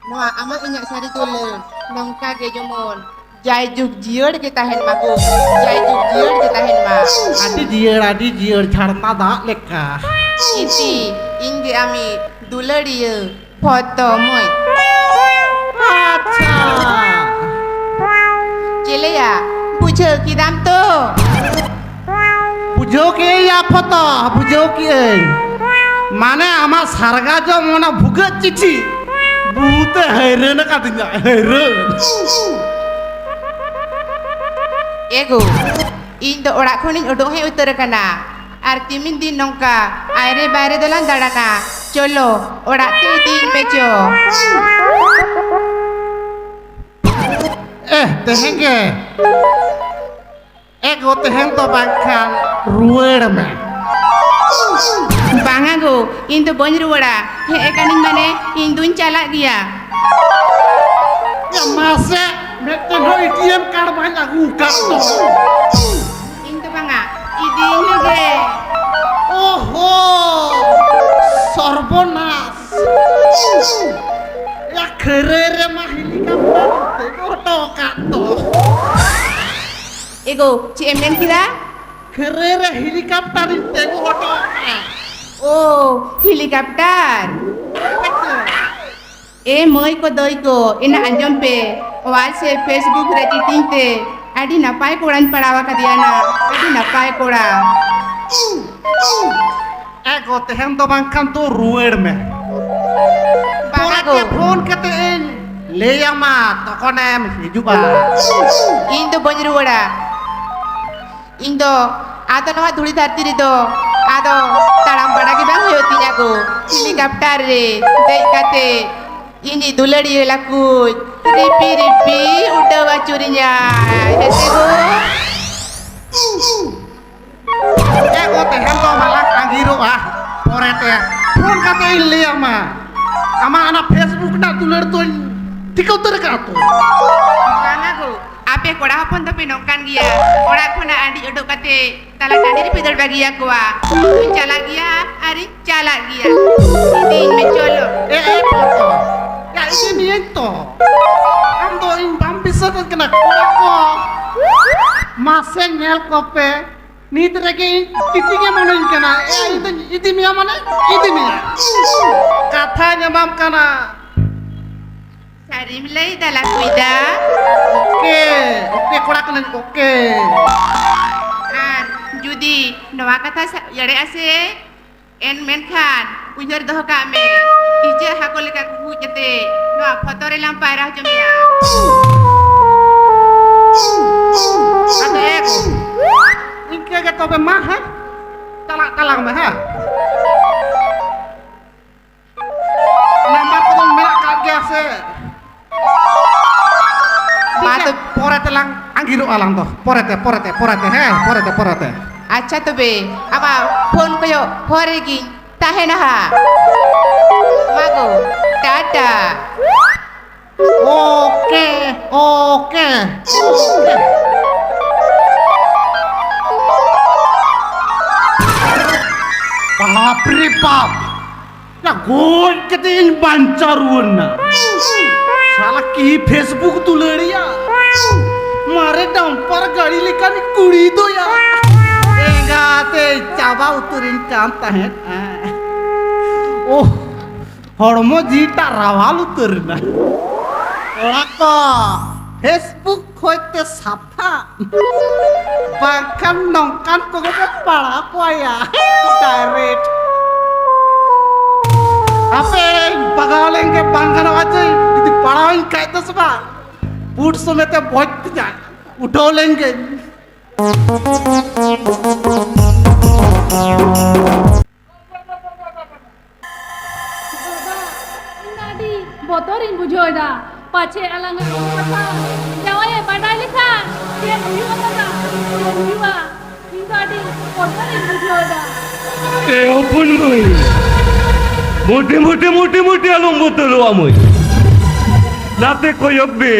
ᱱᱚᱣᱟ ᱟᱢᱟᱜ ᱤᱧᱟᱹᱜ ᱥᱟᱹᱨᱤ ᱫᱩᱞᱟᱹᱲ ᱱᱚᱝᱠᱟ ᱜᱮ ᱡᱮᱢᱚᱱ ᱡᱟᱭᱡᱩᱜᱽ ᱡᱤᱭᱟᱹᱲ ᱜᱮ ᱛᱟᱦᱮᱱ ᱢᱟ ᱜᱳ, ᱡᱟᱭᱡᱩᱜᱽ ᱡᱤᱭᱟᱹᱲ ᱜᱮ ᱛᱟᱦᱮᱱ ᱢᱟ᱾ ᱟᱹᱰᱤ ᱡᱤᱭᱟᱹᱲ, ᱟᱹᱰᱤ ᱡᱤᱭᱟᱹᱲ, ᱡᱷᱟᱨᱱᱟ ᱫᱟᱜ ᱞᱮᱠᱟ᱾ ᱤᱧ ᱜᱮ ᱟᱢᱤᱡ ᱫᱩᱞᱟᱹᱲᱤᱭᱟᱹ᱾ ᱯᱷᱚᱛᱚ ᱢᱟᱹᱭ᱾ ᱟᱪᱪᱷᱟ᱾ ᱪᱮᱞᱮᱭᱟ, ᱵᱩᱡᱷᱟᱹᱣ ᱠᱮᱫᱟᱢ ᱛᱚ? ᱵᱩᱡᱷᱟᱹᱣ ᱠᱮᱜᱼᱟᱹᱧ ᱭᱟ ᱯᱷᱚᱛᱚ, ᱵᱩᱡᱷᱟᱹᱣ ᱠᱮᱜᱼᱟᱹᱧ᱾ ᱢᱟᱱᱮ ᱟᱢᱟᱜ ᱥᱟᱨᱜᱟ ᱡᱚᱢ ᱚᱱᱟ ᱵᱷᱩᱜᱟᱹᱜ ᱪᱤᱴᱷᱤ ᱵᱩᱛᱮ ᱦᱟᱹᱭᱨᱟᱹᱱ ᱟᱠᱟᱫᱤᱧᱟ, ᱦᱟᱹᱭᱨᱟᱹᱱ᱾ ᱮᱜᱳ, ᱤᱧ ᱫᱚ ᱚᱲᱟᱜ ᱠᱷᱚᱱᱤᱧ ᱩᱰᱩᱠ ᱦᱮᱡ ᱩᱛᱟᱹᱨ ᱟᱠᱟᱱᱟ᱾ ᱟᱨ ᱛᱤᱢᱤᱱ ᱫᱤᱱ ᱱᱚᱝᱠᱟ ᱟᱭᱨᱮ ᱵᱟᱭᱨᱮ ᱫᱚᱞᱟᱝ ᱫᱟᱬᱟᱱᱟ᱾ ᱪᱚᱞᱚ, ᱚᱲᱟᱜ ᱛᱮ ᱤᱫᱤᱭᱤᱧ ᱯᱮ ᱪᱚ᱾ ᱮᱦ, ᱛᱮᱦᱮᱧ ᱜᱮ᱾ ᱮ ᱜᱳ, ᱛᱮᱦᱮᱧ ᱫᱚ ᱵᱟᱝᱠᱷᱟᱱ ᱨᱩᱣᱟᱹᱲ ᱢᱮ᱾ ᱵᱟᱝᱟ ᱜᱳ, ᱤᱧ ᱫᱚ ᱵᱟᱹᱧ ᱨᱩᱣᱟᱹᱲᱟ᱾ ᱦᱮᱡ ᱟᱠᱟᱱᱤᱧ ᱢᱟᱱᱮ ᱤᱧ ᱫᱩᱧ ᱪᱟᱞᱟᱜ ᱜᱮᱭᱟ᱾ ᱮ ᱢᱟᱥᱮ, ᱢᱤᱫᱴᱮᱱ ᱦᱚᱸ ᱮ ᱴᱤ ᱮᱢ ᱠᱟᱨᱰ ᱵᱟᱹᱧ ᱟᱹᱜᱩ ᱟᱠᱟᱫ ᱫᱚ᱾ ᱤᱧ ᱫᱚ ᱵᱟᱝᱟ, ᱤᱫᱤᱭᱤᱧ ᱢᱮᱜᱮ᱾ ᱳᱦᱳ, ᱥᱚᱨᱵᱚᱱᱟᱥ᱾ ᱭᱟ, ᱠᱷᱟᱹᱨᱟᱹᱭ ᱨᱮᱢᱟ ᱦᱮᱞᱤᱠᱟᱯᱴᱟᱨ ᱛᱮ ᱠᱚ ᱦᱚᱴᱚ ᱟᱠᱟᱫ ᱫᱚ᱾ ᱮ ᱜᱳ, ᱪᱮᱫ ᱮᱢ ᱢᱮᱱ ᱠᱮᱫᱟ? ᱠᱷᱟᱹᱨᱟᱹᱭ ᱨᱮ ᱦᱮᱞᱤᱠᱟᱯᱴᱟᱨ ᱤᱧ ᱛᱤᱸᱜᱩ ᱦᱚᱴᱚ ᱠᱟᱜᱼᱟ᱾ ᱳ, ᱦᱮᱞᱤᱠᱟᱯᱴᱟᱨ᱾ ᱮ ᱢᱟᱹᱭ ᱠᱚ ᱫᱟᱹᱭ ᱠᱚ, ᱮᱱᱟ ᱟᱸᱡᱚᱢ ᱯᱮ, WhatsApp, Facebook ᱨᱮ ᱪᱤᱴᱤᱝ ᱛᱮ ᱟᱹᱰᱤ ᱱᱟᱯᱟᱭ ᱠᱚᱲᱟᱧ ᱯᱟᱲᱟᱣ ᱟᱠᱟᱫᱮᱭᱟ ᱱᱟ, ᱟᱹᱰᱤ ᱱᱟᱯᱟᱭ ᱠᱚᱲᱟ᱾ ᱮ ᱜᱳ, ᱛᱮᱦᱮᱧ ᱫᱚ ᱵᱟᱝᱠᱷᱟᱱ ᱫᱚ ᱨᱩᱣᱟᱹᱲ ᱢᱮ᱾ ᱵᱟᱝᱟ ᱜᱳ᱾ ᱯᱚᱨᱮᱛᱮ ᱯᱷᱳᱱ ᱠᱟᱛᱮ ᱤᱧ ᱞᱟᱹᱭᱟᱢᱟ, ᱛᱚᱠᱷᱚᱱᱮᱢ ᱦᱤᱡᱩᱜᱼᱟ᱾ ᱤᱧ ᱫᱚ ᱵᱟᱹᱧ ᱨᱩᱣᱟᱹᱲᱟ᱾ ᱤᱧ ᱫᱚ ᱟᱫᱚ ᱱᱚᱣᱟ ᱫᱷᱩᱲᱤ ᱫᱷᱟᱹᱨᱛᱤ ᱨᱮᱫᱚ ᱟᱫᱚ ᱛᱟᱲᱟᱢ ᱵᱟᱲᱟ ᱜᱮ ᱵᱟᱝ ᱦᱩᱭᱩᱜ ᱛᱤᱧᱟ ᱜᱳ᱾ ᱦᱮᱞᱤᱠᱟᱯᱴᱟᱨ ᱨᱮ ᱫᱮᱡ ᱠᱟᱛᱮ ᱤᱧᱤᱡ ᱫᱩᱞᱟᱹᱲᱤᱭᱟᱹ ᱞᱟᱹᱠᱩᱡ ᱨᱤᱯᱤ ᱨᱤᱯᱤ ᱩᱰᱟᱹᱣ ᱟᱹᱪᱩᱨᱤᱧᱟᱭ᱾ ᱦᱮᱸ ᱥᱮ ᱜᱳ? ᱪᱮᱫ ᱠᱚ ᱛᱮᱦᱮᱧ ᱫᱚ ᱢᱟᱞᱟᱝ ᱟᱸᱜᱤᱨᱚᱜᱼᱟ, ᱯᱚᱨᱮᱛᱮ ᱯᱷᱳᱱ ᱠᱟᱛᱮ ᱤᱧ ᱞᱟᱹᱭ ᱟᱢᱟ᱾ ᱟᱢᱟᱜ ᱚᱱᱟ Facebook ᱨᱮᱱᱟᱜ ᱫᱩᱞᱟᱹᱲ ᱫᱚᱧ ᱴᱷᱤᱠᱟᱹ ᱩᱛᱟᱹᱨ ᱟᱠᱟᱫᱼᱟ ᱛᱚ᱾ ᱵᱟᱝᱟ ᱜᱳ, ᱟᱯᱮ ᱠᱚᱲᱟ ᱦᱚᱯᱚᱱ ᱫᱚᱯᱮ ᱱᱚᱝᱠᱟᱱ ᱜᱮᱭᱟ, ᱚᱲᱟᱜ ᱠᱷᱚᱱᱟᱜ ᱟᱹᱰᱤ ᱩᱰᱩᱠ ᱠᱟᱛᱮ ᱛᱟᱞᱟ ᱴᱟᱺᱰᱤ ᱨᱮᱯᱮ ᱫᱟᱹᱲ ᱵᱟᱹᱜᱤᱭᱟᱠᱚᱣᱟ᱾ ᱤᱧ ᱪᱟᱞᱟᱜ ᱜᱮᱭᱟ ᱟᱨᱤᱧ ᱪᱟᱞᱟᱜ ᱜᱮᱭᱟ᱾ ᱤᱫᱤᱧ ᱢᱮ, ᱪᱚᱞᱚ᱾ ᱮ, ᱮ, ᱯᱚᱴᱚᱢ᱾ ᱭᱟ, ᱤᱫᱤ ᱢᱤᱭᱟᱹᱧ ᱛᱚ᱾ ᱟᱢ ᱫᱚ ᱤᱧ ᱵᱟᱢ ᱵᱤᱥᱥᱟᱹᱥ ᱠᱟᱱᱟ, ᱠᱚᱲᱟ ᱠᱚ᱾ ᱢᱟᱥᱮ ᱧᱮᱞ ᱠᱚᱯᱮ, ᱱᱤᱛ ᱨᱮᱜᱮ ᱤᱧ ᱪᱤᱴᱤᱝ ᱮ ᱢᱚᱱᱮᱧ ᱠᱟᱱᱟ᱾ ᱮ, ᱤᱧ ᱫᱚᱧ ᱤᱫᱤ ᱢᱮᱭᱟ ᱢᱟᱱᱮ ᱤᱫᱤ ᱢᱮᱭᱟ᱾ ᱠᱟᱛᱷᱟᱧ ᱮᱢᱟᱢ ᱠᱟᱱᱟ᱾ ᱥᱟᱹᱨᱤᱢ ᱞᱟᱹᱭᱫᱟ ᱞᱟᱹᱠᱩᱭᱫᱟ? ᱳᱠᱮ, ᱳᱠᱮ ᱠᱚᱲᱟ ᱠᱟᱹᱱᱟᱹᱧ, ᱳᱠᱮ᱾ ᱟᱨ ᱡᱩᱫᱤ ᱱᱚᱣᱟ ᱠᱟᱛᱷᱟ ᱥᱟ-, ᱮᱲᱮᱜᱼᱟ ᱥᱮ, ᱮᱱ ᱢᱮᱱᱠᱷᱟᱱ ᱩᱭᱦᱟᱹᱨ ᱫᱚᱦᱚ ᱠᱟᱜ ᱢᱮ, ᱤᱪᱟᱹᱜ ᱦᱟᱹᱠᱩ ᱞᱮᱠᱟ ᱠᱩᱠᱩᱡ ᱠᱟᱛᱮ ᱱᱚᱣᱟ ᱯᱷᱚᱛᱚ ᱨᱮᱞᱟᱝ ᱯᱟᱭᱨᱟ ᱦᱚᱪᱚ ᱢᱮᱭᱟ᱾ ᱟᱫᱚ ᱮ ᱠᱚ, ᱤᱱᱠᱟᱹ ᱜᱮ ᱛᱚᱵᱮ ᱢᱟ, ᱦᱮᱸ? ᱪᱟᱞᱟᱜ ᱛᱟᱞᱟᱝ ᱢᱮ, ᱦᱮᱸ? ᱱᱟᱢᱵᱟᱨ ᱠᱚᱫᱚ ᱢᱮᱱᱟᱜ ᱠᱟᱜ ᱜᱮᱭᱟ ᱥᱮ? ᱢᱟ ᱛᱚ᱾ ᱯᱚᱨᱮ ᱛᱮᱞᱟᱝ ᱟᱸᱜᱤᱨᱚᱜᱼᱟ ᱞᱟᱝ ᱫᱚ᱾ ᱯᱚᱨᱮᱛᱮ, ᱯᱚᱨᱮᱛᱮ, ᱯᱚᱨᱮᱛᱮ, ᱦᱮᱸ, ᱯᱚᱨᱮᱛᱮ, ᱯᱚᱨᱮᱛᱮ᱾ ᱟᱪᱪᱷᱟ ᱛᱚᱵᱮ, ᱟᱢᱟᱜ ᱯᱷᱳᱱ ᱠᱚᱭᱚᱜ ᱦᱚᱨ ᱨᱮᱜᱤᱧ ᱛᱟᱦᱮᱱᱟ ᱦᱟᱸᱜ᱾ ᱢᱟ ᱜᱳ, ᱴᱟᱴᱟ᱾ Okay, okay, okay. ᱵᱟᱯ ᱨᱮ ᱵᱟᱯ, ᱱᱟ ᱜᱚᱡ ᱠᱟᱛᱮ ᱤᱧ ᱵᱟᱧᱪᱟᱣ ᱨᱩᱣᱟᱹᱲ ᱱᱟ᱾ ᱥᱟᱞᱟ ᱠᱤ Facebook ᱫᱩᱞᱟᱹᱲᱤᱭᱟ, ᱢᱟᱨᱮ ᱰᱟᱢᱯᱟᱨ ᱜᱟᱹᱲᱤ ᱞᱮᱠᱟᱱ ᱠᱩᱲᱤ ᱫᱚᱭᱟ᱾ ᱮᱸᱜᱟᱛᱮ ᱪᱟᱵᱟ ᱩᱛᱟᱹᱨᱤᱧ ᱠᱟᱱ ᱛᱟᱦᱮᱸᱫ᱾ ᱳᱦ, ᱦᱚᱲᱢᱚ ᱡᱤᱣᱤᱴᱟᱜ ᱨᱟᱣᱟᱞ ᱩᱛᱟᱹᱨ ᱮᱱᱟ᱾ ᱠᱚᱲᱟ ᱠᱚ, Facebook ᱠᱷᱚᱡ ᱛᱮ ᱥᱟᱵᱫᱷᱟᱱ, ᱵᱟᱝᱠᱷᱟᱱ ᱱᱚᱝᱠᱟᱱ ᱠᱚᱜᱮ ᱯᱮ ᱯᱟᱲᱟᱣ ᱠᱚᱣᱟ ᱭᱟ᱾ ᱰᱟᱭᱨᱮᱠᱴ ᱦᱟᱯᱮ ᱵᱟᱜᱟᱣ ᱞᱮᱱᱜᱮ, ᱵᱟᱝ ᱜᱟᱱᱚᱜᱼᱟ ᱪᱮ, ᱡᱩᱫᱤ ᱯᱟᱲᱟᱣᱤᱧ ᱠᱷᱟᱡ ᱫᱚ ᱥᱮ ᱵᱟᱝ, ᱵᱩᱴ ᱥᱚᱢᱮᱛᱮ ᱵᱚᱡ ᱛᱤᱧᱟ, ᱩᱰᱟᱹᱣ ᱞᱮᱱᱜᱮ᱾ ᱵᱚᱛᱚᱨᱤᱧ ᱵᱩᱡᱷᱟᱹᱣ ᱮᱫᱟ, ᱯᱟᱪᱷᱮ ᱟᱞᱟᱝᱟᱜ ᱠᱟᱛᱷᱟ ᱡᱟᱶᱟᱭᱮ ᱵᱟᱰᱟᱭ ᱞᱮᱠᱷᱟᱱ ᱪᱮᱫ ᱦᱩᱭᱩᱜᱼᱟ ᱫᱟᱫᱟ? ᱪᱮᱫ ᱦᱩᱭᱩᱜᱼᱟ? ᱤᱧ ᱫᱚ ᱟᱹᱰᱤ ᱵᱚᱛᱚᱨᱤᱧ ᱵᱩᱡᱷᱟᱹᱣ ᱮᱫᱟ᱾ ᱮ ᱦᱚᱯᱚᱱ ᱢᱟᱹᱭ, ᱢᱚᱴᱮ ᱢᱚᱴᱮ ᱢᱚᱴᱮ ᱢᱚᱴᱮ ᱟᱞᱚᱢ ᱵᱚᱛᱚᱨᱚᱜᱼᱟ ᱢᱟᱹᱭ᱾ ᱱᱟᱛᱮ ᱠᱚᱭᱚᱜ ᱢᱮ,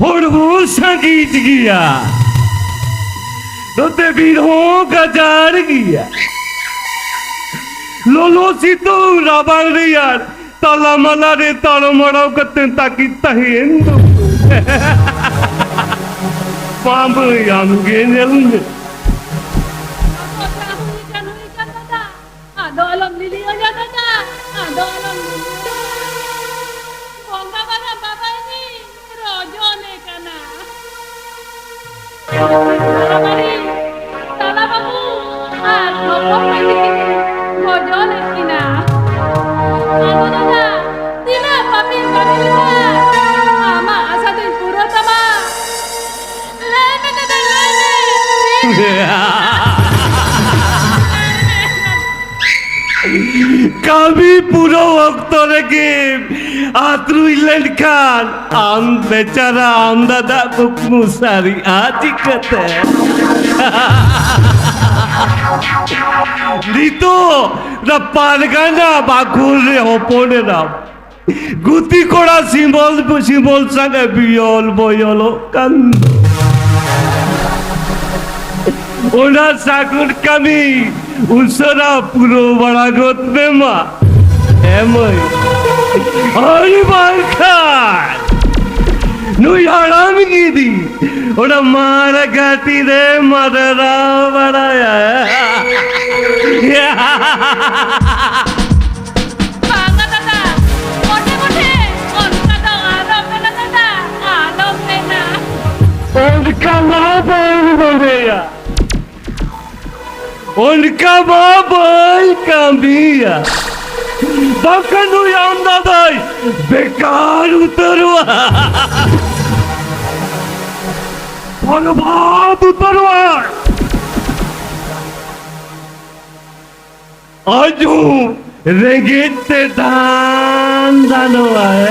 ᱦᱚᱲ ᱦᱚᱸ ᱥᱟᱸᱜᱮ ᱜᱮᱭᱟ, ᱱᱚᱛᱮ ᱵᱤᱨ ᱦᱚᱸ ᱜᱟᱡᱟᱲ ᱜᱮᱭᱟ᱾ ᱞᱚᱞᱚ ᱥᱤᱛᱩᱝ ᱨᱟᱵᱟᱝ ᱨᱮᱭᱟᱲ, ᱛᱟᱞᱟ ᱢᱟᱞᱟ ᱨᱮ ᱛᱟᱲᱟᱢ ᱟᱲᱟᱣ ᱠᱟᱛᱮ ᱛᱟᱹᱠᱤᱡ ᱛᱟᱦᱮᱸᱭᱮᱱ ᱫᱚ᱾ ᱢᱟ ᱢᱟᱹᱭ, ᱟᱢ ᱜᱮ ᱧᱮᱞ ᱢᱮ᱾ ᱟᱫᱚ ᱡᱟ ᱦᱩᱭ ᱠᱟᱱ, ᱦᱩᱭ ᱠᱟᱱ ᱫᱟᱫᱟ᱾ ᱟᱫᱚ ᱟᱞᱚᱢ ᱞᱤᱞᱤ ᱚᱡᱟ ᱫᱟᱫᱟ, ᱟᱫᱚ ᱟᱞᱚᱢ ᱞᱤᱞᱤ ᱚᱡᱟ᱾ ᱵᱚᱸᱜᱟ ᱵᱟᱵᱟ ᱵᱟᱵᱟᱭ ᱨᱚᱡᱚᱱᱮ ᱠᱟᱱᱟ᱾ ᱛᱟᱞᱟ ᱢᱟᱹᱡᱷᱤ, ᱛᱟᱞᱟ ᱵᱟᱹᱵᱩ ᱟᱨ ᱦᱚᱯᱚᱱ ᱢᱟᱹᱡᱷᱤ ᱠᱤᱱ ᱜᱚᱡᱚᱞᱮᱫ ᱠᱤᱱᱟ᱾ ᱟᱫᱚ ᱫᱟᱫᱟ, ᱛᱤᱱᱟᱹᱜ ᱯᱟᱯᱤᱧ ᱠᱟᱹᱢᱤ ᱞᱮᱫᱟ, ᱟᱢᱟᱜ ᱟᱥᱟ ᱫᱚᱧ ᱯᱩᱨᱟᱹᱣ ᱛᱟᱢᱟ᱾ ᱞᱟᱹᱭ ᱢᱮ ᱫᱟᱫᱟ, ᱞᱟᱹᱭ ᱢᱮ᱾ ᱠᱟᱹᱢᱤ ᱯᱩᱨᱟᱹᱣ ᱚᱠᱛᱚ ᱨᱮᱜᱮ ᱟᱹᱛᱨᱩᱭ ᱞᱮᱱᱠᱷᱟᱱ ᱟᱢ ᱵᱮᱪᱟᱨᱟ ᱟᱢ ᱫᱟᱫᱟ ᱠᱩᱠᱢᱩ ᱥᱟᱹᱨᱤᱜᱼᱟ ᱪᱤᱠᱟᱹᱛᱮ? ᱱᱤᱛᱚᱜ ᱚᱱᱟ ᱯᱟᱨᱜᱟᱱᱟ ᱵᱟᱠᱷᱳᱞ ᱨᱮ ᱦᱚᱯᱚᱱ ᱮᱱᱟᱢ᱾ ᱜᱩᱛᱤ ᱠᱚᱲᱟ ᱥᱤᱢᱵᱚᱞ, ᱥᱤᱢᱵᱚᱞ ᱥᱟᱝ ᱮ ᱵᱤᱭᱚᱞ ᱵᱚᱭᱚᱞᱚᱜ ᱠᱟᱱ ᱫᱚ᱾ ᱚᱱᱟ ᱥᱟᱹᱜᱩᱱ ᱠᱟᱹᱢᱤ ᱩᱥᱟᱹᱨᱟ ᱯᱩᱨᱟᱹᱣ ᱵᱟᱲᱟ ᱜᱚᱫ ᱢᱮ ᱢᱟ᱾ ᱦᱮᱸ ᱢᱟᱹᱭ, ᱟᱨ ᱵᱟᱝᱠᱷᱟᱱ ᱱᱩᱭ ᱦᱟᱲᱟᱢ ᱜᱤᱫᱤ ᱚᱱᱟ ᱢᱟᱨ ᱜᱷᱟᱴᱤ ᱨᱮ ᱢᱟᱰᱨᱟᱣ ᱵᱟᱲᱟᱭᱟ᱾ ᱵᱟᱝᱟ ᱫᱟᱫᱟ, ᱢᱚᱴᱷᱮ ᱢᱚᱴᱷᱮ ᱚᱱᱠᱟ ᱫᱚ ᱟᱞᱚᱢ ᱢᱮᱱᱟ ᱫᱟᱫᱟ, ᱟᱞᱚᱢ ᱢᱮᱱᱟ᱾ ᱚᱱᱠᱟ ᱢᱟ ᱵᱟᱹᱧ ᱢᱚᱱᱮᱭᱟ, ᱚᱱᱠᱟ ᱢᱟ ᱵᱟᱹᱧ ᱠᱟᱹᱢᱤᱭᱟ, ᱵᱟᱝᱠᱷᱟᱱ ᱱᱩᱭ ᱟᱢ ᱫᱟᱫᱟᱭ ᱵᱮᱠᱟᱨ ᱩᱛᱟᱹᱨᱚᱜᱼᱟ, ᱵᱚᱨᱵᱟᱫ ᱩᱛᱟᱹᱨᱚᱜᱼᱟ᱾ ᱟᱡ ᱦᱚᱸ ᱨᱮᱸᱜᱮᱡ ᱛᱮ ᱫᱷᱟᱱ ᱫᱷᱟᱱᱚᱜᱼᱟᱭ᱾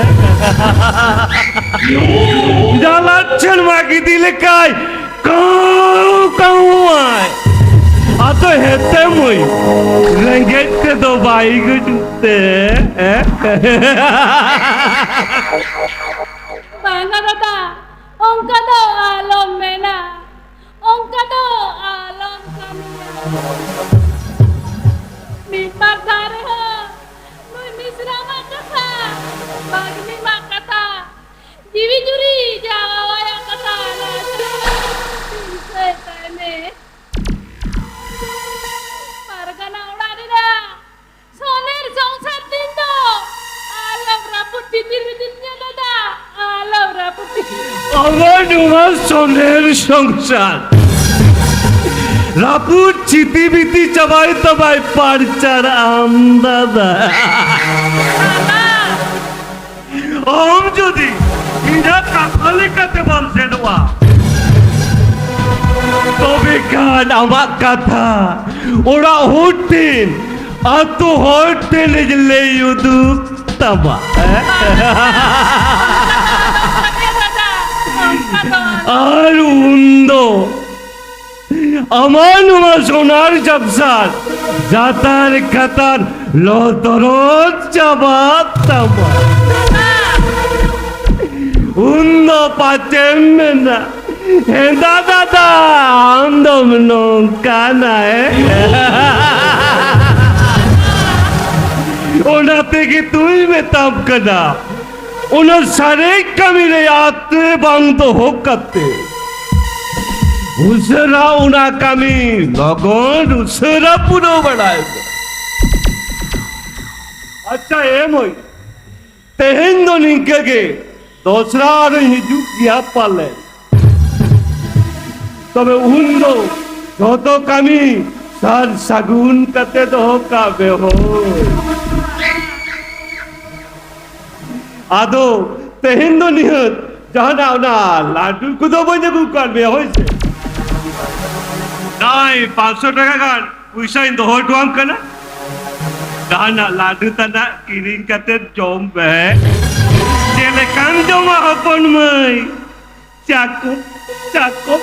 ᱡᱟᱞᱟᱫ ᱪᱷᱟᱹᱲᱢᱟ ᱜᱤᱫᱤ ᱞᱮᱠᱟᱭ ᱠᱟᱹᱣ ᱠᱟᱹᱣᱟᱭ᱾ ᱟᱫᱚ ᱦᱮᱛᱮ ᱢᱟᱹᱭ, ᱨᱮᱸᱜᱮᱡ ᱛᱮᱫᱚ ᱵᱟᱭ ᱜᱩᱡᱩᱜ ᱛᱮ᱾ ᱵᱟᱝᱟ ᱫᱟᱫᱟ, ᱚᱱᱠᱟ ᱫᱚ ᱟᱞᱚᱢ ᱢᱮᱱᱟ, ᱚᱱᱠᱟ ᱫᱚ ᱟᱞᱚᱢ ᱠᱟᱹᱢᱤᱭᱟ᱾ ᱢᱤᱫ ᱵᱟᱨ ᱫᱷᱟᱣ ᱨᱮᱦᱚᱸ ᱱᱩᱭ ᱢᱤᱥᱨᱟ ᱢᱟ ᱠᱟᱛᱷᱟ, ᱵᱟᱜᱽᱱᱤ ᱢᱟ ᱠᱟᱛᱷᱟ, ᱡᱤᱣᱤ ᱡᱩᱨᱤ ᱡᱟᱶᱟᱭᱟᱜ ᱠᱟᱛᱷᱟ ᱟᱞᱚ ᱟᱸᱡᱚᱢ ᱫᱤᱥᱟᱹᱭ ᱛᱟᱭ ᱢᱮ᱾ ᱯᱟᱨᱜᱟᱱᱟ ᱚᱲᱟᱜ ᱨᱮᱱᱟᱜ ᱥᱚᱱᱮᱨ ᱥᱚᱝᱥᱟᱨ ᱛᱤᱧ ᱫᱚ ᱟᱞᱚᱢ ᱨᱟᱹᱯᱩᱫ ᱪᱤᱛᱤᱨ ᱵᱤᱛᱤᱨ ᱧᱚᱜ ᱫᱟᱫᱟ, ᱟᱞᱚᱢ ᱨᱟᱹᱯᱩᱫ ᱪᱤᱛᱤᱨ᱾ ᱟᱵᱚ ᱱᱚᱣᱟ ᱥᱚᱱᱮᱨ ᱥᱚᱝᱥᱟᱨ ᱨᱟᱹᱯᱩᱫ ᱪᱤᱛᱤ ᱵᱤᱛᱤ ᱪᱟᱵᱟᱭ ᱛᱟᱵᱟᱭ ᱯᱟᱨᱪᱟᱨ ᱟᱢ ᱫᱟᱫᱟ᱾ ᱫᱟᱫᱟ, ᱟᱢ ᱡᱩᱫᱤ ᱤᱧᱟᱹᱜ ᱠᱟᱛᱷᱟ ᱞᱮᱠᱟᱛᱮ ᱵᱟᱢ ᱥᱮᱱᱚᱜᱼᱟ, ᱛᱚᱵᱮ ᱠᱷᱟᱱ ᱟᱢᱟᱜ ᱠᱟᱛᱷᱟ ᱚᱲᱟᱜ ᱦᱚᱲ ᱴᱷᱮᱱ, ᱟᱹᱛᱩ ᱦᱚᱲ ᱴᱷᱮᱱ ᱤᱧ ᱞᱟᱹᱭ ᱩᱫᱩᱜ ᱛᱟᱢᱟ᱾ ᱟᱨ ᱩᱱᱫᱚ ᱟᱢᱟᱜ ᱱᱚᱣᱟ ᱥᱚᱱᱟᱨ ᱡᱟᱵᱥᱟᱨ ᱡᱟᱛᱟᱨ ᱠᱷᱟᱛᱟᱨ ᱞᱚᱛᱚᱨᱚᱛ ᱪᱟᱵᱟᱜ ᱛᱟᱢᱟ᱾ ᱩᱱ ᱫᱚ ᱯᱟᱪᱮᱢ ᱢᱮᱱᱟ, "ᱦᱮᱸᱫᱟ ᱫᱟᱫᱟ, ᱟᱢ ᱫᱚᱢ ᱱᱚᱝᱠᱟᱱᱟ, ᱦᱮᱸ?" ᱚᱱᱟ ᱛᱮᱜᱮ ᱛᱩᱧ ᱢᱮᱛᱟᱢ ᱠᱟᱱᱟ, ᱚᱱᱟ ᱥᱟᱨᱮᱡ ᱠᱟᱹᱢᱤ ᱨᱮ ᱟᱛᱨᱮ ᱵᱟᱝ ᱫᱚᱦᱚ ᱠᱟᱛᱮ, ᱩᱥᱟᱹᱨᱟ ᱚᱱᱟ ᱠᱟᱹᱢᱤ ᱞᱚᱜᱚᱱ ᱩᱥᱟᱹᱨᱟ ᱯᱩᱨᱟᱹᱣ ᱵᱟᱲᱟᱭ ᱢᱮ᱾ ᱟᱪᱪᱷᱟ, ᱮ ᱢᱟᱹᱭ, ᱛᱮᱦᱮᱧ ᱫᱚ ᱱᱤᱝᱠᱟᱹ ᱜᱮ, ᱫᱚᱥᱨᱟ ᱟᱨᱚᱧ ᱦᱤᱡᱩᱜ ᱜᱮᱭᱟ ᱯᱟᱞᱮ᱾ ᱛᱚᱵᱮ ᱩᱱ ᱫᱚ ᱡᱚᱛᱚ ᱠᱟᱹᱢᱤ ᱥᱟᱨ ᱥᱟᱹᱜᱩᱱ ᱠᱟᱛᱮ ᱫᱚᱦᱚ ᱠᱟᱜ ᱢᱮ ᱦᱳᱭ᱾ ᱟᱫᱚ ᱛᱮᱦᱮᱧ ᱫᱚ ᱱᱤᱦᱟᱹᱛ ᱡᱟᱦᱟᱱᱟᱜ ᱚᱱᱟ ᱞᱟᱹᱰᱩ ᱠᱚᱫᱚ ᱵᱟᱹᱧ ᱟᱹᱜᱩ ᱠᱟᱜ ᱢᱮᱭᱟ ᱦᱳᱭ ᱥᱮ᱾ ᱱᱚᱜᱼᱚᱭ ᱯᱟᱸᱪᱥᱚ ᱴᱟᱠᱟ ᱜᱟᱱ ᱯᱚᱭᱥᱟᱧ ᱫᱚᱦᱚ ᱦᱚᱴᱚᱣᱟᱢ ᱠᱟᱱᱟ᱾ ᱡᱟᱦᱟᱱᱟᱜ ᱞᱟᱹᱰᱩ ᱛᱟᱱᱟᱜ ᱠᱤᱨᱤᱧ ᱠᱟᱛᱮ ᱡᱚᱢ ᱯᱮ᱾ ᱪᱮᱫ ᱞᱮᱠᱟᱢ ᱡᱚᱢᱟ ᱦᱚᱯᱚᱱ ᱢᱟᱹᱭ? ᱪᱟᱠᱚ, ᱪᱟᱠᱚ,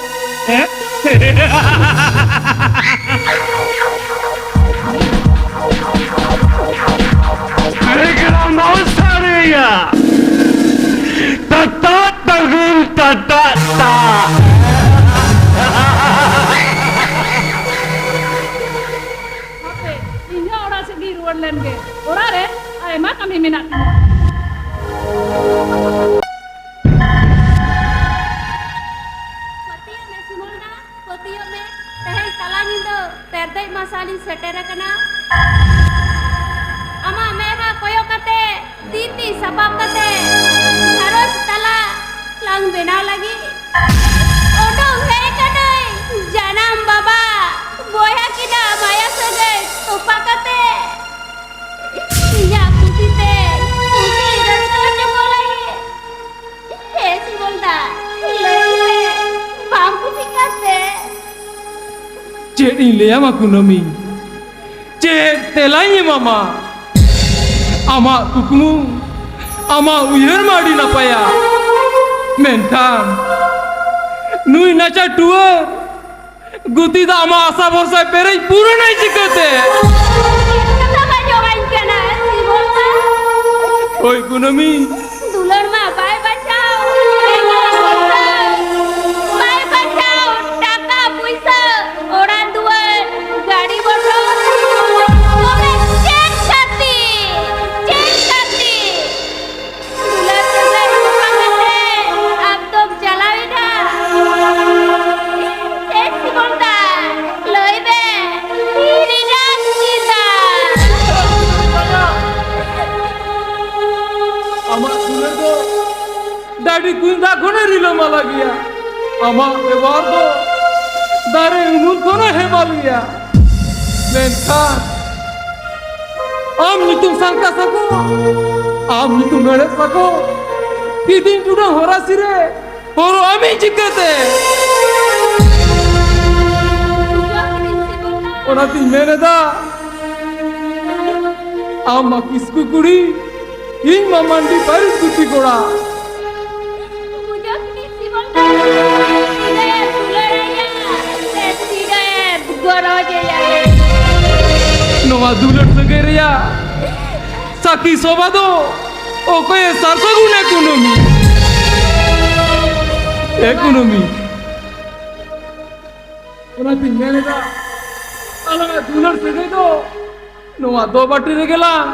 ᱦᱮᱸ? ᱮᱠᱞᱟ ᱢᱚᱥᱟᱨᱤᱭᱟ᱾ ᱛᱟᱛᱟ ᱛᱟᱜᱩᱱ ᱛᱟᱛᱟ ᱛᱟ᱾ ᱦᱟᱯᱮ, ᱤᱧ ᱦᱚᱸ ᱚᱲᱟᱜ ᱥᱮᱫ ᱜᱤᱧ ᱨᱩᱣᱟᱹᱲ ᱞᱮᱱ ᱜᱮ᱾ ᱚᱲᱟᱜ ᱨᱮ ᱟᱭᱢᱟ ᱠᱟᱹᱢᱤ ᱢᱮᱱᱟᱜ ᱛᱤᱧᱟ᱾ ᱯᱟᱹᱛᱭᱟᱹᱜ ᱢᱮ ᱥᱤᱢᱚᱞ ᱫᱟ, ᱯᱟᱹᱛᱭᱟᱹᱜ ᱢᱮ, ᱛᱮᱦᱮᱧ ᱛᱟᱞᱟ ᱧᱤᱫᱟᱹ ᱛᱮᱨᱫᱮᱡ ᱢᱟᱨᱥᱟᱞᱤᱧ ᱥᱮᱴᱮᱨ ᱟᱠᱟᱱᱟ᱾ ᱟᱢᱟᱜ ᱢᱮᱫᱦᱟ ᱠᱚᱭᱚᱜ ᱠᱟᱛᱮ, ᱛᱤ ᱛᱤ ᱥᱟᱯᱟᱵ ᱠᱟᱛᱮ, ᱜᱷᱟᱨᱚᱸᱡᱽ ᱛᱟᱞᱟ ᱞᱟᱝ ᱵᱮᱱᱟᱣ ᱞᱟᱹᱜᱤᱫ᱾ ᱚᱰᱚᱝ ᱦᱮᱡ ᱠᱟᱹᱱᱟᱹᱧ ᱡᱟᱱᱟᱢ ᱵᱟᱵᱟ, ᱵᱚᱭᱦᱟ ᱠᱤᱱᱟᱜ ᱢᱟᱭᱟ ᱥᱟᱹᱜᱟᱹᱭ ᱛᱚᱯᱟ ᱠᱟᱛᱮ᱾ ᱤᱧᱟᱜ ᱠᱩᱥᱤ ᱛᱮ ᱠᱩᱥᱤ ᱨᱟᱹᱥᱠᱟᱹ ᱦᱚᱪᱚ ᱠᱚ ᱞᱟᱹᱜᱤᱫ᱾ ᱦᱮᱸ ᱥᱤᱢᱚᱞ ᱫᱟ, ᱞᱟᱹᱭ ᱢᱮ, ᱵᱟᱢ ᱠᱩᱥᱤᱜ ᱠᱟᱱ ᱛᱮ? ᱪᱮᱫ ᱤᱧ ᱞᱟᱹᱭᱟᱢᱟ ᱠᱩᱱᱟᱹᱢᱤ? ᱪᱮᱫ ᱛᱮᱞᱟᱧ ᱮᱢᱟᱢᱟ? ᱟᱢᱟᱜ ᱠᱩᱠᱢᱩ, ᱟᱢᱟᱜ ᱩᱭᱦᱟᱹᱨ ᱢᱟ ᱟᱹᱰᱤ ᱱᱟᱯᱟᱭᱟ, ᱢᱮᱱᱠᱷᱟᱱ ᱱᱩᱭ ᱱᱟᱪᱟᱨ ᱴᱩᱣᱟᱹᱨ ᱜᱩᱛᱤ ᱫᱚ ᱟᱢᱟᱜ ᱟᱥᱟ ᱵᱷᱚᱨᱥᱟᱭ ᱯᱮᱨᱮᱡ ᱯᱩᱨᱚᱱᱟᱭ ᱪᱤᱠᱟᱹᱛᱮ? ᱠᱟᱛᱷᱟ ᱵᱟᱭ ᱟᱸᱡᱚᱢᱟᱹᱧ ᱠᱟᱱᱟ, ᱥᱤᱢᱚᱞ ᱢᱟ᱾ ᱦᱳᱭ ᱠᱩᱱᱟᱹᱢᱤ᱾ ᱫᱩᱞᱟᱹᱲ ᱢᱟ ᱵᱟᱭ ᱵᱟᱪᱷᱟᱣ, ᱵᱟᱭ ᱵᱟᱪᱷᱟᱣ ᱴᱟᱠᱟ ᱯᱩᱭᱥᱟᱹ, ᱚᱲᱟᱜ ᱫᱩᱣᱟᱹᱨ, ᱜᱟᱹᱰᱤ ᱢᱚᱴᱚᱨ᱾ ᱛᱚᱵᱮ ᱪᱮᱫ ᱠᱷᱟᱹᱛᱤᱨ? ᱪᱮᱫ ᱠᱷᱟᱹᱛᱤᱨ? ᱫᱩᱞᱟᱹᱲ ᱥᱟᱹᱜᱟᱹᱭ ᱛᱚᱯᱟ ᱠᱟᱛᱮ ᱟᱢ ᱫᱚᱢ ᱪᱟᱞᱟᱣ ᱮᱱᱟ᱾ ᱮ ᱥᱤᱢᱚᱞ ᱫᱟ, ᱞᱟᱹᱭ ᱢᱮ, ᱛᱤᱨᱮ ᱨᱟᱡᱽ ᱠᱮᱫᱟ? ᱟᱢᱟᱜ ᱫᱩᱞᱟᱹᱲ ᱫᱚ ᱰᱟᱹᱰᱤ ᱠᱩᱧ ᱫᱟᱜ ᱠᱷᱚᱱᱮ ᱨᱤᱞᱟᱹᱢᱟᱞᱟ ᱜᱮᱭᱟ᱾ ᱟᱢᱟᱜ ᱵᱮᱵᱚᱦᱟᱨ ᱫᱚ ᱫᱟᱨᱮ ᱩᱢᱩᱞ ᱠᱷᱚᱱᱮ ᱦᱮᱢᱟᱞ ᱜᱮᱭᱟ᱾ ᱢᱮᱱᱠᱷᱟᱱ ᱟᱢ ᱧᱩᱛᱩᱢ ᱥᱟᱝᱠᱟ ᱥᱟᱠᱚ, ᱟᱢ ᱧᱩᱛᱩᱢ ᱢᱮᱲᱦᱮᱫ ᱥᱟᱠᱚ, ᱠᱤᱫᱤᱧ ᱴᱩᱰᱟᱹᱝ ᱦᱚᱨᱟᱥᱤ ᱨᱮ ᱦᱚᱨᱚᱜ ᱟᱢᱤᱧ ᱪᱤᱠᱟᱹᱛᱮ? ᱚᱱᱟᱛᱤᱧ ᱢᱮᱱ ᱮᱫᱟ, ᱟᱢ ᱢᱟ ᱠᱤᱥᱠᱩ ᱠᱩᱲᱤ, ᱤᱧ ᱢᱟ ᱢᱟᱱᱰᱤ ᱯᱟᱹᱨᱤᱥ ᱜᱩᱛᱤ ᱠᱚᱲᱟ᱾ ᱵᱩᱡᱷᱟᱹᱣ ᱠᱤᱫᱟᱹᱧ ᱥᱤᱵᱚᱞ ᱫᱟ, ᱛᱤᱱᱟᱹᱜ ᱮᱢ ᱫᱩᱞᱟᱹᱲᱟᱭᱟ ᱥᱮ ᱛᱤᱱᱟᱹᱜ ᱮᱢ ᱜᱚᱨᱚᱡᱮᱭᱟ᱾ ᱱᱚᱣᱟ ᱫᱩᱞᱟᱹᱲ ᱥᱟᱹᱜᱟᱹᱭ ᱨᱮᱭᱟᱜ ᱥᱟᱹᱠᱷᱤ ᱥᱚᱵᱷᱟ ᱫᱚ ᱚᱠᱚᱭᱮ ᱥᱟᱨ ᱥᱟᱹᱜᱩᱱᱟ ᱠᱩᱱᱟᱹᱢᱤ? ᱮ ᱠᱩᱱᱟᱹᱢᱤ, ᱚᱱᱟᱛᱤᱧ ᱢᱮᱱ ᱮᱫᱟ, ᱟᱞᱟᱝᱟᱜ ᱫᱩᱞᱟᱹᱲ ᱥᱟᱹᱜᱟᱹᱭ ᱫᱚ ᱱᱚᱣᱟ ᱫᱚ ᱵᱟᱹᱴᱤ ᱨᱮᱜᱮ ᱞᱟᱝ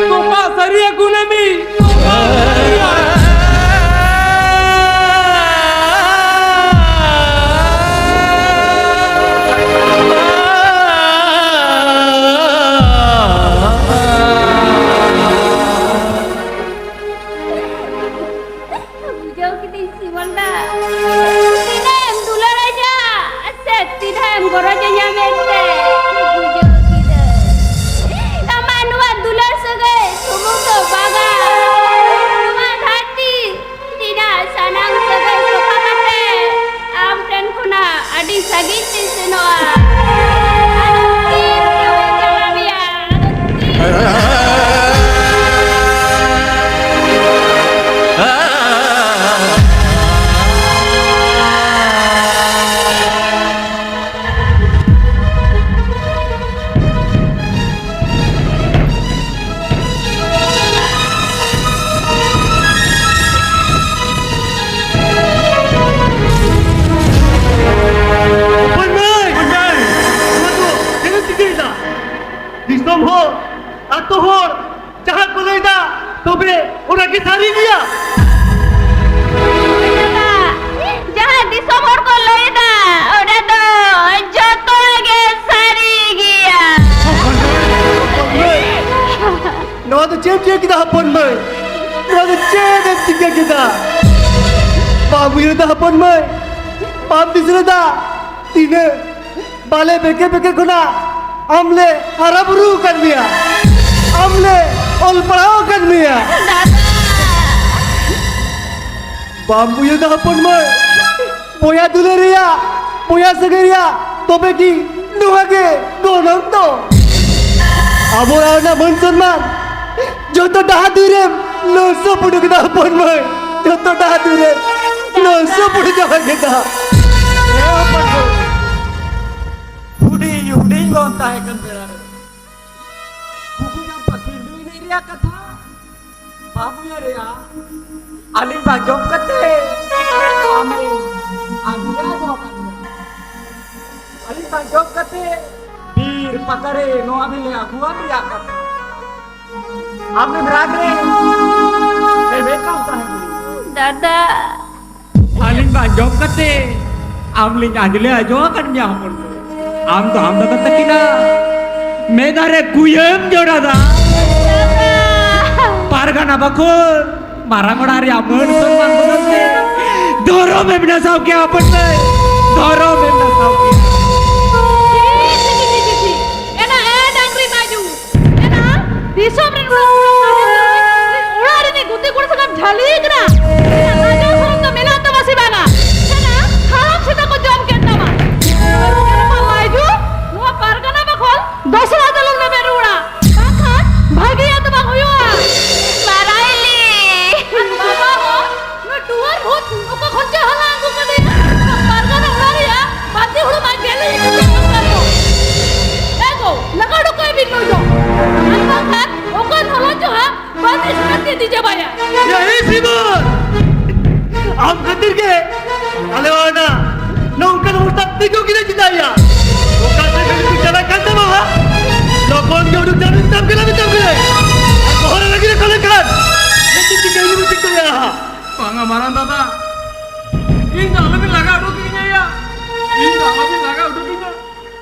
ᱛᱚᱯᱟ ᱥᱟᱹᱨᱤᱭᱟ ᱠᱩᱱᱟᱹᱢᱤ, ᱛᱚᱯᱟ ᱥᱟᱹᱨᱤᱭᱟ᱾ ᱵᱩᱡᱷᱟᱹᱣ ᱠᱤᱫᱟᱹᱧ ᱥᱤᱵᱚᱞ ᱫᱟ, ᱛᱤᱱᱟᱹᱜ ᱮᱢ ᱫᱩᱞᱟᱹᱲᱟᱹᱧᱟ ᱥᱮ ᱛᱤᱱᱟᱹᱜ ᱮᱢ ᱜᱚᱨᱚᱡᱟᱹᱧᱟ ᱢᱮᱱᱛᱮ᱾ ᱵᱩᱡᱷᱟᱹᱣ ᱠᱤᱫᱟᱹᱧ ᱟᱢᱟᱜ ᱱᱚᱣᱟ ᱫᱩᱞᱟᱹᱲ ᱥᱟᱹᱜᱟᱹᱭ ᱥᱩᱢᱩᱝ ᱫᱚ ᱵᱟᱝᱟ, ᱱᱚᱣᱟ ᱫᱷᱟᱹᱨᱛᱤ ᱨᱮᱱᱟᱜ ᱥᱟᱱᱟᱢ ᱥᱟᱹᱜᱟᱹᱭ ᱛᱚᱯᱟ ᱠᱟᱛᱮ ᱟᱢ ᱴᱷᱮᱱ ᱠᱷᱚᱱᱟᱜ ᱟᱹᱰᱤ ᱥᱟᱺᱜᱤᱧ ᱛᱮ ᱥᱮᱱᱚᱜᱼᱟ᱾ ᱟᱫᱚ ᱛᱤᱥ ᱪᱚ ᱵᱟᱹᱧ ᱧᱟᱢᱮᱭᱟ, ᱟᱫᱚ ᱛᱤᱥ? ᱵᱚᱱᱫᱚᱭ! ᱵᱚᱱᱫᱚᱭ! ᱱᱚᱣᱟ ᱫᱚ ᱪᱮᱫ ᱮᱢ ᱪᱤᱠᱟᱹᱭᱮᱫᱟ? ᱫᱤᱥᱚᱢ ᱦᱚᱲ, ᱟᱛᱳ ᱦᱚᱲ ᱡᱟᱦᱟᱸ ᱠᱚ ᱞᱟᱹᱭᱫᱟ, ᱛᱚᱵᱮ ᱚᱱᱟ ᱠᱤ ᱥᱟᱹᱨᱤ ᱜᱮᱭᱟ? ᱡᱟᱦᱟᱸ ᱫᱤᱥᱚᱢ ᱦᱚᱲ ᱠᱚ ᱞᱟᱹᱭᱫᱟ, ᱚᱱᱟ ᱫᱚ ᱡᱚᱛᱚ ᱜᱮ ᱥᱟᱹᱨᱤ ᱜᱮᱭᱟ᱾ ᱱᱚᱣᱟ ᱫᱚ ᱪᱮᱫ ᱮᱢ ᱪᱤᱠᱟᱹ ᱠᱮᱫᱟ ᱦᱚᱯᱚᱱ ᱢᱟᱹᱭ? ᱱᱚᱣᱟ ᱫᱚ ᱪᱮᱫ ᱮᱢ ᱪᱤᱠᱟᱹ ᱠᱮᱫᱟ? ᱵᱟᱢ ᱩᱭᱦᱟᱹᱨ ᱮᱫᱟ ᱦᱚᱯᱚᱱ ᱢᱟᱹᱭ? ᱵᱟᱢ ᱫᱤᱥᱟᱹ ᱞᱮᱫᱟ? ᱛᱤᱱᱟᱹᱜ ᱵᱟᱞᱮ ᱵᱮᱠᱮ ᱵᱮᱠᱮ ᱠᱷᱚᱱᱟᱜ ᱟᱢ ᱞᱮ ᱦᱟᱨᱟ ᱵᱩᱨᱩ ᱟᱠᱟᱫ ᱢᱮᱭᱟ, ᱟᱢ ᱞᱮ ᱚᱞ ᱯᱟᱲᱦᱟᱣ ᱟᱠᱟᱫ ᱢᱮᱭᱟ᱾ ᱫᱟᱫᱟ! ᱵᱟᱢ ᱩᱭᱦᱟᱹᱨ ᱮᱫᱟ ᱦᱚᱯᱚᱱ ᱢᱟᱹᱭ? ᱵᱚᱭᱦᱟ ᱫᱩᱞᱟᱹᱲ ᱨᱮᱭᱟᱜ, ᱵᱚᱭᱦᱟ ᱥᱟᱹᱜᱟᱹᱭ ᱨᱮᱭᱟᱜ ᱛᱚᱵᱮ ᱠᱤ ᱱᱚᱣᱟ ᱜᱮ ᱜᱚᱱᱚᱝ ᱫᱚ? ᱟᱵᱚ ᱚᱲᱟᱜ ᱨᱮᱱᱟᱜ ᱢᱟᱹᱱ ᱥᱚᱱᱢᱟᱱ ᱡᱚᱛᱚ ᱰᱟᱦᱟᱨ ᱫᱩᱭ ᱨᱮ ᱱᱚᱥᱴᱚ ᱯᱩᱰᱩ ᱠᱮᱫᱟ ᱦᱚᱯᱚᱱ ᱢᱟᱹᱭ, ᱡᱚᱛᱚ ᱰᱟᱦᱟᱨ ᱫᱩᱭ ᱨᱮ ᱱᱚᱥᱴᱚ ᱯᱩᱰᱩ ᱪᱟᱵᱟ ᱠᱮᱫᱟ᱾ ᱦᱮᱸ ᱦᱚᱯᱚᱱ ᱢᱟᱹᱭ᱾ ᱦᱩᱰᱤᱧ ᱦᱩᱰᱤᱧ ᱵᱚᱱ ᱛᱟᱦᱮᱸ ᱠᱟᱱ ᱵᱮᱲᱟ ᱨᱮ ᱠᱩᱠᱩᱡᱟᱝ ᱯᱟᱹᱠᱤᱲ ᱫᱩᱭ ᱮᱱᱮᱡ ᱨᱮᱭᱟᱜ ᱠᱟᱛᱷᱟ ᱵᱟᱵᱩᱭᱟ ᱨᱮᱭᱟᱜ ᱟᱹᱞᱤᱧ ᱵᱟᱝ ᱡᱚᱢ ᱠᱟᱛᱮ ᱟᱢᱨᱮ ᱟᱹᱜᱩᱭᱟ ᱫᱚ ᱠᱟᱱ ᱜᱮᱭᱟ᱾ ᱟᱹᱞᱤᱧ ᱵᱟᱝ ᱡᱚᱢ ᱠᱟᱛᱮ ᱵᱤᱨ ᱯᱟᱠᱟᱲᱮ ᱱᱚᱣᱟ ᱵᱤᱱ ᱞᱟᱹᱭ ᱟᱹᱜᱩᱣᱟᱫ ᱨᱮᱭᱟᱜ ᱠᱟᱛᱷᱟ᱾ ᱟᱢ ᱫᱚ ᱨᱟᱜᱽ ᱨᱮ ᱮᱵᱷᱮᱱ ᱠᱟᱱ ᱛᱟᱦᱮᱸ ᱠᱟᱱᱟ᱾ ᱫᱟᱫᱟ᱾ ᱟᱹᱞᱤᱧ ᱵᱟᱝ ᱡᱚᱢ ᱠᱟᱛᱮ ᱟᱢ ᱞᱤᱧ ᱟᱸᱡᱽᱞᱮ ᱟᱡᱚ ᱟᱠᱟᱫ ᱢᱮᱭᱟ ᱦᱚᱯᱚᱱ ᱠᱚ᱾ ᱟᱢ ᱫᱚ ᱟᱢ ᱫᱟᱫᱟ ᱛᱟᱹᱠᱤᱱᱟ ᱢᱮᱫ ᱫᱷᱟᱨᱮ ᱠᱩᱭᱟᱹᱢ ᱡᱚᱲᱟ ᱫᱟ᱾ ᱯᱟᱨᱜᱟᱱᱟ ᱵᱟᱠᱷᱳᱞ ᱢᱟᱨᱟᱝ ᱚᱲᱟᱜ ᱨᱮᱭᱟᱜ ᱢᱟᱹᱱ ᱥᱚᱱᱢᱟᱱ ᱵᱚᱫᱚᱞ ᱛᱮ ᱫᱷᱚᱨᱚᱢ ᱮᱢ ᱱᱟᱥᱟᱣ ᱠᱮᱭᱟ ᱦᱚᱯᱚᱱ ᱢᱟᱹᱭ, ᱫᱷᱚᱨᱚᱢ ᱮᱢ ᱱᱟᱥᱟᱣ ᱠᱮᱭᱟ᱾ ᱪᱷᱤ, ᱪᱷᱤ, ᱪᱷᱤ, ᱪᱷᱤ, ᱪᱷᱤ᱾ ᱮᱱᱟ ᱮ ᱰᱟᱝᱨᱤ ᱢᱟᱡᱩ, ᱮᱱᱟ ᱫᱤᱥᱚᱢ ᱨᱮᱱ ᱚᱲᱟᱜ ᱚᱲᱟᱜ ᱨᱤᱱᱤᱡ ᱜᱩᱛᱤ ᱠᱚᱲᱟ ᱥᱟᱞᱟᱜ ᱡᱷᱟᱹᱞᱤ ᱠᱟᱱᱟ᱾ ᱮᱱᱟ ᱞᱟᱡᱟᱣ ᱥᱚᱨᱚᱢ ᱫᱚ ᱢᱮᱱᱟᱜ ᱛᱟᱢᱟ ᱥᱮ ᱵᱟᱝᱟ? ᱮᱱᱟ ᱦᱟᱲᱟᱢ ᱥᱮᱛᱟ ᱠᱚ ᱡᱚᱢ ᱠᱮᱫ ᱛᱟᱢᱟ᱾ ᱮᱱᱟ ᱢᱟᱡᱩ, ᱱᱚᱣᱟ ᱯᱟᱨᱜᱟᱱᱟ ᱵᱟᱠᱷᱳᱞ ᱫᱚᱥᱨᱟ ᱫᱚᱞᱚᱢ ᱞᱮᱵᱮᱫ ᱨᱩᱣᱟᱹᱲᱟ, ᱵᱟᱝᱠᱷᱟᱱ ᱵᱷᱟᱹᱜᱤᱭᱟᱜ ᱫᱚ ᱵᱟᱝ ᱦᱩᱭᱩᱜᱼᱟ᱾ ᱵᱟᱨᱟᱭᱞᱤ᱾ ᱟᱨ ᱵᱟᱵᱟ ᱦᱚᱸ ᱱᱩᱭ ᱴᱩᱣᱟᱹᱨ ᱵᱷᱩᱛ ᱚᱠᱟ ᱠᱷᱚᱱ ᱪᱚ ᱦᱟᱞᱟᱝ ᱟᱹᱜᱩ ᱠᱟᱫᱮᱭᱟ᱾ ᱱᱚᱣᱟ ᱯᱟᱨᱜᱟᱱᱟ ᱚᱲᱟᱜ ᱨᱮᱭᱟᱜ ᱵᱟᱹᱛᱤ ᱦᱩᱲᱩ ᱢᱟ ᱜᱮᱞᱮ ᱤᱫᱤ ᱠᱟᱜ ᱠᱟᱱ ᱫᱚ᱾ ᱮ ᱜᱳ, ᱞᱟᱜᱟ ᱩᱰᱩᱠ ᱠᱟᱭ ᱵᱤᱱ ᱱᱩᱭ ᱫᱚ᱾ ᱟᱨ ᱵᱟᱝᱠᱷᱟᱱ ᱚᱠᱟ ᱱᱚᱞᱚ ᱪᱚ ᱦᱟᱸᱜ ᱵᱟᱹᱛᱤ ᱥᱟᱨ ᱛᱮ ᱤᱫᱤ ᱪᱟᱵᱟᱭᱟ᱾ ᱭᱟ ᱮ ᱥᱤᱵᱚᱱ! ᱟᱢ ᱠᱷᱟᱹᱛᱤᱨ ᱜᱮ ᱟᱞᱮ ᱚᱲᱟᱜ ᱨᱮᱱᱟᱜ ᱱᱚᱝᱠᱟᱱ ᱚᱵᱚᱥᱛᱟ ᱛᱤᱸᱜᱩ ᱠᱮᱫᱟ ᱪᱮᱫᱟᱜ ᱭᱟ? ᱚᱠᱟ ᱥᱮᱫ ᱠᱟᱹᱢᱤ ᱯᱮ ᱪᱟᱞᱟᱜ ᱠᱟᱱ ᱛᱟᱢᱟ ᱦᱟᱸᱜ? ᱞᱚᱜᱚᱱ ᱜᱮ ᱩᱰᱩᱠ ᱫᱟᱲᱮ ᱢᱮᱛᱟᱢ ᱠᱟᱱᱟ, ᱢᱮᱛᱟᱢ ᱠᱟᱹᱱᱟᱹᱧ᱾ ᱟᱨ ᱵᱚᱦᱚᱜ ᱨᱮ ᱞᱟᱹᱜᱤᱫ ᱠᱚ ᱞᱮᱠᱷᱟᱱ ᱪᱮᱫ ᱪᱤᱠᱟᱹ ᱦᱩᱭᱩᱜ ᱪᱮᱫ ᱠᱚ ᱞᱟᱹᱭᱟ ᱦᱟᱸᱜ? ᱵᱟᱝᱟ ᱢᱟᱨᱟᱝ ᱫᱟᱫᱟ, ᱤᱧ ᱫᱚ ᱟᱞᱚᱵᱤᱱ ᱞᱟᱜᱟ ᱩᱰᱩᱠᱤᱧᱟ ᱭᱟ, ᱤᱧ ᱫᱚ ᱟᱞᱚᱵᱤᱱ ᱞᱟᱜᱟ ᱩᱰᱩᱠᱤᱧᱟ᱾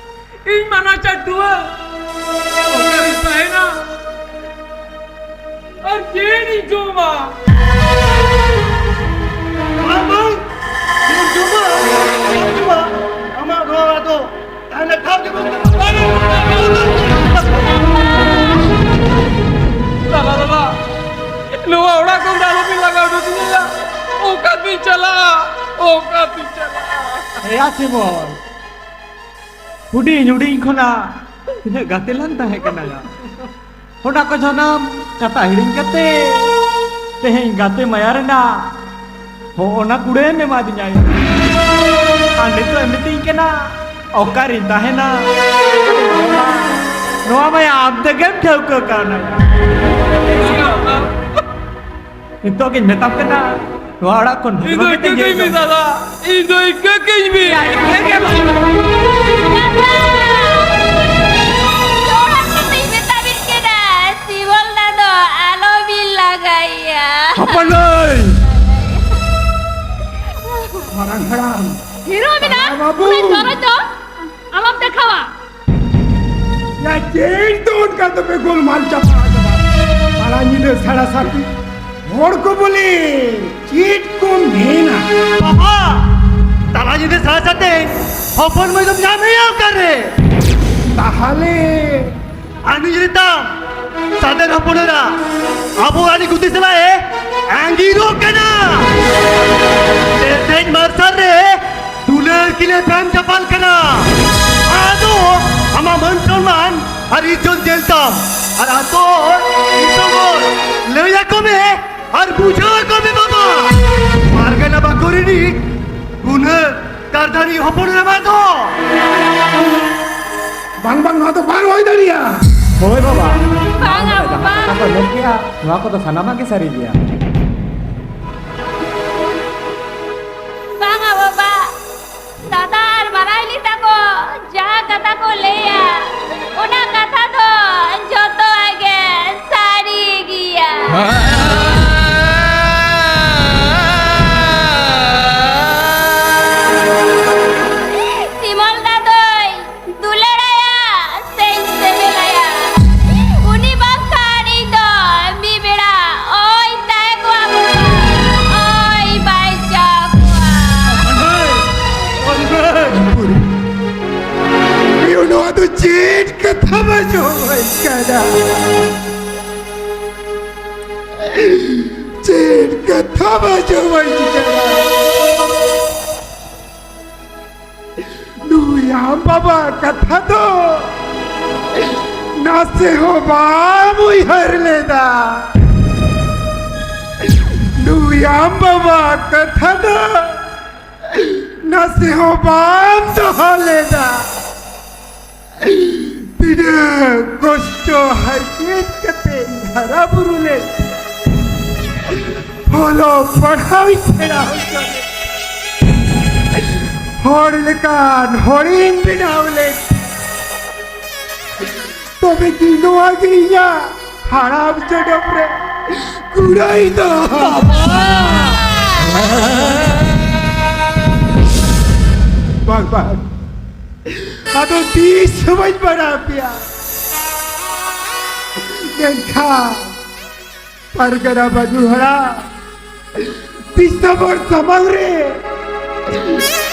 ᱤᱧ ᱢᱟᱱᱟ ᱪᱟᱹᱰᱩᱣᱟᱹ ᱚᱠᱟᱨᱤᱧ ᱛᱟᱦᱮᱱᱟ? ᱟᱨ ᱪᱮᱫ ᱤᱧ ᱡᱚᱢᱟ? ᱵᱟᱝ, ᱵᱟᱝ, ᱪᱮᱫ ᱮᱢ ᱡᱚᱢᱟ? ᱪᱮᱫ ᱮᱢ ᱡᱚᱢᱟ? ᱟᱢᱟᱜ ᱱᱚᱣᱟ ᱫᱚ ᱛᱟᱦᱮᱱᱟ ᱴᱷᱟᱶ ᱜᱮ ᱵᱟᱹᱱᱩᱜ ᱛᱟᱢᱟ᱾ ᱫᱟᱫᱟ, ᱫᱟᱫᱟ, ᱱᱚᱣᱟ ᱚᱲᱟᱜ ᱠᱷᱚᱱ ᱫᱚ ᱟᱞᱚᱯᱮ ᱞᱟᱜᱟ ᱩᱰᱩᱠᱤᱧᱟ᱾ ᱚᱠᱟᱛᱤᱧ ᱪᱟᱞᱟᱜᱼᱟ? ᱚᱠᱟᱛᱤᱧ ᱪᱟᱞᱟᱜᱼᱟ? ᱦᱮᱭᱟ ᱥᱤᱢᱚᱱ, ᱦᱩᱰᱤᱧ ᱦᱩᱰᱤᱧ ᱠᱷᱚᱱᱟᱜ ᱛᱤᱱᱟᱹᱜ ᱜᱟᱛᱮ ᱞᱟᱝ ᱛᱟᱦᱮᱸ ᱠᱟᱱᱟ ᱭᱟ᱾ ᱚᱱᱟ ᱠᱚ ᱥᱟᱱᱟᱢ ᱠᱟᱛᱷᱟ ᱦᱤᱲᱤᱧ ᱠᱟᱛᱮ ᱛᱮᱦᱮᱧ ᱜᱟᱛᱮ ᱢᱟᱭᱟ ᱨᱮᱱᱟᱜ ᱦᱚᱸ ᱚᱱᱟ ᱠᱩᱲᱟᱹᱭᱮᱢ ᱮᱢᱟᱫᱤᱧᱟ᱾ ᱟᱨ ᱱᱤᱛᱚᱜ ᱮᱢ ᱢᱤᱛᱟᱹᱧ ᱠᱟᱱᱟ, ᱚᱠᱟᱨᱤᱧ ᱛᱟᱦᱮᱱᱟ? ᱱᱚᱣᱟ ᱢᱟᱭᱟ ᱟᱢ ᱛᱮᱜᱮᱢ ᱴᱷᱟᱹᱣᱠᱟᱹ ᱠᱟᱣᱱᱟ᱾ ᱱᱤᱛᱚᱜ ᱜᱤᱧ ᱢᱮᱛᱟᱢ ᱠᱟᱱᱟ, ᱱᱚᱣᱟ ᱚᱲᱟᱜ ᱠᱷᱚᱱ ᱤᱧ ᱫᱚ ᱵᱷᱟᱜᱮ ᱤᱠᱟᱹ ᱠᱟᱹᱧ ᱵᱤ ᱫᱟᱫᱟ, ᱤᱧ ᱫᱚ ᱤᱠᱟᱹ ᱠᱟᱹᱧ ᱵᱤ᱾ ᱫᱟᱫᱟ! ᱡᱳᱨ ᱠᱟᱛᱮᱧ ᱢᱮᱛᱟᱵᱤᱱ ᱠᱟᱱᱟ, ᱥᱤᱵᱚᱞ ᱫᱟ ᱫᱚ ᱟᱞᱚᱵᱤᱱ ᱞᱟᱜᱟᱭᱮᱭᱟ᱾ ᱦᱚᱯᱚᱱ ᱢᱟᱹᱭ! ᱢᱟᱨᱟᱝ ᱦᱟᱲᱟᱢ! ᱦᱤᱨᱳ ᱢᱮᱱᱟᱜ, ᱵᱟᱹᱵᱩ! ᱩᱱᱤ ᱪᱚᱨᱚᱡ ᱫᱚ ᱟᱞᱚᱢ ᱫᱮᱠᱷᱟᱣᱟ᱾ ᱭᱟ, ᱪᱮᱫ ᱫᱚ ᱚᱱᱠᱟ ᱫᱚᱯᱮ ᱜᱳᱞᱢᱟᱞ ᱪᱟᱵᱟ ᱟᱠᱟᱫᱟ? ᱛᱟᱞᱟ ᱧᱤᱫᱟᱹ ᱥᱟᱲᱟ ᱥᱟᱛ ᱦᱚᱲ ᱠᱚ ᱵᱚᱞᱮ ᱪᱮᱫ ᱠᱚ ᱢᱮᱱᱟ? ᱵᱟᱵᱟ, ᱛᱟᱞᱟ ᱧᱤᱫᱟᱹ ᱥᱟᱲᱟ ᱥᱟᱛᱮ ᱦᱚᱯᱚᱱ ᱢᱟᱹᱭ ᱫᱚᱢ ᱧᱟᱢᱮᱭᱟ ᱚᱠᱟᱨᱮ? ᱛᱟᱦᱞᱮ ᱟᱨ ᱱᱩᱭ ᱡᱩᱫᱤ ᱛᱟᱢ ᱥᱟᱫᱮᱨ ᱦᱚᱯᱚᱱ ᱮᱨᱟ ᱟᱵᱚ ᱟᱹᱰᱤ ᱜᱩᱛᱤ ᱥᱟᱞᱟᱜ ᱮ ᱟᱸᱜᱤᱨᱚᱜ ᱠᱟᱱᱟ᱾ ᱛᱮᱦᱮᱧ ᱢᱟᱨᱥᱟᱞ ᱨᱮ ᱫᱩᱞᱟᱹᱲ ᱠᱤᱱ ᱮᱯᱮᱢ ᱪᱟᱯᱟᱞ ᱠᱟᱱᱟ᱾ ᱟᱫᱚ ᱟᱢᱟᱜ ᱢᱟᱹᱱ ᱥᱚᱱᱢᱟᱱ ᱟᱨ ᱤᱡᱽᱡᱚᱛ ᱧᱮᱞ ᱛᱟᱢ᱾ ᱟᱨ ᱟᱛᱳ ᱦᱚᱲ ᱫᱤᱥᱚᱢ ᱦᱚᱲ ᱞᱟᱹᱭ ᱟᱠᱚ ᱢᱮ ᱟᱨ ᱵᱩᱡᱷᱟᱹᱣ ᱟᱠᱚ ᱢᱮ ᱵᱟᱵᱟ᱾ ᱯᱟᱨᱜᱟᱱᱟ ᱵᱟᱠᱚ ᱨᱤᱱᱤᱡ ᱜᱩᱱᱟᱹ ᱠᱟᱨᱫᱟᱱᱤ ᱦᱚᱯᱚᱱ ᱮᱨᱟ ᱫᱚ᱾ ᱵᱟᱝ, ᱵᱟᱝ, ᱱᱚᱣᱟ ᱫᱚ ᱵᱟᱝ ᱦᱩᱭ ᱫᱟᱲᱮᱭᱟᱜᱼᱟ᱾ ᱦᱳᱭ ᱵᱟᱵᱟ᱾ ᱵᱟᱝᱟ ᱡᱟᱦᱟᱸ ᱵᱟᱵᱟ᱾ ᱠᱟᱛᱷᱟ ᱠᱚ ᱢᱮᱱ ᱠᱮᱜᱼᱟ, ᱱᱚᱣᱟ ᱠᱚᱫᱚ ᱥᱟᱱᱟᱢᱟᱜ ᱜᱮ ᱥᱟᱹᱨᱤ ᱜᱮᱭᱟ᱾ ᱵᱟᱝᱟ ᱵᱟᱵᱟ, ᱫᱟᱫᱟ ᱟᱨ ᱢᱟᱨᱟᱭᱞᱤ ᱛᱟᱠᱚ ᱡᱟᱦᱟᱸ ᱠᱟᱛᱷᱟ ᱠᱚ ᱞᱟᱹᱭᱟ, ᱚᱱᱟ ᱠᱟᱛᱷᱟ ᱫᱚ ᱡᱚᱛᱚᱣᱟᱜ ᱜᱮ ᱥᱟᱹᱨᱤ ᱜᱮᱭᱟ᱾ ᱥᱤᱢᱚᱞ ᱫᱟ ᱫᱚᱭ ᱫᱩᱞᱟᱹᱲᱟᱭᱟ ᱥᱮᱧ ᱥᱮᱵᱮᱞᱟᱭᱟ? ᱩᱱᱤ ᱵᱟᱝᱠᱷᱟᱱ ᱤᱧ ᱫᱚ ᱢᱤᱫ ᱵᱮᱲᱟ ᱚᱭ ᱛᱟᱦᱮᱸ ᱠᱚᱜᱼᱟ ᱵᱟᱵᱟ, ᱚᱭ ᱵᱟᱧᱪᱟᱣ ᱠᱚᱜᱼᱟ᱾ ᱤᱭᱩ, ᱱᱚᱣᱟ ᱫᱚ ᱪᱮᱫ ᱠᱟᱛᱷᱟ ᱵᱟᱡᱚ ᱦᱩᱭ ᱠᱟᱱᱟ? ᱪᱮᱫ ᱠᱟᱛᱷᱟ ᱵᱟᱡᱚ ᱦᱩᱭ ᱠᱟᱱᱟ? ᱱᱩᱭ ᱟᱢ ᱵᱟᱵᱟ ᱠᱟᱛᱷᱟ ᱫᱚ ᱱᱟᱥᱮ ᱦᱚᱸ ᱵᱟᱢ ᱩᱭᱦᱟᱹᱨ ᱞᱮᱫᱟ᱾ ᱱᱩᱭ ᱟᱢ ᱵᱟᱵᱟ ᱠᱟᱛᱷᱟ ᱫᱚ ᱱᱟᱥᱮ ᱦᱚᱸ ᱵᱟᱢ ᱫᱚᱦᱚ ᱞᱮᱫᱟ᱾ ᱛᱤᱱᱟᱹᱜ ᱠᱚᱥᱴᱚ ᱦᱟᱨᱠᱮᱛ ᱠᱟᱛᱮ ᱦᱟᱨᱟ ᱵᱩᱨᱩ ᱞᱮᱫ, ᱚᱞᱚᱜ ᱯᱟᱲᱦᱟᱣ ᱤᱧ ᱥᱮᱬᱟ ᱦᱚᱪᱚ ᱞᱮᱫ, ᱦᱚᱲ ᱞᱮᱠᱟᱱ ᱦᱚᱲᱤᱧ ᱵᱮᱱᱟᱣ ᱞᱮᱫ, ᱛᱚᱵᱮ ᱠᱤ ᱱᱚᱣᱟ ᱜᱮ ᱤᱧᱟᱹᱜ ᱦᱟᱲᱟᱢ ᱡᱚᱱᱚᱢ ᱨᱮ ᱠᱩᱲᱟᱹᱭ ᱫᱚ? ᱵᱟᱵᱟ! ᱵᱟᱝ, ᱵᱟᱝ᱾ ᱟᱫᱚ ᱛᱤᱥ ᱦᱚᱸ ᱵᱟᱹᱧ ᱢᱟᱱᱟᱣ ᱯᱮᱭᱟ᱾ ᱢᱮᱱᱠᱷᱟᱱ ᱯᱟᱨᱜᱟᱱᱟ ᱵᱟᱹᱡᱩ ᱦᱟᱲᱟᱢ, ᱫᱤᱥᱚᱢ ᱦᱚᱲ ᱥᱟᱢᱟᱝ ᱨᱮ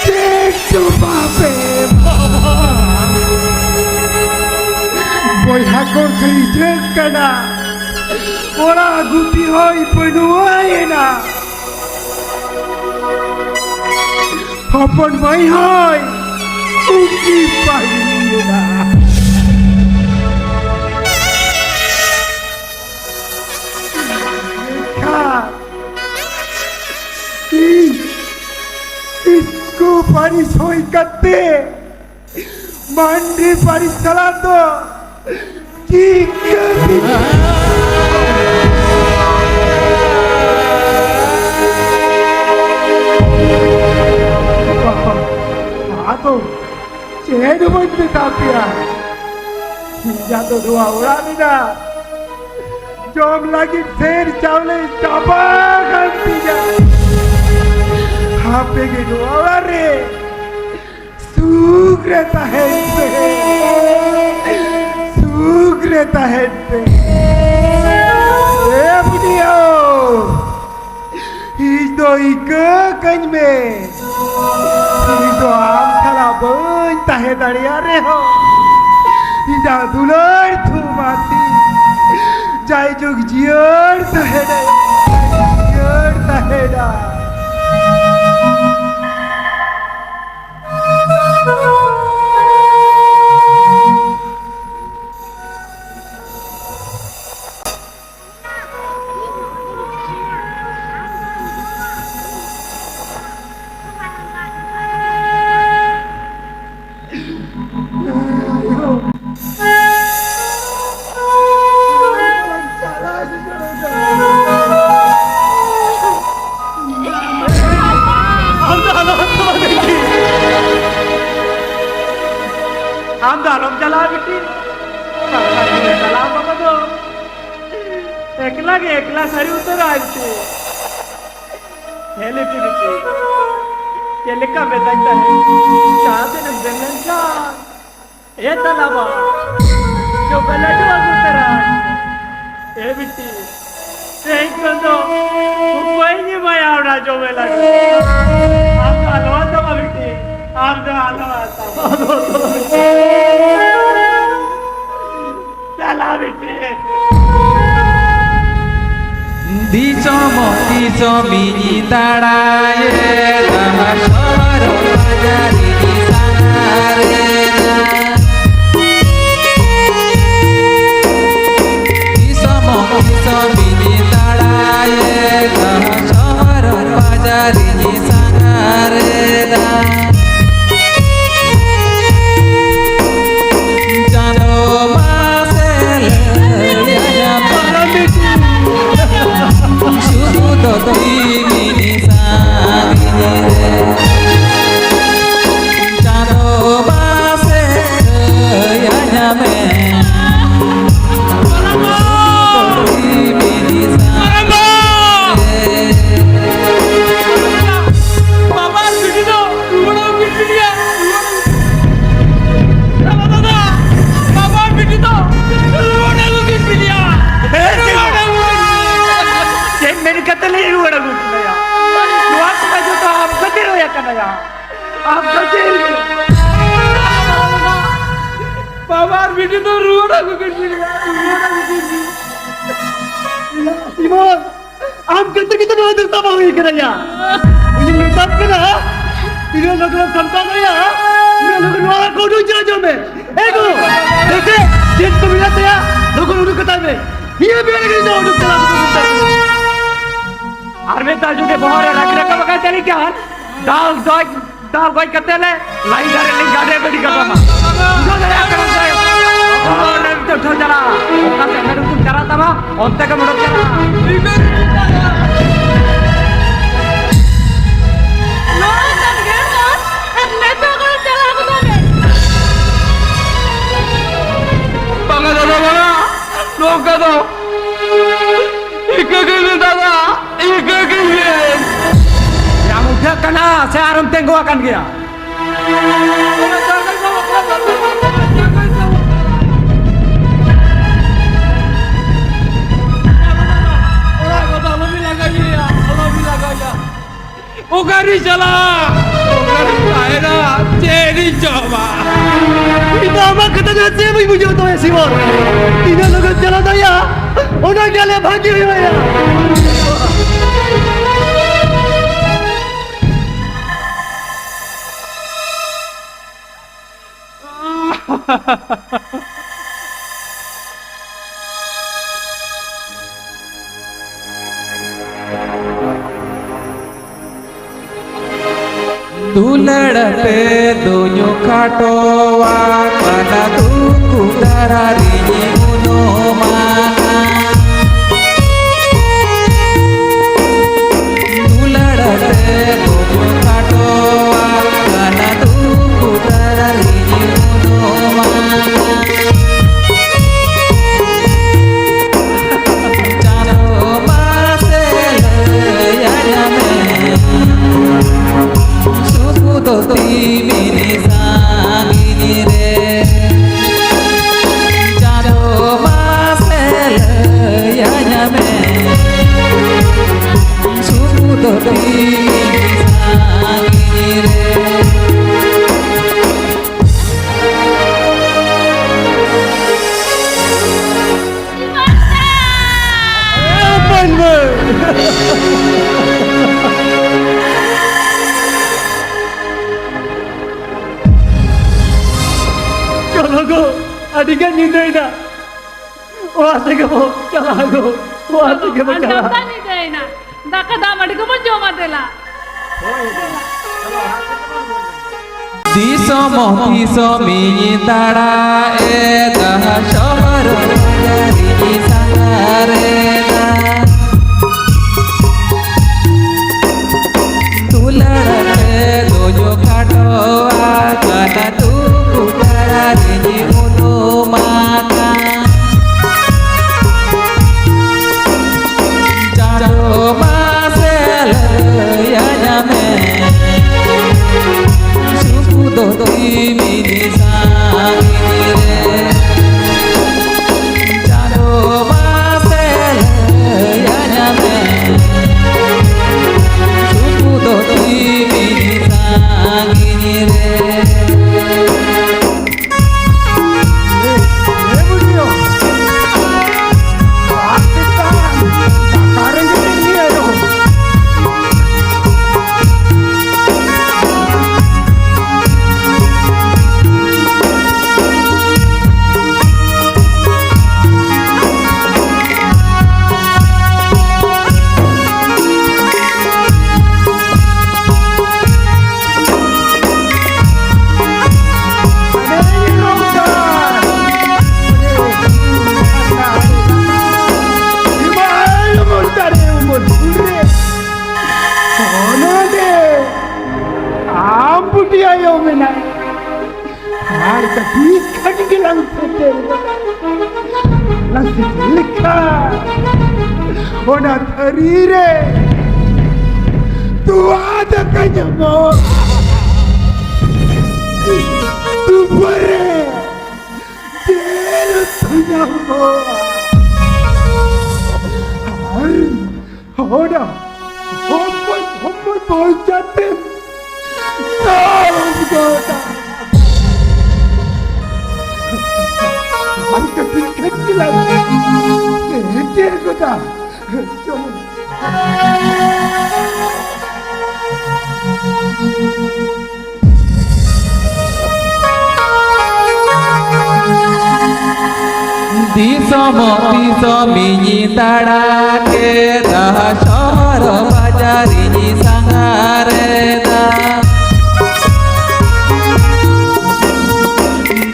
ᱪᱮᱫ ᱦᱚᱸ ᱵᱟᱯᱮ ᱮᱢᱟ᱾ ᱵᱚᱭᱦᱟ ᱠᱚ ᱠᱷᱟᱹᱲᱤᱡᱟᱹᱜ ᱠᱟᱱᱟ, ᱚᱲᱟᱜ ᱜᱩᱯᱤ ᱦᱚᱸᱭ ᱵᱟᱹᱱᱩᱜᱼᱟᱭᱮᱱᱟ, ᱦᱚᱯᱚᱱ ᱢᱟᱹᱭ ᱦᱚᱸᱭ ᱩᱠᱤ ᱯᱟᱹᱦᱤᱞᱮᱱᱟ᱾ ᱢᱮᱱᱠᱷᱟᱱ ᱤᱧ ᱠᱤᱥᱠᱩ ᱯᱟᱹᱨᱤᱥ ᱦᱩᱭ ᱠᱟᱛᱮ ᱢᱟᱱᱰᱤ ᱯᱟᱹᱨᱤᱥ ᱥᱟᱞᱟᱜ ᱫᱚ ᱪᱤᱠᱟᱹ ᱛᱤᱧ? ᱟᱫᱚ ᱪᱮᱫ ᱦᱚᱸ ᱵᱟᱹᱧ ᱢᱮᱛᱟ ᱯᱮᱭᱟ᱾ ᱤᱧᱟᱜ ᱫᱚ ᱱᱚᱣᱟ ᱚᱲᱟᱜ ᱨᱮᱱᱟᱜ ᱡᱚᱢ ᱞᱟᱹᱜᱤᱫ ᱥᱮᱨ ᱪᱟᱣᱞᱮ ᱪᱟᱵᱟ ᱟᱠᱟᱱ ᱛᱤᱧᱟ᱾ ᱟᱯᱮ ᱜᱮ ᱱᱚᱣᱟ ᱚᱲᱟᱜ ᱨᱮ ᱥᱩᱠ ᱨᱮ ᱛᱟᱦᱮᱱ ᱯᱮ, ᱥᱩᱠ ᱨᱮ ᱛᱟᱦᱮᱱ ᱯᱮ᱾ ᱮ ᱵᱩᱰᱷᱤ ᱦᱚ, ᱤᱧ ᱫᱚ ᱤᱠᱟᱹ ᱠᱟᱹᱧ ᱢᱮ, ᱤᱧ ᱫᱚ ᱟᱢ ᱥᱟᱞᱟᱜ ᱵᱟᱹᱧ ᱛᱟᱦᱮᱸ ᱫᱟᱲᱮᱭᱟᱜ ᱨᱮᱦᱚᱸ, ᱤᱧᱟᱜ ᱫᱩᱞᱟᱹᱲ ᱛᱷᱩᱢᱟᱥᱤ ᱡᱟᱭᱡᱩᱜᱽ ᱡᱤᱭᱟᱹᱲ ᱛᱟᱦᱮᱱᱟᱭ, ᱡᱤᱭᱟᱹᱲ ᱛᱟᱦᱮᱱᱟ᱾ ᱥᱟᱞᱟ ᱵᱟᱵᱟ ᱫᱚ ᱮᱠᱞᱟ ᱜᱮ ᱮᱠᱞᱟ ᱥᱟᱹᱨᱤ ᱩᱛᱟᱹᱨ ᱟᱭ ᱛᱮ᱾ ᱦᱮᱸ ᱞᱤᱴᱤ ᱵᱤᱴᱤ, ᱪᱮᱫ ᱞᱮᱠᱟ ᱢᱮᱛᱟᱧ ᱛᱟᱦᱮᱸ? ᱡᱟᱦᱟᱸ ᱥᱮᱫ ᱮᱢ ᱥᱮᱱ ᱞᱮᱱᱠᱷᱟᱱ, ᱮ ᱛᱟᱞᱟ ᱵᱟ, ᱡᱚᱵᱮ ᱞᱟᱹᱰᱩ ᱟᱹᱜᱩ ᱛᱚᱨᱟᱭ ᱢᱮ᱾ ᱮ ᱵᱤᱴᱤ, ᱛᱮᱦᱮᱧ ᱠᱷᱚᱱ ᱫᱚ ᱩᱯᱟᱹᱭ ᱜᱮ ᱵᱟᱭ ᱟᱣᱲᱟ ᱡᱚᱢᱮ ᱞᱟᱹᱜᱤᱫ᱾ ᱟᱢ ᱫᱚ ᱟᱞᱚᱢ ᱟᱛᱟᱢᱟ ᱵᱤᱴᱤ, ᱟᱢ ᱫᱚ ᱟᱞᱚᱢ ᱟᱛᱟᱢᱟ᱾ ᱪᱟᱞᱟᱣ ᱵᱤᱴᱤ᱾ ᱫᱤᱥᱚᱢ ᱫᱤᱥᱚᱢ ᱤᱧ ᱫᱟᱬᱟᱭᱮᱫᱟ, ᱥᱚᱦᱚᱨ ᱵᱟᱡᱟᱨ ᱤᱧ ᱥᱟᱸᱜᱷᱟᱨᱮᱫᱟ᱾ ᱫᱤᱥᱚᱢ ᱫᱤᱥᱚᱢ ᱤᱧ ᱫᱟᱬᱟᱭᱮᱫᱟ, ᱥᱚᱦᱚᱨ ᱵᱟᱡᱟᱨ ᱤᱧ ᱥᱟᱸᱜᱷᱟᱨᱮᱫᱟ᱾ ᱪᱟᱸᱫᱚ ᱢᱟᱥᱮ ᱞᱟᱹᱭᱟᱹᱧᱟ ᱢᱮ, ᱥᱩᱫᱷᱩ ᱫᱚ ᱛᱤᱢᱤᱱ ᱥᱟᱺᱜᱤᱧ ᱨᱮ᱾ ᱪᱟᱸᱫᱚ ᱢᱟᱥᱮ ᱞᱟᱹᱭᱟᱹᱧᱟ ᱢᱮ, ᱥᱩᱫᱷᱩ ᱫᱚ ᱛᱤᱢᱤᱱ ᱥᱟᱺᱜᱤᱧ ᱨᱮ᱾ ᱵᱟᱵᱟ ᱥᱩᱫᱷᱩ ᱫᱚ ᱨᱩᱣᱟᱹᱲ ᱟᱹᱜᱩ ᱠᱮᱫᱮᱭᱟ᱾ ᱫᱟᱫᱟ, ᱫᱟᱫᱟ, ᱵᱟᱵᱟ ᱵᱤᱴᱤ ᱫᱚ ᱨᱩᱣᱟᱹᱲ ᱟᱹᱜᱩ ᱠᱤᱱ ᱯᱮᱭᱟ᱾ ᱦᱮᱸ, ᱨᱩᱣᱟᱹᱲ ᱟᱹᱜᱩ᱾ ᱪᱮᱫ ᱢᱮᱱ ᱠᱟᱛᱮ ᱞᱮ ᱨᱩᱣᱟᱹᱲ ᱟᱹᱜᱩ ᱠᱤᱱᱟ? ᱱᱚᱣᱟ ᱠᱚ ᱡᱚᱛᱚ ᱟᱢ ᱠᱷᱟᱹᱛᱤᱨ ᱦᱩᱭ ᱟᱠᱟᱱᱟ ᱭᱟ᱾ ᱟᱢ ᱠᱷᱟᱹᱛᱤᱨ᱾ ᱵᱟᱵᱟ ᱟᱨ ᱵᱤᱴᱤ ᱫᱚ ᱨᱩᱣᱟᱹᱲ ᱟᱹᱜᱩ ᱠᱤᱱ ᱯᱮᱭᱟ, ᱨᱩᱣᱟᱹᱲ ᱟᱹᱜᱩ ᱠᱤᱱ ᱯᱮᱭᱟ᱾ ᱤᱢᱚᱱ, ᱟᱢ ᱠᱷᱟᱹᱛᱤᱨ ᱜᱮᱛᱚ ᱱᱚᱣᱟ ᱫᱚᱥᱟ ᱵᱟᱝ ᱦᱩᱭ ᱠᱟᱱᱟ ᱭᱟ᱾ ᱤᱧ ᱢᱮᱛᱟᱢ ᱠᱟᱱᱟ, ᱛᱤᱱᱟᱹᱜ ᱞᱚᱜᱚᱱ ᱥᱟᱢᱴᱟᱣ ᱫᱟᱲᱮᱭᱟᱜᱼᱟ, ᱩᱱᱟᱹᱜ ᱞᱚᱜᱚᱱ ᱱᱚᱣᱟ ᱠᱚ ᱩᱰᱩᱠ ᱪᱟᱞᱟᱜ ᱡᱚᱝ ᱢᱮ᱾ ᱮ ᱜᱳ, ᱫᱮᱥᱮ, ᱪᱮᱫ ᱠᱚ ᱢᱮᱱᱟᱜ ᱛᱟᱭᱟ, ᱞᱚᱜᱚᱱ ᱩᱰᱩᱠ ᱠᱟᱛᱟᱭ ᱢᱮ᱾ ᱱᱤᱭᱟᱹ ᱵᱮᱲᱟ ᱜᱮ ᱤᱧ ᱫᱚ ᱩᱰᱩᱠ ᱪᱟᱞᱟᱜ ᱢᱮ᱾ ᱟᱨ ᱢᱤᱫ ᱫᱷᱟᱣ ᱡᱩᱫᱤ ᱵᱚᱦᱚᱜ ᱨᱮ ᱨᱟᱠ ᱨᱟᱠᱟᱵ ᱟᱠᱟᱫ ᱛᱟᱹᱞᱤᱧ ᱠᱷᱟᱱ, ᱫᱟᱞ ᱫᱚ ᱫᱟᱞ ᱜᱚᱡ ᱠᱟᱛᱮ ᱞᱮ ᱞᱟᱭᱤᱱ ᱫᱷᱟᱨᱮ ᱞᱤᱧ ᱜᱟᱰᱮ ᱵᱟᱹᱰᱤ ᱠᱟᱛᱟᱢᱟ᱾ ᱵᱩᱡᱷᱟᱹᱣ ᱫᱟᱲᱮᱭᱟᱜ ᱠᱟᱱᱟ ᱥᱮ? ᱚᱠᱟ ᱥᱮᱫ ᱢᱮᱫ ᱩᱛᱩᱢ ᱪᱟᱞᱟᱜ ᱛᱟᱢᱟ, ᱚᱱᱛᱮ ᱜᱮᱢ ᱩᱰᱩᱠ ᱪᱟᱞᱟᱜᱼᱟ᱾ ᱱᱚᱣᱟ ᱠᱟᱱ ᱜᱮ ᱱᱚᱣᱟ, ᱟᱨ ᱱᱤᱛᱚᱜ ᱫᱚ ᱪᱟᱞᱟᱣ ᱠᱟᱱᱟ ᱞᱮ᱾ ᱥᱮ ᱟᱨᱮᱢ ᱛᱮᱸᱜᱚ ᱟᱠᱟᱱ ᱜᱮᱭᱟ? ᱚᱠᱟᱨᱤᱧ ᱪᱟᱞᱟᱜᱼᱟ? ᱚᱠᱟᱨᱤᱧ ᱛᱟᱦᱮᱱᱟ? ᱪᱮᱫ ᱤᱧ ᱡᱚᱢᱟ? ᱤᱧ ᱫᱚ ᱟᱢᱟᱜ ᱠᱟᱛᱷᱟ ᱫᱚ ᱪᱮᱫ ᱵᱟᱹᱧ ᱵᱩᱡᱷᱟᱹᱣ ᱛᱟᱢᱟ ᱥᱤᱢᱚᱱ᱾ ᱤᱧ ᱫᱚ ᱞᱚᱜᱚᱱ ᱪᱟᱞᱟᱣ ᱫᱟᱲᱮᱭᱟᱜᱼᱟ, ᱚᱱᱟ ᱜᱮ ᱟᱞᱮ ᱵᱷᱟᱜᱮ ᱦᱩᱭᱩᱜᱼᱟ᱾ ᱫᱩᱞᱟᱹᱲ ᱛᱮ ᱫᱩᱧᱩ ᱠᱷᱟᱴᱚᱣᱟ ᱠᱟᱱᱟ, ᱫᱩᱠᱷ ᱫᱟᱨᱟ ᱨᱤᱧ ᱩᱱᱩᱢᱟᱱᱟ᱾ ᱫᱩᱞᱟᱹᱲ ᱛᱮ ᱫᱩᱧᱩ ᱠᱷᱟᱴᱚᱣᱟ ᱠᱟᱱᱟ, ᱫᱩᱠᱷ ᱫᱟᱨᱟ ᱨᱤᱧ ᱩᱱᱩᱢᱟᱱᱟ᱾ ᱪᱟᱸᱫᱚ ᱢᱟᱥᱮ ᱞᱟᱹᱭᱟᱹᱧ ᱢᱮ, ᱥᱩᱠ ᱫᱚ ᱛᱤᱢᱤᱱ ᱥᱟᱺᱜᱤᱧ ᱨᱮ᱾ ᱪᱟᱸᱫᱚ ᱢᱟᱥᱮ ᱞᱟᱹᱭᱟᱹᱧ ᱢᱮ, ᱥᱩᱠ ᱫᱚ ᱛᱤᱢᱤᱱ ᱥᱟᱺᱜᱤᱧ ᱨᱮ᱾ ᱪᱚᱞᱚ ᱜᱚ, ᱟᱹᱰᱤ ᱜᱟᱱ ᱧᱤᱫᱟᱹᱭᱮᱱᱟ᱾ ᱚᱲᱟᱜ ᱥᱮᱫ ᱜᱮᱵᱚ ᱪᱟᱞᱟᱜᱼᱟ ᱜᱚ᱾ ᱚᱲᱟᱜ ᱥᱮᱫ ᱜᱮᱵᱚ ᱟᱨ ᱪᱟᱞᱟᱜᱼᱟ᱾ ᱫᱟᱠᱟ ᱧᱤᱫᱟᱹᱭᱮᱱᱟ᱾ ᱫᱟᱠᱟ ᱫᱟᱜ ᱢᱟᱹᱰᱤ ᱠᱚᱵᱚᱱ ᱡᱚᱢᱟ ᱫᱮᱞᱟ᱾ ᱫᱤᱥᱚᱢ ᱫᱤᱥᱚᱢᱤᱧ ᱫᱟᱬᱟ ᱮᱫᱟ, ᱥᱚᱦᱚᱨ ᱵᱟᱡᱟᱨᱤᱧ ᱥᱟᱸᱜᱷᱟᱨᱮᱫᱟ᱾ ᱫᱩᱞᱟᱹᱲ ᱛᱮ ᱫᱚᱧ ᱠᱷᱟᱴᱚ ᱟᱠᱟᱱᱟ, ᱫᱩᱠᱷ ᱫᱟᱨᱟ ᱨᱤᱧ ᱩᱱᱩᱢ ᱟᱠᱟᱱ᱾ ᱪᱟᱸᱫᱚ ᱢᱟᱥᱮ ᱞᱟᱹᱭᱟᱹᱧ ᱢᱮ, ᱟᱨ ᱠᱟᱹᱴᱤᱡ ᱠᱷᱟᱱ ᱜᱮᱞᱟᱝ ᱥᱮᱴᱮᱨ ᱜᱚᱫᱟ᱾ ᱞᱟᱝ ᱥᱮᱴᱮᱨ ᱞᱮᱠᱷᱟᱱ ᱚᱱᱟ ᱛᱷᱟᱹᱨᱤ ᱨᱮ ᱛᱚᱣᱟ ᱫᱟᱠᱟ ᱧᱟᱢᱚᱜᱼᱟ᱾ ᱛᱩᱵᱟᱹ ᱨᱮ ᱡᱤᱞ ᱩᱛᱩ ᱧᱟᱢᱚᱜᱼᱟ᱾ ᱟᱨ ᱦᱚᱲ ᱦᱚᱯᱚᱱ ᱦᱚᱯᱚᱱ ᱯᱚᱭᱥᱟ ᱛᱮᱢ ᱡᱚᱢ ᱜᱚᱫᱟ᱾ ᱟᱨ ᱠᱟᱹᱴᱤᱡ ᱠᱷᱟᱱ ᱜᱮᱞᱟᱝ ᱥᱮᱴᱮᱨ ᱜᱚᱫᱟ᱾ ᱡᱚᱢ᱾ ᱫᱤᱥᱚᱢ ᱫᱤᱥᱚᱢ ᱤᱧ ᱫᱟᱬᱟ ᱠᱮᱫᱟ, ᱥᱚᱦᱚᱨ ᱵᱟᱡᱟᱨ ᱤᱧ ᱥᱟᱸᱜᱷᱟᱨᱮᱫᱟ᱾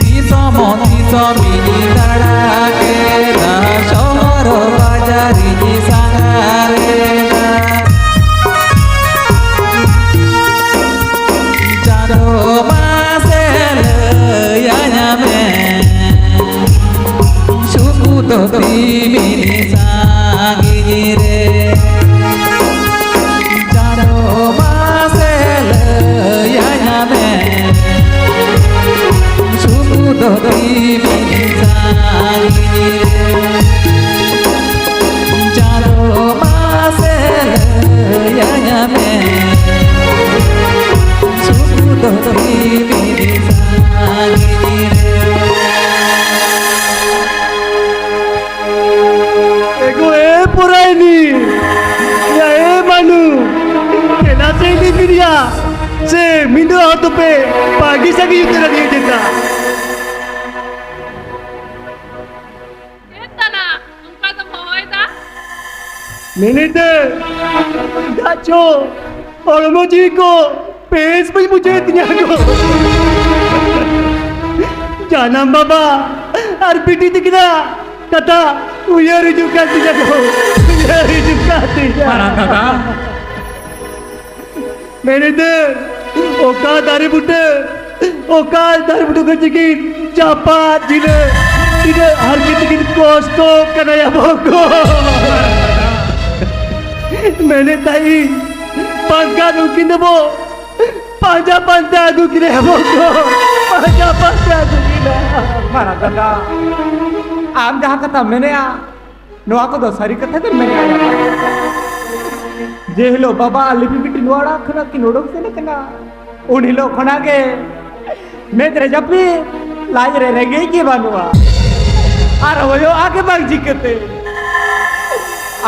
ᱫᱤᱥᱚᱢ ᱫᱤᱥᱚᱢ ᱤᱧ ᱫᱟᱬᱟ ᱠᱮᱫᱟ, ᱥᱚᱦᱚᱨ ᱵᱟᱡᱟᱨ ᱤᱧ ᱥᱟᱸᱜᱷᱟᱨᱮᱫᱟ᱾ ᱪᱟᱸᱫᱚ ᱢᱟᱥᱮ ᱞᱟᱹᱭᱟᱹᱧ ᱢᱮ, ᱥᱩᱠ ᱫᱚ ᱛᱤᱢᱤᱱ ᱥᱟᱺᱜᱤᱧ ᱨᱮ᱾ ᱪᱟᱸᱫᱚ ᱢᱟᱥᱮ ᱞᱟᱹᱭᱟᱹᱧ ᱢᱮ, ᱥᱩᱠ ᱫᱚ ᱛᱤᱢᱤᱱ ᱥᱟᱺᱜᱤᱧ ᱨᱮ᱾ ᱪᱟᱸᱫᱚ ᱢᱟᱥᱮ ᱞᱟᱹᱭᱟᱹᱧ ᱢᱮ, ᱥᱩᱠ ᱫᱚ ᱛᱤᱢᱤᱱ ᱥᱟᱺᱜᱤᱧ ᱨᱮ᱾ ᱮᱜᱳ ᱮ ᱯᱚᱨᱟᱭᱱᱤ, ᱭᱟ ᱮ ᱢᱟᱱᱩ, ᱠᱮᱞᱟ ᱥᱮ ᱤᱫᱤ ᱵᱤᱨᱤᱭᱟ, ᱥᱮ ᱢᱤᱫ ᱫᱚ ᱦᱚᱛᱚ ᱯᱮ ᱯᱟᱜᱤ ᱥᱟᱜᱤ ᱩᱛᱟᱹᱨ ᱟᱹᱰᱤ ᱡᱮᱛᱟ᱾ ᱪᱮᱫ ᱛᱟᱱᱟ ᱚᱱᱠᱟ ᱫᱚᱢ ᱦᱚᱦᱚᱭᱮᱫᱟ? ᱢᱮᱱᱮᱫᱟᱹᱧ, ᱫᱟᱜ ᱪᱚ ᱦᱚᱲᱢᱚ ᱡᱤᱣᱤ ᱠᱚ ᱵᱮᱥ ᱵᱟᱹᱧ ᱵᱩᱡᱷᱟᱹᱣᱮᱫ ᱛᱤᱧᱟ ᱜᱚ᱾ ᱡᱟᱱᱟᱢ ᱵᱟᱵᱟ ᱟᱨ ᱵᱤᱴᱤ ᱛᱤᱠᱤᱱᱟᱜ ᱠᱟᱛᱷᱟ ᱩᱭᱦᱟᱹᱨ ᱦᱤᱡᱩᱜ ᱠᱟᱱ ᱛᱤᱧᱟ ᱜᱚ, ᱩᱭᱦᱟᱹᱨ ᱦᱤᱡᱩᱜ ᱠᱟᱱ ᱛᱤᱧᱟ᱾ ᱢᱟᱨᱟᱝ ᱫᱟᱫᱟ᱾ ᱢᱮᱱᱮᱫᱟᱹᱧ, ᱚᱠᱟ ᱫᱟᱨᱮ ᱵᱩᱴᱟᱹ ᱚᱠᱟ ᱫᱟᱨᱮ ᱵᱩᱴᱟᱹ ᱠᱷᱚᱱ ᱪᱤᱠᱤᱱ ᱪᱟᱯᱟᱫ ᱡᱤᱞᱟᱹ, ᱛᱤᱱᱟᱹᱜ ᱦᱟᱨᱠᱮᱛ ᱛᱮᱠᱤᱱ ᱠᱚᱥᱴᱚ ᱠᱟᱱᱟ ᱭᱟ ᱵᱚᱠᱚ᱾ ᱢᱮᱱᱮᱫ ᱛᱟᱦᱮᱸᱫ ᱤᱧ, ᱵᱟᱝᱠᱷᱟᱱ ᱩᱱᱠᱤᱱ ᱫᱚᱵᱚ ᱯᱟᱸᱡᱟ ᱯᱟᱱᱛᱮ ᱟᱹᱜᱩ ᱠᱤᱱᱟ ᱭᱟ ᱵᱚᱠᱚ, ᱯᱟᱸᱡᱟ ᱯᱟᱱᱛᱮ ᱟᱹᱜᱩ ᱠᱤᱱᱟ᱾ ᱢᱟᱨᱟᱝ ᱫᱟᱫᱟ, ᱟᱢ ᱡᱟᱦᱟᱸ ᱠᱟᱛᱷᱟᱢ ᱢᱮᱱᱮᱜᱼᱟ, ᱱᱚᱣᱟ ᱠᱚᱫᱚ ᱥᱟᱹᱨᱤ ᱠᱟᱛᱷᱟ ᱜᱮᱢ ᱢᱮᱱᱮᱜᱼᱟ᱾ ᱡᱮ ᱦᱤᱞᱳᱜ ᱵᱟᱵᱟ ᱟᱨ ᱞᱤᱯᱤ ᱵᱤᱴᱤ ᱱᱚᱣᱟ ᱚᱲᱟᱜ ᱠᱷᱚᱱᱟᱜ ᱠᱤᱱ ᱩᱰᱩᱠ ᱥᱮᱱ ᱟᱠᱟᱱᱟ, ᱩᱱ ᱦᱤᱞᱳᱜ ᱠᱷᱚᱱᱟᱜ ᱜᱮ ᱢᱮᱫ ᱨᱮ ᱡᱟᱹᱯᱤᱫ, ᱞᱟᱡ ᱨᱮ ᱨᱮᱸᱜᱮᱡ ᱜᱮ ᱵᱟᱹᱱᱩᱜᱼᱟ᱾ ᱟᱨ ᱦᱩᱭᱩᱜᱼᱟ ᱜᱮ ᱵᱟᱝ ᱪᱤᱠᱟᱹᱛᱮ?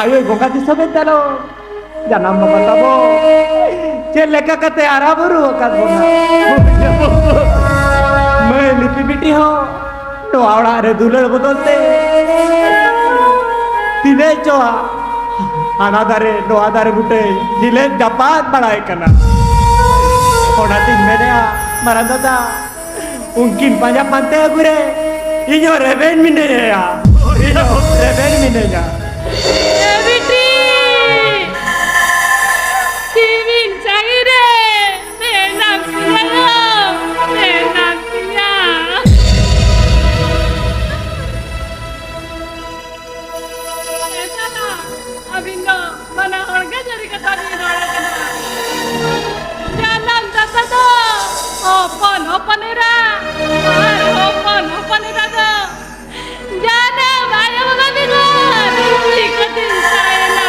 ᱟᱭᱳᱭ ᱵᱚᱸᱜᱟ ᱫᱤᱥᱚᱢᱮ ᱛᱟᱞᱚ ᱡᱟᱱᱟᱢ ᱵᱟᱵᱟ ᱛᱟᱵᱚ ᱪᱮᱫ ᱞᱮᱠᱟ ᱠᱟᱛᱮ ᱦᱟᱨᱟ ᱵᱩᱨᱩ ᱟᱠᱟᱫ ᱵᱚᱱᱟ? ᱢᱟᱹᱭ ᱞᱤᱯᱤ ᱵᱤᱴᱤ ᱦᱚᱸ ᱱᱚᱣᱟ ᱚᱲᱟᱜ ᱨᱮ ᱫᱩᱞᱟᱹᱲ ᱵᱚᱫᱚᱞ ᱛᱮ ᱛᱤᱱᱟᱹᱜ ᱪᱚ ᱦᱟᱱᱟ ᱫᱟᱨᱮ ᱱᱚᱣᱟ ᱫᱟᱨᱮ ᱵᱩᱴᱟᱹᱭ ᱡᱤᱞᱮᱫ ᱡᱟᱯᱟᱫ ᱵᱟᱲᱟᱭ ᱠᱟᱱᱟ᱾ ᱚᱱᱟᱛᱤᱧ ᱢᱮᱱᱮᱜᱼᱟ, ᱢᱟᱨᱟᱝ ᱫᱟᱫᱟ, ᱩᱱᱠᱤᱱ ᱯᱟᱸᱡᱟ ᱯᱟᱱᱛᱮ ᱟᱹᱜᱩ ᱨᱮ ᱤᱧ ᱦᱚᱸ ᱨᱮᱵᱮᱱ ᱢᱤᱱᱟᱹᱧᱟ, ᱤᱧ ᱦᱚᱸ ᱨᱮᱵᱮᱱ ᱢᱤᱱᱟᱹᱧᱟ᱾ ᱮ ᱵᱤᱴᱤ! ᱛᱤᱢᱤᱱ ᱪᱟᱹᱦᱤ ᱨᱮ ᱢᱮᱱᱟᱢ ᱛᱤᱧᱟ ᱜᱚ, ᱢᱮᱱᱟᱢ ᱛᱤᱧᱟ᱾ ᱮ ᱥᱟᱞᱟ, ᱟᱹᱵᱤᱱ ᱫᱚ ᱵᱟᱱᱟ ᱦᱚᱲ ᱜᱮ ᱥᱟᱹᱨᱤ ᱠᱟᱛᱷᱟ ᱵᱤᱱ ᱨᱚᱲ ᱠᱟᱱᱟ᱾ ᱡᱟᱱᱟᱢ ᱫᱟᱛᱟ ᱫᱚ ᱦᱚᱯᱚᱱ ᱦᱚᱯᱚᱱ ᱮᱨᱟ, ᱟᱨ ᱦᱚᱯᱚᱱ ᱦᱚᱯᱚᱱ ᱮᱨᱟ ᱫᱚ ᱡᱟᱱᱟᱢ ᱟᱭᱳ ᱵᱟᱵᱟ ᱵᱮᱜᱚᱨ ᱪᱤᱠᱟᱹᱛᱮᱢ ᱛᱟᱦᱮᱱᱟ?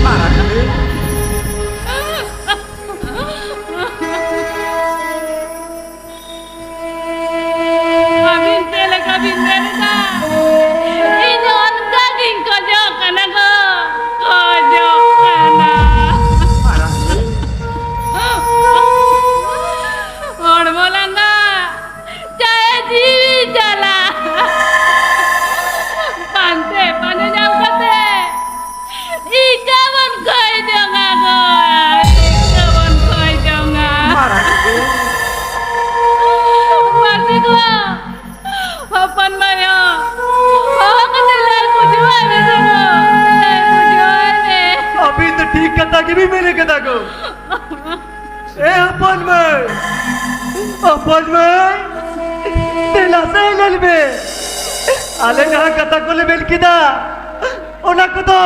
ᱢᱟᱨᱟᱝ ᱟᱹᱭ᱾ ᱟᱹᱵᱤᱱ ᱪᱮᱫ ᱞᱮᱠᱟ ᱵᱤᱱ ᱢᱮᱱ ᱮᱫᱟ, ᱤᱧ ᱚᱱᱠᱟ ᱜᱤᱧ ᱠᱷᱚᱡᱚᱜ ᱠᱟᱱᱟ ᱜᱚ, ᱠᱷᱚᱡᱚᱜ ᱠᱟᱱᱟ᱾ ᱦᱚᱲᱢᱚ ᱞᱟᱸᱜᱟ, ᱪᱟᱦᱮ ᱡᱤᱣᱤ ᱪᱟᱞᱟᱜ, ᱯᱟᱱᱛᱮ ᱯᱟᱸᱡᱟ ᱧᱟᱢ ᱠᱟᱛᱮ ᱤᱠᱟᱹ ᱵᱚᱱ ᱠᱚᱭ ᱡᱚᱝᱟ ᱜᱚ, ᱤᱠᱟᱹ ᱵᱚᱱ ᱠᱚᱭ ᱡᱚᱝᱟ᱾ ᱢᱟᱨᱟᱝ ᱜᱮ᱾ ᱢᱟᱹᱡᱷᱤ ᱜᱚ, ᱦᱚᱯᱚᱱ ᱢᱟᱭᱟ, ᱦᱚᱦᱚ ᱠᱟᱛᱮ ᱞᱟᱹᱭ ᱵᱩᱡᱷᱟᱹᱣᱟᱭ ᱢᱮ ᱥᱮ ᱜᱚ, ᱞᱟᱹᱭ ᱵᱩᱡᱷᱟᱹᱣᱟᱭ ᱢᱮ᱾ ᱟᱹᱵᱤᱱ ᱫᱚ ᱴᱷᱤᱠ ᱠᱟᱛᱷᱟ ᱜᱮᱵᱤᱱ ᱢᱮᱱ ᱠᱟᱫᱟ ᱜᱚ᱾ ᱮ ᱦᱚᱯᱚᱱ ᱢᱟᱹᱭ, ᱦᱚᱯᱚᱱ ᱢᱟᱹᱭ, ᱫᱮᱞᱟ ᱥᱮ ᱧᱮᱞ ᱢᱮ᱾ ᱟᱞᱮ ᱡᱟᱦᱟᱸ ᱠᱟᱛᱷᱟ ᱠᱚᱞᱮ ᱢᱮᱱ ᱠᱮᱫᱟ, ᱚᱱᱟ ᱠᱚᱫᱚ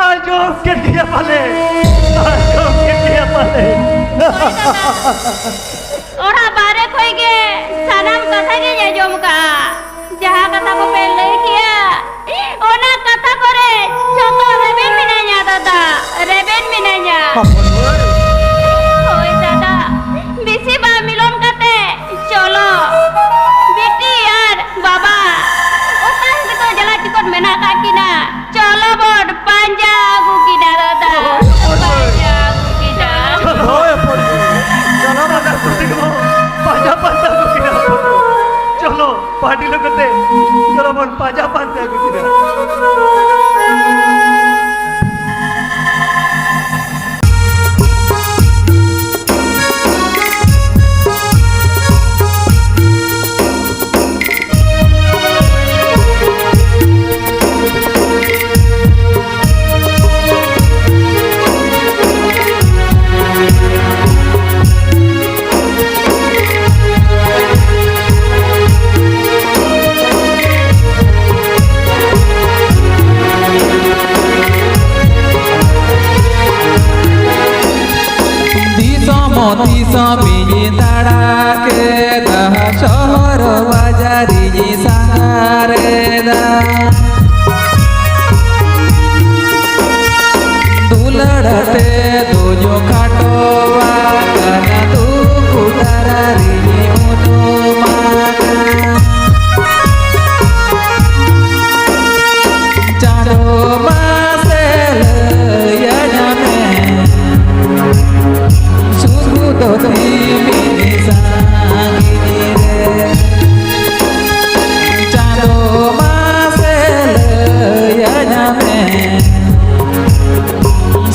ᱟᱸᱡᱚᱢ ᱠᱮᱫ ᱜᱮᱭᱟ ᱯᱟᱞᱮ, ᱟᱸᱡᱚᱢ ᱠᱮᱫ ᱜᱮᱭᱟ ᱯᱟᱞᱮ᱾ ᱦᱳᱭ ᱫᱟᱫᱟ, ᱚᱲᱟᱜ ᱵᱟᱦᱨᱮ ᱠᱷᱚᱡ ᱜᱮ ᱥᱟᱱᱟᱢ ᱠᱟᱛᱷᱟ ᱜᱤᱧ ᱟᱸᱡᱚᱢ ᱠᱟᱜᱼᱟ᱾ ᱡᱟᱦᱟᱸ ᱠᱟᱛᱷᱟ ᱠᱚᱯᱮ ᱞᱟᱹᱭ ᱠᱮᱜᱼᱟ, ᱚᱱᱟ ᱠᱟᱛᱷᱟ ᱠᱚᱨᱮ ᱡᱚᱛᱚ ᱨᱮᱵᱮᱱ ᱢᱮᱱᱟᱧᱟ ᱫᱟᱫᱟ, ᱨᱮᱵᱮᱱ ᱢᱮᱱᱟᱧᱟ᱾ ᱦᱚᱯᱚᱱ ᱢᱟᱹᱭ᱾ ᱦᱳᱭ ᱫᱟᱫᱟ, ᱵᱮᱥᱤ ᱵᱟᱝ ᱢᱤᱞᱚᱱ ᱠᱟᱛᱮ ᱪᱚᱞᱚ, ᱵᱤᱴᱤ ᱟᱨ ᱵᱟᱵᱟ ᱚᱠᱟ ᱨᱮᱠᱚ ᱡᱟᱞᱟ ᱪᱤᱠᱚᱴ ᱢᱮᱱᱟᱜ ᱠᱟᱜ ᱠᱤᱱᱟ, ᱪᱚᱞᱚ ᱵᱚᱱ ᱯᱟᱸᱡᱟ ᱟᱹᱜᱩ ᱠᱤᱱᱟ ᱫᱟᱫᱟ᱾ ᱦᱳᱭ, ᱦᱳᱭ, ᱦᱳᱭ᱾ ᱯᱟᱸᱡᱟ ᱟᱹᱜᱩ ᱠᱤᱱᱟ᱾ ᱦᱳᱭ, ᱦᱳᱭ᱾ ᱪᱚᱞᱚ ᱵᱟᱱᱟᱨ ᱠᱩᱲᱤ ᱠᱚ ᱯᱟᱸᱡᱟ, ᱯᱟᱸᱡᱟ ᱟᱹᱜᱩ ᱠᱤᱱᱟ᱾ ᱪᱚᱞᱚ, ᱯᱟᱹᱴᱤ ᱞᱮ ᱠᱟᱛᱮ, ᱪᱚᱞᱚ ᱵᱚᱱ ᱯᱟᱸᱡᱟ ᱯᱟᱱᱛᱮ ᱟᱹᱜᱩ ᱠᱤᱱᱟ᱾ ᱫᱤᱥᱚᱢ ᱫᱤᱥᱚᱢ ᱤᱧ ᱫᱟᱬᱟ ᱠᱮᱫᱟ, ᱥᱚᱦᱚᱨ ᱵᱟᱡᱟᱨ ᱤᱧ ᱥᱟᱸᱜᱷᱟᱨᱮᱫᱟ᱾ ᱫᱩᱞᱟᱹᱲ ᱛᱮ ᱫᱩᱧ ᱠᱷᱟᱴᱚ ᱟᱠᱟᱱᱟ, ᱫᱩᱠ ᱫᱟᱨᱟ ᱨᱤᱧ ᱩᱱᱩᱢ ᱟᱠᱟᱱᱟ᱾ ᱪᱟᱸᱫᱚ ᱢᱟᱥᱮ ᱞᱟᱹᱭᱟᱹᱧ ᱢᱮ, ᱥᱩᱠ ᱫᱚ ᱛᱤᱢᱤᱱ ᱥᱟᱺᱜᱤᱧ ᱨᱮ? ᱪᱟᱸᱫᱚ ᱢᱟᱥᱮ ᱞᱟᱹᱭᱟᱹᱧ ᱢᱮ,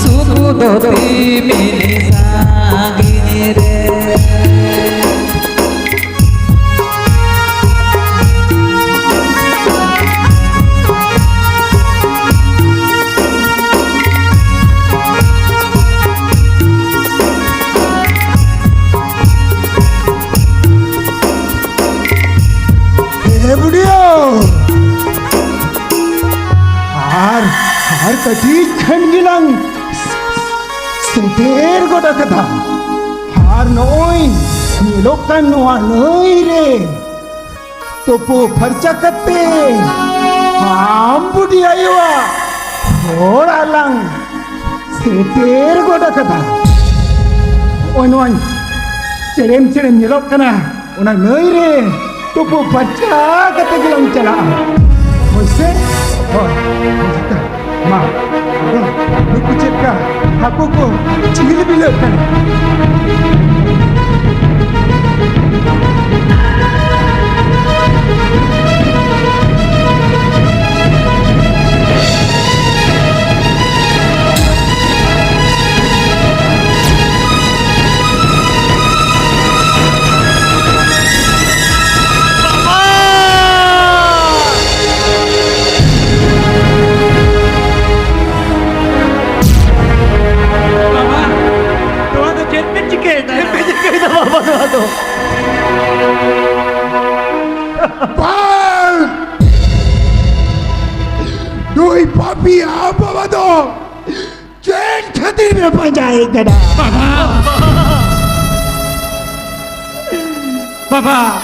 ᱥᱩᱠ ᱫᱚ ᱛᱤᱢᱤᱱ ᱥᱟᱺᱜᱤᱧ ᱨᱮ? ᱴᱷᱮᱱ ᱜᱮᱞᱟᱝ ᱥᱮᱴᱮᱨ ᱜᱚᱫ ᱟᱠᱟᱫᱟ᱾ ᱟᱨ ᱱᱚᱜᱼᱚᱭ ᱧᱮᱞᱚᱜ ᱠᱟᱱ ᱱᱚᱣᱟ ᱱᱟᱹᱭ ᱨᱮ ᱛᱩᱯᱩ ᱯᱷᱟᱨᱪᱟ ᱠᱟᱛᱮ ᱟᱢ ᱵᱩᱰᱷᱤ ᱟᱭᱳᱣᱟᱜ ᱦᱚᱲ ᱟᱞᱟᱝ ᱥᱮᱴᱮᱨ ᱜᱚᱫ ᱟᱠᱟᱫᱟ᱾ ᱱᱚᱜᱼᱚᱭ ᱱᱚᱣᱟ ᱪᱮᱲᱮᱢ ᱪᱮᱲᱮᱢ ᱧᱮᱞᱚᱜ ᱠᱟᱱᱟ, ᱚᱱᱟ ᱱᱟᱹᱭ ᱨᱮ ᱛᱩᱯᱩ ᱯᱷᱟᱨᱪᱟ ᱠᱟᱛᱮ ᱜᱮᱞᱟᱝ ᱪᱟᱞᱟᱜᱼᱟ᱾ ᱦᱳᱭ ᱥᱮ? ᱦᱳᱭ᱾ ᱢᱟ, ᱟᱫᱚ ᱱᱩᱠᱩ ᱪᱮᱫ ᱞᱮᱠᱟ ᱦᱟᱹᱠᱩ ᱠᱚ ᱪᱤᱞ ᱵᱤᱞᱟᱹᱜ ᱠᱟᱱᱟ? ᱵᱟᱵᱟ, ᱱᱚᱣᱟ ᱫᱚ ᱪᱮᱫ ᱯᱮ ᱪᱤᱠᱟᱹᱭᱮᱫᱟ? ᱪᱮᱫ ᱯᱮ ᱪᱤᱠᱟᱹᱭᱮᱫᱟ ᱵᱟᱵᱟ, ᱱᱚᱣᱟ ᱫᱚ? ᱵᱟᱝ! ᱱᱩᱭ ᱯᱟᱯᱤ ᱟᱢ ᱵᱟᱵᱟ ᱫᱚ ᱪᱮᱫ ᱠᱷᱟᱹᱛᱤᱨ ᱯᱮ ᱯᱟᱸᱡᱟᱭᱮ ᱠᱟᱱᱟ? ᱵᱟᱵᱟ! ᱵᱟᱵᱟ!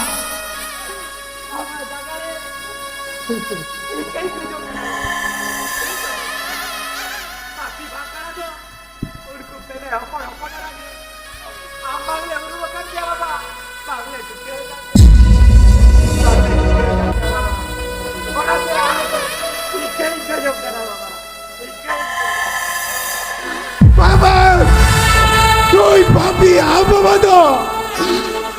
ᱵᱟᱵᱟ! ᱱᱩᱭ ᱯᱟᱯᱤ ᱟᱢ ᱵᱟᱵᱟ ᱫᱚ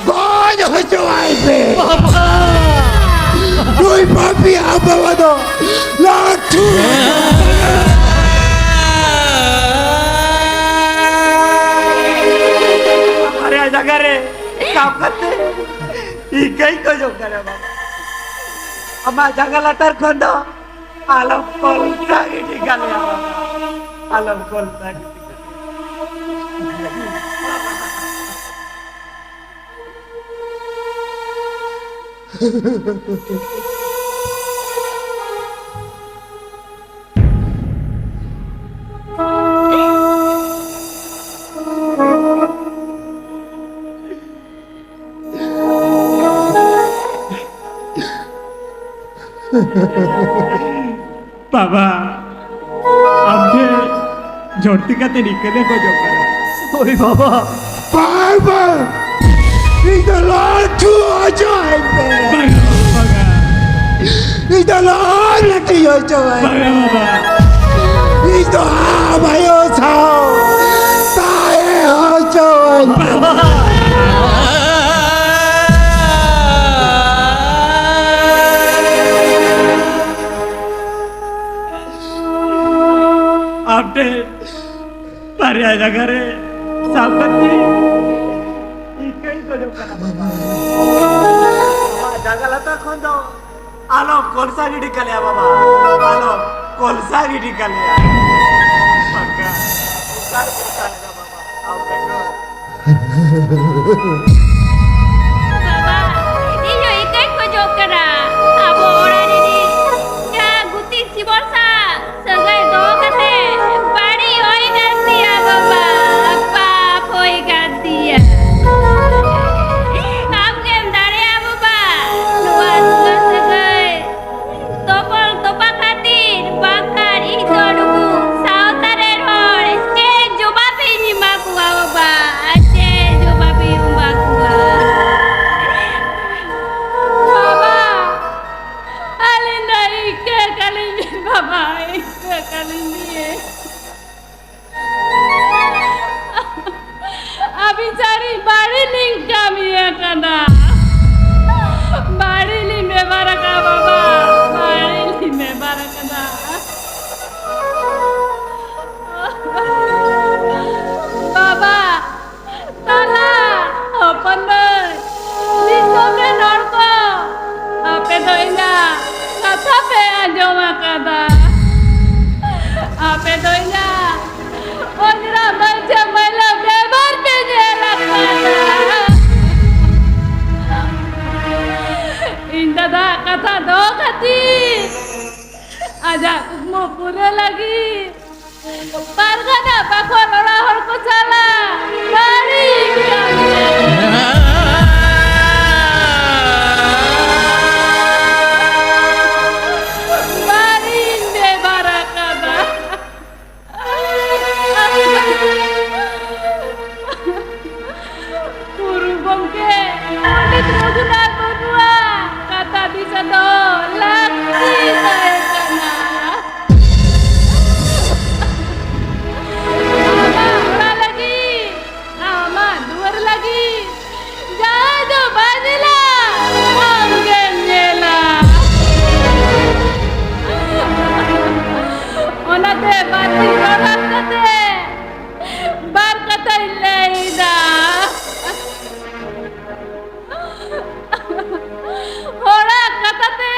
ᱜᱚᱡ ᱦᱚᱪᱚᱣᱟᱭ ᱯᱮ! ᱵᱟᱵᱟ! ᱱᱩᱭ ᱯᱟᱯᱤ ᱟᱢ ᱵᱟᱵᱟ ᱫᱚ ᱞᱟᱹᱴᱷᱩ ᱵᱟᱨᱭᱟ ᱡᱟᱭᱜᱟ ᱨᱮ ᱥᱟᱵ ᱠᱟᱛᱮ ᱤᱠᱟᱹᱧ ᱠᱷᱚᱡᱚᱜ ᱠᱟᱱᱟ ᱵᱟᱵᱟ᱾ ᱟᱢᱟᱜ ᱡᱟᱸᱜᱟ ᱞᱟᱛᱟᱨ ᱠᱷᱚᱱ ᱫᱚ ᱟᱞᱚᱢ ᱠᱚᱞᱥᱟ ᱜᱤᱰᱤ ᱠᱟᱞᱮᱭᱟ ᱵᱟᱵᱟ᱾ ᱟᱞᱚᱢ ᱠᱚᱞᱥᱟ ᱜᱤᱰᱤ ᱠᱟᱞᱮᱭᱟ᱾ ᱵᱟᱵᱟ, ᱟᱢ ᱴᱷᱮᱱ ᱡᱷᱚᱨᱛᱤ ᱠᱟᱛᱮ ᱱᱤᱠᱟᱹ ᱞᱮ ᱠᱷᱚᱡᱚᱜ ᱠᱟᱱᱟ᱾ ᱦᱳᱭ ᱵᱟᱵᱟ᱾ ᱵᱟᱝ, ᱵᱟᱝ᱾ ᱤᱧ ᱫᱚ ᱞᱚᱲ ᱦᱚᱪᱚ ᱟᱹᱧ ᱯᱮ᱾ ᱵᱟᱝᱟ, ᱵᱟᱵᱟ, ᱵᱟᱝᱟ᱾ ᱤᱧ ᱫᱚ ᱞᱚᱲ ᱦᱚᱪᱚ ᱟᱹᱧ ᱯᱮ᱾ ᱵᱟᱝᱟ, ᱵᱟᱵᱟ᱾ ᱤᱧ ᱫᱚ ᱟᱢ ᱟᱭᱳ ᱥᱟᱶ ᱛᱟᱦᱮᱸ ᱦᱚᱪᱚ ᱟᱹᱧ ᱯᱮ᱾ ᱵᱟᱵᱟ᱾ ᱟᱢ ᱴᱷᱮᱱ ᱵᱟᱨᱭᱟ ᱡᱟᱸᱜᱟ ᱨᱮ ᱥᱟᱵ ᱠᱟᱛᱮ ᱤᱠᱟᱹᱧ ᱠᱷᱚᱡᱚᱜ ᱠᱟᱱᱟ ᱵᱟᱵᱟ᱾ ᱟᱢᱟᱜ ᱡᱟᱸᱜᱟ ᱞᱟᱛᱟᱨ ᱠᱷᱚᱱ ᱫᱚ ᱟᱞᱚᱢ ᱠᱚᱞᱥᱟ ᱜᱤᱰᱤ ᱠᱟᱞᱮᱭᱟ ᱵᱟᱵᱟ, ᱟᱞᱚᱢ ᱠᱚᱞᱥᱟ ᱜᱤᱰᱤ ᱠᱟᱞᱮᱭᱟ᱾ ᱵᱟᱝᱠᱷᱟᱱ ᱚᱠᱟ ᱨᱮᱠᱚ ᱛᱟᱦᱮᱱᱟ ᱵᱟᱵᱟ? ᱟᱢ ᱵᱮᱜᱚᱨ᱾ ᱵᱟᱵᱟ, ᱤᱧ ᱦᱚᱸ ᱤᱠᱟᱹᱧ ᱠᱷᱚᱡᱚᱜ ᱠᱟᱱᱟ᱾ ᱟᱵᱚ ᱚᱲᱟᱜ ᱨᱤᱱᱤᱡ ᱡᱟᱦᱟᱸ ᱜᱩᱛᱤ ᱥᱤᱵᱚᱞ ᱥᱟᱶ ᱥᱟᱹᱜᱟᱹᱭ ᱫᱚᱦᱚ ᱠᱟᱛᱮ ᱵᱟᱹᱲᱤᱡ ᱦᱩᱭ ᱠᱟᱱ ᱛᱤᱧᱟ ᱵᱟᱵᱟ, ᱯᱟᱯ ᱦᱩᱭ ᱠᱟᱱ ᱛᱤᱧᱟ᱾ ᱟᱢ ᱜᱮᱢ ᱫᱟᱲᱮᱭᱟᱜᱼᱟ ᱵᱟᱵᱟ, ᱱᱚᱣᱟ ᱫᱩᱞᱟᱹᱲ ᱥᱟᱹᱜᱟᱹᱭ ᱛᱚᱯᱚᱞ ᱛᱚᱯᱟ ᱠᱷᱟᱹᱛᱤᱨ, ᱵᱟᱝᱠᱷᱟᱱ ᱤᱧ ᱫᱚ ᱱᱩᱠᱩ ᱥᱟᱶᱛᱟ ᱨᱮᱱ ᱦᱚᱲ ᱪᱮᱫ ᱡᱚᱵᱟᱵ ᱤᱧ ᱮᱢᱟ ᱠᱚᱣᱟ ᱵᱟᱵᱟ? ᱪᱮᱫ ᱡᱚᱵᱟᱵ ᱤᱧ ᱮᱢᱟ ᱠᱚᱣᱟ? ᱵᱟᱵᱟ, ᱟᱹᱞᱤᱧ ᱫᱚ ᱤᱠᱟᱹ ᱠᱟᱹᱞᱤᱧ ᱵᱤᱱ ᱵᱟᱵᱟ, ᱤᱠᱟᱹ ᱠᱟᱹᱞᱤᱧ ᱵᱤᱱ᱾ ᱟᱹᱵᱤᱱ ᱥᱟᱹᱨᱤ ᱵᱟᱹᱲᱤ ᱞᱤᱧ ᱠᱟᱹᱢᱤ ᱟᱠᱟᱫᱟ᱾ ᱵᱟᱹᱲᱤ ᱞᱤᱧ ᱵᱮᱵᱷᱟᱨ ᱟᱠᱟᱫᱟ ᱵᱟᱵᱟ, ᱵᱟᱹᱲᱤ ᱞᱤᱧ ᱵᱮᱵᱷᱟᱨ ᱟᱠᱟᱫᱟ᱾ ᱵᱟᱵᱟ, ᱛᱟᱞᱟ ᱦᱚᱯᱚᱱ ᱢᱟᱹᱭ, ᱫᱤᱥᱚᱢ ᱨᱮᱱ ᱦᱚᱲ ᱠᱚ, ᱟᱯᱮ ᱫᱚ ᱤᱧᱟᱜ ᱠᱟᱛᱷᱟ ᱯᱮ ᱟᱸᱡᱚᱢ ᱟᱠᱟᱫᱟ᱾ ᱟᱯᱮ ᱫᱚ ᱤᱧᱟᱜ ᱚᱡᱽᱨᱟ ᱢᱟᱹᱭ ᱪᱮ ᱢᱟᱹᱭᱞᱟᱹ ᱵᱮᱵᱚᱦᱟᱨ ᱯᱮ ᱧᱮᱞ ᱟᱠᱟᱫᱟ᱾ ᱤᱧ ᱫᱟᱫᱟ ᱠᱟᱛᱷᱟ ᱫᱚᱦᱚ ᱠᱷᱟᱹᱛᱤᱨ, ᱟᱡᱟᱜ ᱠᱩᱠᱢᱩ ᱯᱩᱨᱟᱹ ᱞᱟᱹᱜᱤᱫ ᱯᱟᱨᱜᱟᱱᱟ ᱵᱟᱠᱷᱳᱞ ᱚᱲᱟᱜ ᱦᱚᱲ ᱠᱚ ᱥᱟᱞᱟᱜ ᱵᱟᱹᱲᱤᱡ ᱠᱟᱹᱢᱤ᱾ ᱛᱮ ᱵᱟᱨ ᱠᱟᱛᱷᱟᱧ ᱞᱟᱹᱭᱫᱟ᱾ ᱦᱚᱲᱟᱜ ᱠᱟᱛᱷᱟ ᱛᱮ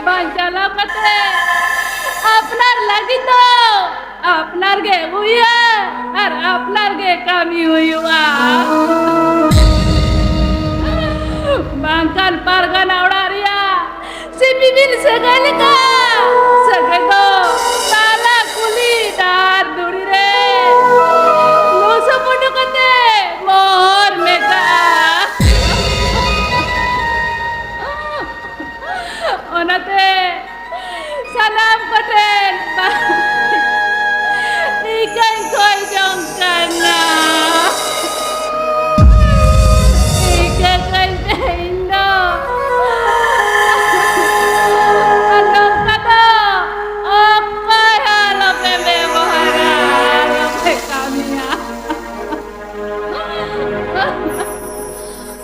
ᱵᱟᱝ ᱪᱟᱞᱟᱣ ᱠᱟᱛᱮ ᱟᱯᱱᱟᱨ ᱞᱟᱹᱜᱤᱫ ᱫᱚ ᱟᱯᱱᱟᱨ ᱜᱮ ᱩᱭᱦᱟᱹᱨ ᱟᱨ ᱟᱯᱱᱟᱨ ᱜᱮ ᱠᱟᱹᱢᱤ ᱦᱩᱭᱩᱜᱼᱟ᱾ ᱵᱟᱝᱠᱷᱟᱱ ᱯᱟᱨᱜᱟᱱᱟ ᱚᱲᱟᱜ ᱨᱮᱭᱟᱜ ᱥᱤᱯᱤᱵᱤᱞ ᱥᱟᱹᱜᱟᱹᱭ ᱞᱮᱠᱟ ᱥᱟᱹᱜᱟᱹᱭ ᱫᱚ ᱛᱟᱞᱟ ᱠᱩᱞᱦᱤ ᱰᱟᱦᱟᱨ ᱫᱷᱩᱲᱤ ᱨᱮ ᱞᱚᱥᱚᱫ ᱯᱚᱴᱚ ᱠᱟᱛᱮ ᱢᱚᱦᱚᱨ ᱢᱮᱴᱟᱜᱼᱟ᱾ ᱚᱱᱟᱛᱮ ᱥᱟᱱᱟᱢ ᱠᱚᱴᱷᱮᱱ ᱤᱠᱟᱹᱧ ᱠᱷᱚᱭ ᱡᱚᱝ ᱠᱟᱱᱟ᱾ ᱤᱠᱟᱹ ᱠᱟᱹᱧ ᱯᱮ ᱤᱧ ᱫᱚ᱾ ᱟᱨ ᱱᱚᱝᱠᱟ ᱫᱚ ᱚᱠᱚᱭ ᱦᱚᱸ ᱟᱞᱚᱯᱮ ᱵᱮᱵᱚᱦᱟᱨᱟ, ᱟᱞᱚᱯᱮ ᱠᱟᱹᱢᱤᱭᱟ᱾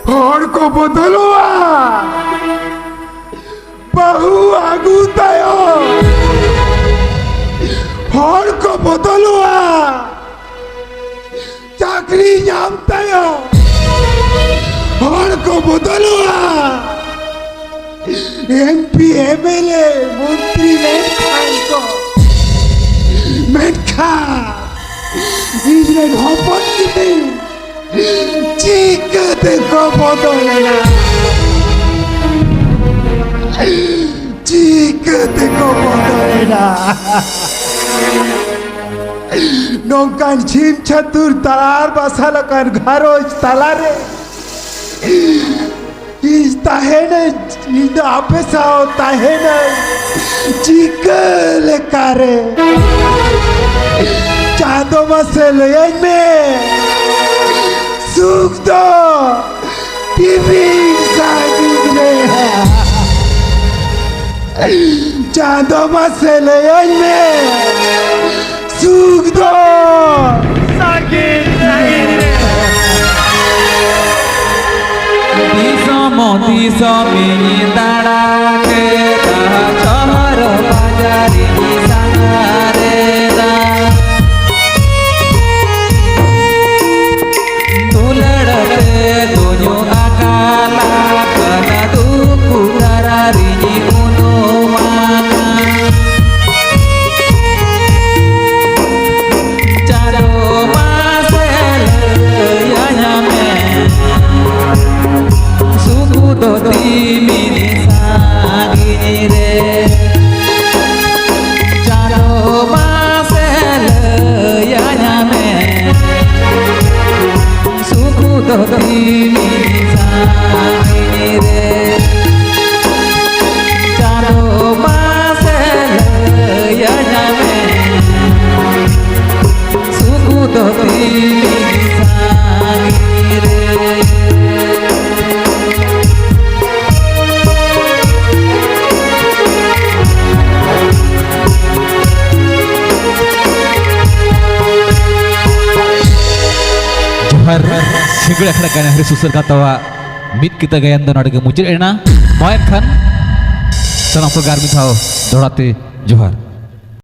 ᱦᱚᱲ ᱠᱚ ᱵᱚᱫᱚᱞᱚᱜᱼᱟ᱾ ᱵᱟᱹᱦᱩ ᱟᱹᱜᱩ ᱛᱟᱭᱚᱢ ᱦᱚᱲ ᱠᱚ ᱵᱚᱫᱚᱞᱚᱜᱼᱟ᱾ ᱪᱟᱹᱠᱨᱤ ᱧᱟᱢ ᱛᱟᱭᱚᱢ ᱦᱚᱲ ᱠᱚ ᱵᱚᱫᱚᱞᱚᱜᱼᱟ᱾ M P, M L A, ᱢᱚᱱᱛᱨᱤ ᱞᱮᱱᱠᱷᱟᱱ ᱠᱚ, ᱢᱮᱱᱠᱷᱟᱱ ᱤᱧ ᱨᱮᱱ ᱦᱚᱯᱚᱱ ᱜᱤᱫᱽᱨᱟᱹ ᱪᱤᱠᱟᱹ ᱛᱮᱠᱚ ᱵᱚᱫᱚᱞᱮᱱᱟ? ᱪᱤᱠᱟᱹ ᱛᱮᱠᱚ ᱵᱚᱫᱚᱞᱮᱱᱟ? ᱱᱚᱝᱠᱟᱱ ᱪᱷᱤᱢ ᱪᱷᱟᱹᱛᱩᱨ ᱛᱟᱞᱟᱨ ᱵᱟᱥᱟᱞ ᱟᱠᱟᱱ ᱜᱷᱟᱨᱚᱸᱡᱽ ᱛᱟᱞᱟᱨᱮ ᱤᱧ ᱛᱟᱦᱮᱱᱟᱹᱧ, ᱤᱧ ᱫᱚ ᱟᱯᱮ ᱥᱟᱶ ᱛᱟᱦᱮᱱᱟᱹᱧ᱾ ᱪᱤᱠᱟᱹ ᱞᱮᱠᱟᱨᱮ? ᱪᱟᱸᱫᱚ ᱢᱟᱥᱮ ᱞᱟᱹᱭᱟᱹᱧ ᱢᱮ, ᱥᱩᱠ ᱫᱚ ᱛᱤᱢᱤᱱ ᱥᱟᱺᱜᱤᱧ ᱨᱮ? ᱪᱟᱸᱫᱚ ᱢᱟᱥᱮ ᱞᱟᱹᱭᱟᱹᱧ ᱢᱮ, ᱥᱩᱠ ᱫᱚ ᱥᱟᱺᱜᱤᱧ ᱨᱮ᱾ ᱫᱤᱥᱚᱢ ᱫᱤᱥᱚᱢᱤᱧ ᱫᱟᱬᱟ ᱠᱮᱫᱟ, ᱥᱚᱦᱚᱨ ᱵᱟᱡᱟᱨᱤᱧ ᱥᱟᱸᱜᱷᱟᱨᱮᱫᱟ᱾ ᱟᱨ ᱥᱤᱸᱜᱟᱹᱲ ᱟᱠᱷᱲᱟ ᱜᱟᱭᱟᱱ ᱦᱟᱹᱨᱤ ᱥᱩᱥᱟᱹᱨ ᱠᱟᱛᱟᱣᱟᱜ ᱢᱤᱫ ᱠᱤᱛᱟᱹ ᱜᱟᱭᱟᱱ ᱫᱚ ᱱᱚᱰᱮ ᱜᱮ ᱢᱩᱪᱟᱹᱫ ᱮᱱᱟ᱾ ᱢᱟ ᱮᱱᱠᱷᱟᱱ ᱥᱟᱱᱟᱢ ᱠᱚᱜᱮ ᱟᱨ ᱢᱤᱫ ᱫᱷᱟᱣ ᱫᱚᱦᱲᱟ ᱛᱮ ᱡᱚᱦᱟᱨ᱾